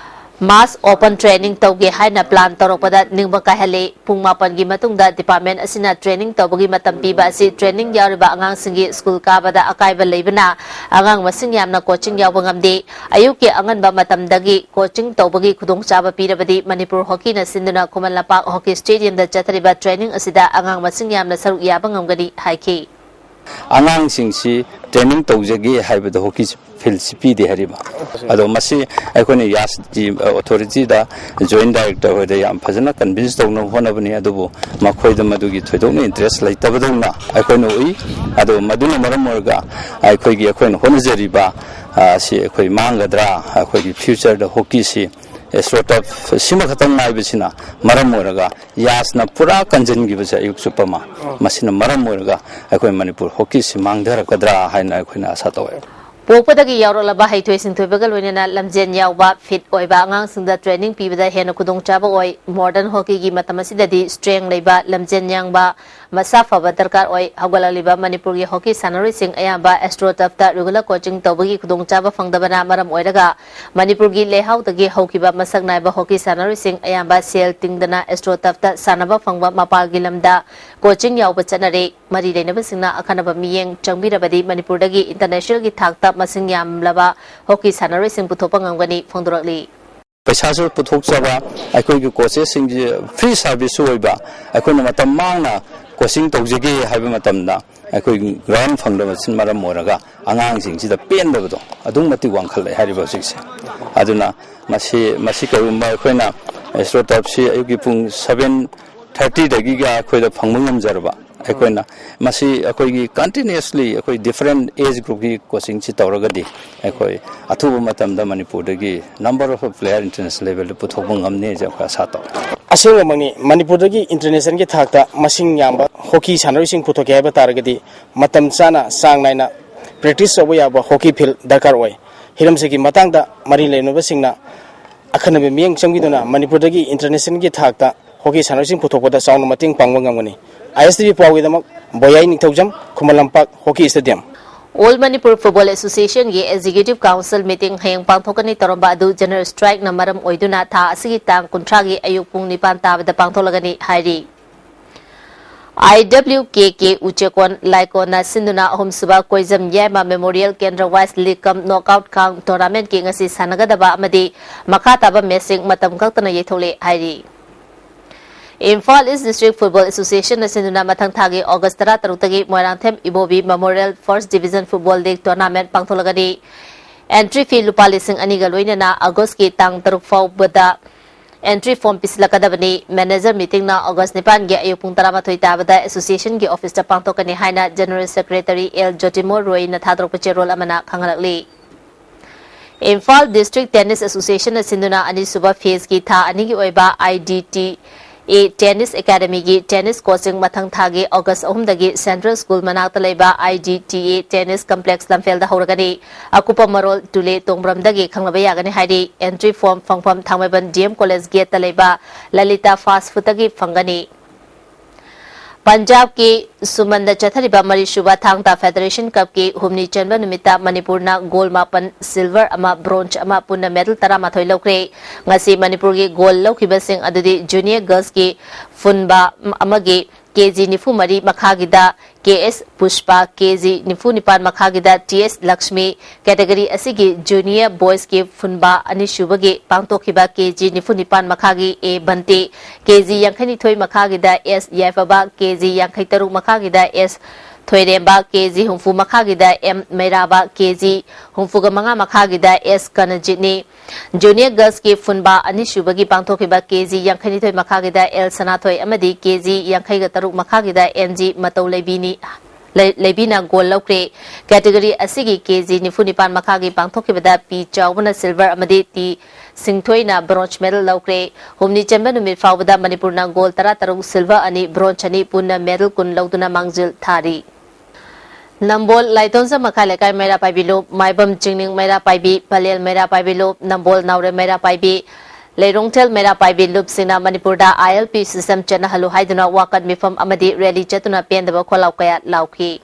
ꯃꯥꯁ ꯑꯣꯄꯟ ꯇ꯭ꯔꯦꯅꯤꯡ ꯇꯧꯒꯦ ꯍꯥꯏꯅ ꯄ꯭ꯂꯥꯟ ꯇꯧꯔꯛꯄꯗ ꯅꯤꯡꯕ ꯀꯥꯏꯍꯜꯂꯤ꯫ ꯄꯨꯡ ꯃꯥꯄꯟꯒꯤ ꯃꯇꯨꯡꯗ ꯗꯤꯄꯥꯔꯠꯃꯦꯟꯠ ꯑꯁꯤꯅ ꯇ꯭ꯔꯦꯅꯤꯡ ꯇꯧꯕꯒꯤ ꯃꯇꯝ ꯄꯤꯕ ꯑꯁꯤ ꯇ꯭ꯔꯦꯅꯤꯡ ꯌꯥꯎꯔꯤꯕ ꯑꯉꯥꯡꯁꯤꯡꯒꯤ ꯁ꯭ꯀꯨꯜ ꯀꯥꯕꯗ ꯑꯀꯥꯏꯕ ꯂꯩꯕꯅ ꯑꯉꯥꯡ ꯃꯁꯤꯡ ꯌꯥꯝꯅ ꯀꯣꯆꯤꯡ ꯌꯥꯎꯕ ꯉꯝꯗꯦ꯫ ꯑꯌꯨꯛꯀꯤ ꯑꯉꯟꯕ ꯃꯇꯝꯗꯒꯤ ꯀꯣꯆꯤꯡ ꯇꯧꯕꯒꯤ ꯈꯨꯗꯣꯡꯆꯥꯕ ꯄꯤꯔꯕꯗꯤ ꯃꯅꯤꯄꯨꯔ ꯍꯣꯀꯤꯅ ꯁꯤꯟꯗꯨꯅ ꯈꯨꯃꯟ ꯂꯝꯄꯥꯛ ꯍꯣꯀꯤ ꯁ꯭ꯇꯦꯗꯤꯌꯝꯗ ꯆꯠꯊꯔꯤꯕ ꯇ꯭ꯔꯦꯅꯤꯡ ꯑꯁꯤꯗ ꯑꯉꯥꯡ ꯃꯁꯤꯡ ꯌꯥꯝꯅ ꯁꯔꯨꯛ ꯌꯥꯕ ꯉꯝꯒꯅꯤ ꯍꯥꯏꯈꯤ꯫ ꯑꯉꯥꯡꯁꯤꯡꯁꯤ ꯇ꯭ꯔꯦꯅꯤꯡ ꯇꯧꯖꯒꯦ ꯍꯥꯏꯕꯗ ꯍꯣꯀꯤ ꯐꯤꯜꯁꯤ ꯄꯤꯗꯦ ꯍꯥꯏꯔꯤꯕ꯫ ꯑꯗꯣ ꯃꯁꯤ ꯑꯩꯈꯣꯏꯅ ꯌꯥꯁꯀꯤ ꯑꯣꯊꯣꯔꯤꯇꯤꯗ, ꯖꯣꯏꯟꯠ ꯗꯥꯏꯔꯦꯛꯇꯔ ꯍꯣꯏꯗ ꯌꯥꯝ ꯐꯖꯅ ꯀꯟꯚꯤꯟꯁ ꯇꯧꯅꯕ ꯍꯣꯠꯅꯕꯅꯤ, ꯑꯗꯨꯕꯨ ꯃꯈꯣꯏꯗ ꯃꯗꯨꯒꯤ ꯊꯣꯏꯗꯣꯛꯅ ꯏꯟꯇꯔꯦꯁ ꯂꯩꯇꯕꯗꯧꯅ ꯑꯩꯈꯣꯏꯅ ꯎꯏ꯫ ꯑꯗꯣ ꯃꯗꯨꯅ ꯃꯔꯝ ꯑꯣꯏꯔꯒ ꯑꯩꯈꯣꯏꯒꯤ, ꯑꯩꯈꯣꯏꯅ ꯍꯣꯠꯅꯖꯔꯤꯕ, ꯑ, ꯑꯁꯤ ꯑꯩꯈꯣꯏ ꯃꯥꯡꯒꯗ꯭ꯔꯥ, ꯑꯩꯈꯣꯏꯒꯤ ꯐ꯭ꯌꯨꯆꯔꯗ ꯍꯣꯀꯤꯁꯤ ꯑꯦꯁꯇ꯭ꯔꯣ ꯇꯔꯐ ꯁꯤꯃꯈꯛꯇꯪ ꯉꯥꯏꯕꯁꯤꯅ ꯃꯔꯝ ꯑꯣꯏꯔꯒ ꯌꯥꯁꯅ ꯄꯨꯔꯥ ꯀꯟꯁꯤꯟꯈꯤꯕꯁꯦ ꯑꯌꯨꯛ ꯆꯨꯞꯄ ꯑꯃ, ꯃꯁꯤꯅ ꯃꯔꯝ ꯑꯣꯏꯔꯒ ꯑꯩꯈꯣꯏ ꯃꯅꯤꯄꯨꯔ ꯍꯣꯀꯤꯁꯤ ꯃꯥꯡꯊꯔꯛꯀꯗ꯭ꯔꯥ ꯍꯥꯏꯅ ꯑꯩꯈꯣꯏꯅ ꯑꯥꯁꯥ ꯇꯧꯋꯦ꯫ ꯄꯣꯛꯄꯗꯒꯤ ꯌꯥꯎꯔꯛꯂꯕ ꯍꯩꯊꯣꯏ ꯁꯤꯡꯊꯣꯏꯕꯒ ꯂꯣꯏꯅꯅ ꯂꯝꯖꯦꯟ ꯌꯥꯎꯕ, ꯐꯤꯠ ꯑꯣꯏꯕ ꯑꯉꯥꯡꯁꯤꯡꯗ ꯇ꯭ꯔꯦꯅꯤꯡ ꯄꯤꯕꯗ ꯍꯦꯟꯅ ꯈꯨꯗꯣꯡꯆꯥꯕ ꯑꯣꯏ꯫ ꯃꯣꯗꯔꯟ ꯍꯣꯀꯤꯒꯤ ꯃꯇꯝ ꯑꯁꯤꯗꯗꯤ ꯁ꯭ꯇꯔꯦꯡ ꯂꯩꯕ, ꯂꯝꯖꯦꯟ ꯌꯥꯡꯕ, ꯃꯁꯥ ꯐꯕ ꯗꯔꯀꯥꯔ ꯑꯣꯏ꯫ ꯍꯧꯒꯠꯂꯛꯂꯤꯕ ꯃꯅꯤꯄꯨꯔꯒꯤ ꯍꯣꯀꯤ ꯁꯥꯟꯅꯔꯣꯏꯁꯤꯡ ꯑꯌꯥꯝꯕ ꯑꯦꯁꯇ꯭ꯔꯣ ꯇꯔꯐꯇ ꯔꯤꯒꯨꯂꯔ ꯀꯣꯆꯤꯡ ꯇꯧꯕꯒꯤ ꯈꯨꯗꯣꯡꯆꯥꯕ ꯐꯪꯗꯕꯅ ꯃꯔꯝ ꯑꯣꯏꯔꯒ ꯃꯅꯤꯄꯨꯔꯒꯤ ꯂꯩꯍꯥꯎꯗꯒꯤ ꯍꯧꯈꯤꯕ ꯃꯁꯛ ꯅꯥꯏꯕ ꯍꯣꯀꯤ ꯁꯥꯟꯅꯔꯣꯏꯁꯤꯡ ꯑꯌꯥꯝꯕ ꯁꯦꯜ ꯇꯤꯡꯗꯅ ꯑꯦꯁꯇ꯭ꯔꯣ ꯇꯔꯐꯇ ꯁꯥꯟꯅꯕ ꯐꯪꯕ ꯃꯄꯥꯜꯒꯤ ꯂꯝꯗ ꯀꯣꯆꯤꯡ ꯌꯥꯎꯕ ꯆꯠꯅꯔꯦ꯫ ꯃꯔꯤ ꯂꯩꯅꯕꯁꯤꯡꯅ ꯑꯈꯟꯅꯕ ꯃꯤꯠꯌꯦꯡ ꯆꯪꯕꯤꯔꯕꯗꯤ ꯃꯅꯤꯄꯨꯔꯗꯒꯤ ꯏꯟꯇꯔꯅꯦꯁꯅꯦꯜꯒꯤ ꯊꯥꯛꯇ ꯃꯁꯤꯡ ꯌꯥꯝꯂꯕ ꯍꯣꯀꯤ ꯁꯥꯟꯅꯔꯣꯏꯁꯤꯡ ꯄꯨꯊꯣꯛꯄ ꯉꯝꯒꯅꯤ ꯐꯣꯡꯗꯣꯔꯛꯂꯤ꯫ ꯄꯩꯁꯥꯁꯨ ꯄꯨꯊꯣꯛꯆꯕ, ꯑꯩꯈꯣꯏꯒꯤ ꯀꯣꯆꯦꯁꯁꯤꯡꯁꯦ ꯐ꯭ꯔꯤ ꯁꯥꯔꯚꯤꯁꯁꯨ ꯑꯣꯏꯕ, ꯑꯩꯈꯣꯏꯅ ꯃꯇꯝ ꯃꯥꯡꯅ ꯀꯣꯆꯤꯡ ꯇꯧꯖꯒꯦ ꯍꯥꯏꯕ ꯃꯇꯝꯗ ꯑꯩꯈꯣꯏ ꯒ꯭ꯔꯥꯎꯟ ꯐꯪꯗꯕꯁꯤꯅ ꯃꯔꯝ ꯑꯣꯏꯔꯒ ꯑꯉꯥꯡꯁꯤꯡꯁꯤꯗ ꯄꯦꯟꯗꯕꯗꯣ ꯑꯗꯨꯛ ꯃꯇꯤꯛ ꯋꯥꯡꯈꯠꯂꯛꯑꯦ ꯍꯥꯏꯔꯤꯕ ꯍꯧꯖꯤꯛꯁꯦ꯫ ꯑꯗꯨꯅ ꯃꯁꯤ, ꯃꯁꯤ ꯀꯔꯤꯒꯨꯝꯕ ꯑꯩꯈꯣꯏꯅ ꯑꯦꯁꯇ꯭ꯔꯣ ꯇꯔꯐꯁꯤ ꯑꯌꯨꯛꯀꯤ ꯄꯨꯡ ꯁꯚꯦꯟ ꯊꯥꯔꯇꯤꯗꯒꯤꯒ ꯑꯩꯈꯣꯏꯗ ꯐꯪꯕ ꯉꯝꯖꯔꯕ, ꯑꯩꯈꯣꯏꯅ ꯃꯁꯤ ꯑꯩꯈꯣꯏꯒꯤ ꯀꯟꯇꯤꯅ꯭ꯌꯨꯁꯂꯤ ꯑꯩꯈꯣꯏ ꯗꯤꯐꯔꯦꯟ ꯑꯦꯖ ꯒ꯭ꯔꯨꯞꯀꯤ ꯀꯣꯆꯤꯡꯁꯤ ꯇꯧꯔꯒꯗꯤ ꯑꯩꯈꯣꯏ ꯑꯊꯨꯕ ꯃꯇꯝꯗ ꯃꯅꯤꯄꯨꯔꯗꯒꯤ number of player international levelꯗ ꯄꯨꯊꯣꯛꯄ ꯉꯝꯅꯤ ꯍꯥꯏꯁꯦ ꯑꯩꯈꯣꯏ ꯑꯁꯥ ꯇꯧꯏ꯫ ꯑꯁꯦꯡꯕꯃꯛꯅꯤ, ꯃꯅꯤꯄꯨꯔꯗꯒꯤ ꯏꯟꯇꯔꯅꯦꯁꯅꯦꯜꯒꯤ ꯊꯥꯛꯇ ꯃꯁꯤꯡ ꯌꯥꯝꯕ ꯍꯣꯀꯤ ꯁꯥꯟꯅꯔꯣꯏꯁꯤꯡ ꯄꯨꯊꯣꯛꯀꯦ ꯍꯥꯏꯕ ꯇꯥꯔꯒꯗꯤ ꯃꯇꯝ ꯆꯥꯅ, ꯆꯥꯡ ꯅꯥꯏꯅ ꯄ꯭ꯔꯦꯛꯇꯤꯁ ꯇꯧꯕ ꯌꯥꯕ ꯍꯣꯀꯤ ꯐꯤꯜ ꯗꯔꯀꯥꯔ ꯑꯣꯏ꯫ ꯍꯤꯔꯝꯁꯤꯒꯤ ꯃꯇꯥꯡꯗ ꯃꯔꯤ ꯂꯩꯅꯕꯁꯤꯡꯅ ꯑꯈꯟꯅꯕ ꯃꯤꯠꯌꯦꯡ ꯆꯪꯕꯤꯗꯨꯅ ꯃꯅꯤꯄꯨꯔꯗꯒꯤ ꯏꯟꯇꯔꯅꯦꯁꯅꯦꯜꯒꯤ ꯊꯥꯛꯇ ꯍꯣꯀꯤ ꯁꯥꯟꯅꯔꯣꯏꯁꯤꯡ ꯄꯨꯊꯣꯛꯄꯗ ꯆꯥꯎꯅ ꯃꯇꯦꯡ ꯄꯥꯡꯕ ꯉꯝꯒꯅꯤ꯫ ꯑꯥꯏ ꯑꯦꯁ ꯇꯤ ꯚꯤ ꯄꯥꯎꯒꯤꯗꯃꯛ ꯕꯣꯌꯥꯏ ꯅꯤꯡꯊꯧꯖꯝ, Khuman Lampak hockey stadium. All Manipur Football Associationꯒꯤ Executive Council meeting ꯍꯌꯦꯡ ꯄꯥꯡꯊꯣꯛꯀꯅꯤ ꯇꯧꯔꯝꯕ ꯑꯗꯨ General Strikeꯅ ꯃꯔꯝ ꯑꯣꯏꯗꯨꯅ ꯊꯥ ꯑꯁꯤꯒꯤ ꯇꯥꯡ ꯀꯨꯟꯊ꯭ꯔꯥꯒꯤ ꯑꯌꯨꯛ ꯄꯨꯡ ꯅꯤꯄꯥꯟ ꯇꯥꯕꯗ ꯄꯥꯡꯊꯣꯛꯂꯒꯅꯤ ꯍꯥꯏꯔꯤ꯫ ꯑꯥꯏ ꯗꯕ꯭ꯂꯤꯎ ꯀꯦ ꯀꯦ ꯎꯆꯦꯀꯣꯟ ꯂꯥꯏꯀꯣꯟꯅ ꯁꯤꯟꯗꯨꯅ ꯑꯍꯨꯝꯁꯨꯕ ꯀꯣꯏꯖꯝ ꯌꯥꯏꯃ Memorial Kendra Wise League cum Knockout Count Tournamentꯀꯤ ꯉꯁꯤ ꯁꯥꯟꯅꯒꯗꯕ ꯑꯃꯗꯤ ꯃꯈꯥ ꯇꯥꯕ ꯃꯦꯆꯁꯤꯡ ꯃꯇꯝ ꯀꯛꯇꯅ ꯌꯩꯊꯣꯛꯂꯦ ꯍꯥꯏꯔꯤ꯫ Imphal East District Football Associationꯅ ꯁꯤꯟꯗꯨꯅ ꯃꯊꯪ ꯊꯥꯒꯤ August ꯇꯔꯥꯇꯔꯨꯛꯇꯒꯤ ꯃꯣꯏꯔꯥꯡꯊꯦꯝ ꯏꯕꯣꯕꯤ Memorial First Division Football League Tournament ꯄꯥꯡꯊꯣꯛꯂꯒꯅꯤ꯫ Entry fee ꯂꯨꯄꯥ ꯂꯤꯁꯤꯡ ꯑꯅꯤꯒ ꯂꯣꯏꯅꯅ Augustꯀꯤ ꯇꯥꯡ ꯇꯔꯨꯛ ꯐꯥꯎꯕꯗ entry form ꯄꯤꯁꯤꯜꯂꯛꯀꯗꯕꯅꯤ꯫ Manager meetingꯅ August ꯅꯤꯄꯥꯟꯒꯤ ꯑꯌꯨꯛ ꯄꯨꯡ ꯇꯔꯥꯃꯥꯊꯣꯏ ꯇꯥꯕꯗ associationꯒꯤ officeꯇ ꯄꯥꯡꯊꯣꯛꯀꯅꯤ ꯍꯥꯏꯅ General Secretary ꯑꯦꯜ ꯖꯣꯇꯤꯃꯣ ꯔꯣꯏꯅ ꯊꯥꯗꯣꯔꯛꯄ ꯆꯦꯔꯣꯜ ꯑꯃꯅ ꯈꯪꯍꯜꯂꯛꯂꯤ꯫ Imphal District Tennis Associationꯅ ꯁꯤꯟꯗꯨꯅ ꯑꯅꯤꯁꯨꯕ phaseꯀꯤ ꯊꯥ ꯑꯅꯤꯒꯤ ꯑꯣꯏꯕ I D T A Tennis Academyꯒꯤ tennis coaching ꯃꯊꯪ ꯊꯥꯒꯤ August ꯑꯍꯨꯝꯗꯒꯤ Central School ꯃꯅꯥꯛꯇ ꯂꯩꯕ I D T A Tennis Complex ꯂꯝꯐꯦꯜꯗ ꯍꯧꯔꯒꯅꯤ꯫ ꯑꯀꯨꯞꯄ ꯃꯔꯣꯜ ꯇꯨꯂꯦ ꯇꯣꯡꯕ꯭ꯔꯝꯗꯒꯤ ꯈꯪꯂꯕ ꯌꯥꯒꯅꯤ ꯍꯥꯏꯔꯤ꯫ Entry form ꯐꯪꯐꯝ ꯊꯥꯡꯃꯩꯕꯟ D M College gateꯇ ꯂꯩꯕ ꯂꯂꯤꯇꯥ Fast Foodꯇꯒꯤ ꯐꯪꯒꯅꯤ꯫ ꯄꯟꯖꯥꯕꯀꯤ ꯁꯨꯃꯟꯗ ꯆꯠꯊꯔꯤꯕ ꯃꯔꯤꯁꯨꯕ ꯊꯥꯡ ꯇꯥ Federation Cupꯀꯤ ꯍꯨꯝꯅꯤ ꯆꯟꯕ ꯅꯨꯃꯤꯠꯇ ꯃꯅꯤꯄꯨꯔꯅ gold ꯃꯥꯄꯟ, silver ꯑꯃ, bronze ꯑꯃ, ꯄꯨꯟꯅ medal ꯇꯔꯥꯃꯥꯊꯣꯏ ꯂꯧꯈ꯭ꯔꯦ꯫ ꯉꯁꯤ ꯃꯅꯤꯄꯨꯔꯒꯤ gold ꯂꯧꯈꯤꯕꯁꯤꯡ ꯑꯗꯨꯗꯤ junior girlsꯀꯤ ꯐꯨꯟꯕ ꯑꯃꯒꯤ ꯀꯦ ꯖꯤ ꯅꯤꯐꯨ ꯃꯔꯤ ꯃꯈꯥꯒꯤꯗ ꯀꯦ ꯑꯦꯁ ꯄꯨꯁꯄꯥ, ꯀꯦ ꯖꯤ ꯅꯤꯐꯨ ꯅꯤꯄꯥꯟ ꯃꯈꯥꯒꯤꯗ ꯇꯤ ꯑꯦꯁ ꯂꯛꯁꯃꯤ, category ꯑꯁꯤꯒꯤ junior boys ꯀꯤ ꯐꯨꯟꯕꯥ ꯑꯅꯤꯁꯨꯕꯒꯤ ꯄꯥꯡꯊꯣꯛꯈꯤꯕ ꯀꯦ ꯖꯤ ꯅꯤꯐꯨ ꯅꯤꯄꯥꯟ ꯃꯈꯥꯒꯤ ꯑꯦ ꯕꯟꯇꯦ, ꯀꯦ ꯖꯤ ꯌꯥꯡꯈꯩ ꯅꯤꯊꯣꯏ ꯃꯈꯥꯒꯤꯗ ꯑꯦꯁ ꯌꯥꯏꯐꯕ, ꯀꯦ ꯖꯤ ꯌꯥꯡꯈꯩ ꯇꯔꯨꯛ ꯃꯈꯥꯒꯤꯗ ꯑꯦꯁ ꯊꯣꯏꯔꯦꯝꯕ, ꯀꯦ ꯖꯤ ꯍꯨꯝꯐꯨ ꯃꯈꯥꯒꯤꯗ ꯑꯦꯝ ꯃꯩꯔꯥꯕ, ꯀꯦ ꯖꯤ ꯍꯨꯝꯐꯨꯒ ꯃꯉꯥ ꯃꯈꯥꯒꯤꯗ ꯑꯦꯁ ꯀꯅꯖꯤꯠꯅꯤ꯫ Junior girls ꯀꯤ ꯐꯨꯟꯕꯥ ꯑꯅꯤꯁꯨꯕꯒꯤ ꯄꯥꯡꯊꯣꯛꯈꯤꯕ ꯀꯦ ꯖꯤ ꯌꯥꯡꯈꯩ ꯅꯤꯊꯣꯏ ꯃꯈꯥꯒꯤꯗ ꯑꯦꯜ ꯁꯅꯥꯊꯣꯏ ꯑꯃꯗꯤ ꯀꯦ ꯖꯤ ꯌꯥꯡꯈꯩꯒ ꯇꯔꯨꯛ ꯃꯈꯥꯒꯤꯗ ꯑꯦꯟ ꯖꯤ ꯃꯇꯧ ꯂꯩꯕꯤꯅꯤ, ꯂꯩ-, ꯂꯩꯕꯤꯅ gold ꯂꯧꯈ꯭ꯔꯦ꯫ Category ꯑꯁꯤꯒꯤ ꯀꯦ ꯖꯤ ꯅꯤꯐꯨ ꯅꯤꯄꯥꯟ ꯃꯈꯥꯒꯤ ꯄꯥꯡꯊꯣꯛꯈꯤꯕꯗ ꯄꯤ ꯆꯥꯎꯕꯅ silver ꯑꯃꯗꯤ ꯇꯤ ꯁꯤꯡꯊꯣꯏꯅ bronze medal ꯂꯧꯈ꯭ꯔꯦ꯫ ꯍꯨꯝꯅꯤ ꯆꯟꯕ ꯅꯨꯃꯤꯠ ꯐꯥꯎꯕꯗ ꯃꯅꯤꯄꯨꯔꯅ gold ꯇꯔꯥ ꯇꯔꯨꯛ, silver ꯑꯅꯤ, bronze ꯑꯅꯤ, ꯄꯨꯟꯅ medal ꯀꯨꯟ ꯂꯧꯗꯨꯅ ꯃꯥꯡꯖꯤꯜ ꯊꯥꯔꯤ꯫ ꯅꯝꯕꯣꯜ ꯂꯥꯏꯇꯣꯟꯖ ꯃꯈꯥ ꯂꯩꯀꯥꯏ ꯃꯩꯔꯥ ꯄꯥꯏꯕꯤ ꯂꯨꯞ, ꯃꯥꯏꯕꯝ ꯆꯤꯡꯅꯤꯡ ꯃꯩꯔꯥ ꯄꯥꯏꯕꯤ, ꯄꯂꯦꯜ ꯃꯩꯔꯥ ꯄꯥꯏꯕꯤ ꯂꯨꯞ, ꯅꯝꯕꯣꯜ ꯅꯥꯎꯔꯦꯝ ꯃꯩꯔꯥ ꯄꯥꯏꯕꯤ, ꯂꯩꯔꯣꯡꯊꯦꯜ ꯃꯩꯔꯥ ꯄꯥꯏꯕꯤ ꯂꯨꯞꯁꯤꯡꯅ ꯃꯅꯤꯄꯨꯔꯗ I L P system ꯆꯠꯅꯍꯜꯂꯨ ꯍꯥꯏꯗꯨꯅ ꯋꯥꯀꯠ ꯃꯤꯐꯝ ꯑꯃꯗꯤ rally ꯆꯠꯇꯨꯅ ꯄꯦꯟꯗꯕ ꯈꯣꯜꯂꯥꯎ ꯀꯌꯥ ꯂꯥꯎꯈꯤ꯫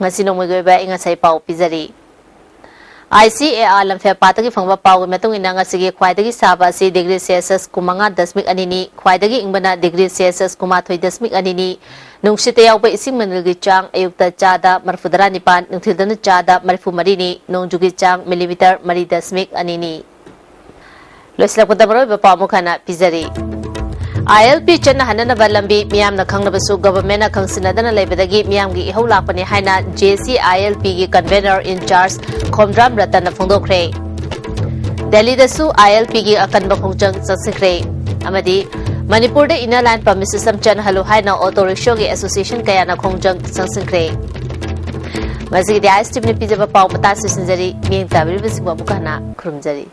ꯉꯁꯤ ꯅꯣꯡꯃꯒꯤ ꯑꯣꯏꯕ ꯑꯏꯪ ꯑꯁꯥꯒꯤ ꯄꯥꯎ ꯄꯤꯖꯔꯤ꯫ I C A R ꯂꯝꯐꯦꯜ ꯄꯥꯠꯇꯒꯤ ꯐꯪꯕ ꯄꯥꯎꯒꯤ ꯃꯇꯨꯡ ꯏꯟꯅ, ꯉꯁꯤꯒꯤ ꯈ꯭ꯋꯥꯏꯗꯒꯤ ꯁꯥꯕ ꯑꯁꯤ degree Celsius ꯀꯨꯟꯃꯉꯥ ꯗꯁꯃꯤꯛ ꯑꯅꯤꯅꯤ, ꯈ꯭ꯋꯥꯏꯗꯒꯤ ꯏꯪꯕꯅ degree Celsius ꯀꯨꯟꯃꯥꯊꯣꯏ ꯗꯁꯃꯤꯛ ꯑꯅꯤꯅꯤ꯫ ꯅꯨꯡꯁꯤꯠꯇ ꯌꯥꯎꯕ ꯏꯁꯤꯡ ꯃꯅꯤꯜꯒꯤ ꯆꯥꯡ ꯑꯌꯨꯛꯇ ꯆꯥꯗ ꯃꯔꯤꯐꯨꯇꯔꯥ ꯅꯤꯄꯥꯟ, ꯅꯨꯡꯊꯤꯜꯗꯅ ꯆꯥꯗ ꯃꯔꯤꯐꯨ ꯃꯔꯤꯅꯤ, ꯅꯣꯡꯖꯨꯒꯤ ꯆꯥꯡ millimeter ꯃꯔꯤ ꯗꯁꯃꯤꯛ ꯑꯅꯤꯅꯤ꯫ ꯂꯣꯏꯁꯤꯜꯂꯛꯄꯗ ꯃꯔꯨꯑꯣꯏꯕ ꯄꯥꯎ ꯑꯃꯨꯛ ꯍꯟꯅ ꯄꯤꯖꯔꯤ꯫ I L P ꯆꯠꯅꯍꯟꯅꯅꯕ ꯂꯝꯕꯤ ꯃꯤꯌꯥꯝꯅ ꯈꯪꯅꯕꯁꯨ government ꯅ ꯈꯪꯁꯤꯟꯅꯗꯅ ꯂꯩꯕꯗꯒꯤ ꯃꯤꯌꯥꯝꯒꯤ ꯏꯍꯧ ꯂꯥꯛꯄꯅꯤ ꯍꯥꯏꯅ J C I L P ꯒꯤ convener in charge Khomdram ꯔꯇꯟꯅ ꯐꯣꯡꯗꯣꯛꯈ꯭ꯔꯦ꯫ ꯗꯦꯜꯂꯤꯗꯁꯨ I L P ꯒꯤ ꯑꯀꯟꯕ ꯈꯣꯡꯖꯪ ꯆꯪꯁꯤꯟꯈ꯭ꯔꯦ꯫ ꯑꯃꯗꯤ ꯃꯅꯤꯄꯨꯔꯗ inner line permit system ꯆꯠꯅꯍꯜꯂꯨ ꯍꯥꯏꯅ auto rickshaw ꯒꯤ association ꯀꯌꯥꯅ ꯈꯣꯡꯖꯪ ꯆꯪꯁꯤꯟꯈ꯭ꯔꯦ꯫ ꯉꯁꯤꯒꯤꯗꯤ I S T V ꯅ ꯄꯤꯖꯕ ꯄꯥꯎ ꯃꯇꯥꯡ ꯁꯤꯟꯖꯔꯤ꯫ ꯃꯤꯠꯌꯦꯡ ꯇꯥꯕꯤꯔꯤꯕꯁꯤꯡꯕꯨ ꯑꯃꯨꯛ ꯍꯟꯅ ꯈꯨꯔꯨꯝꯖꯔꯤ꯫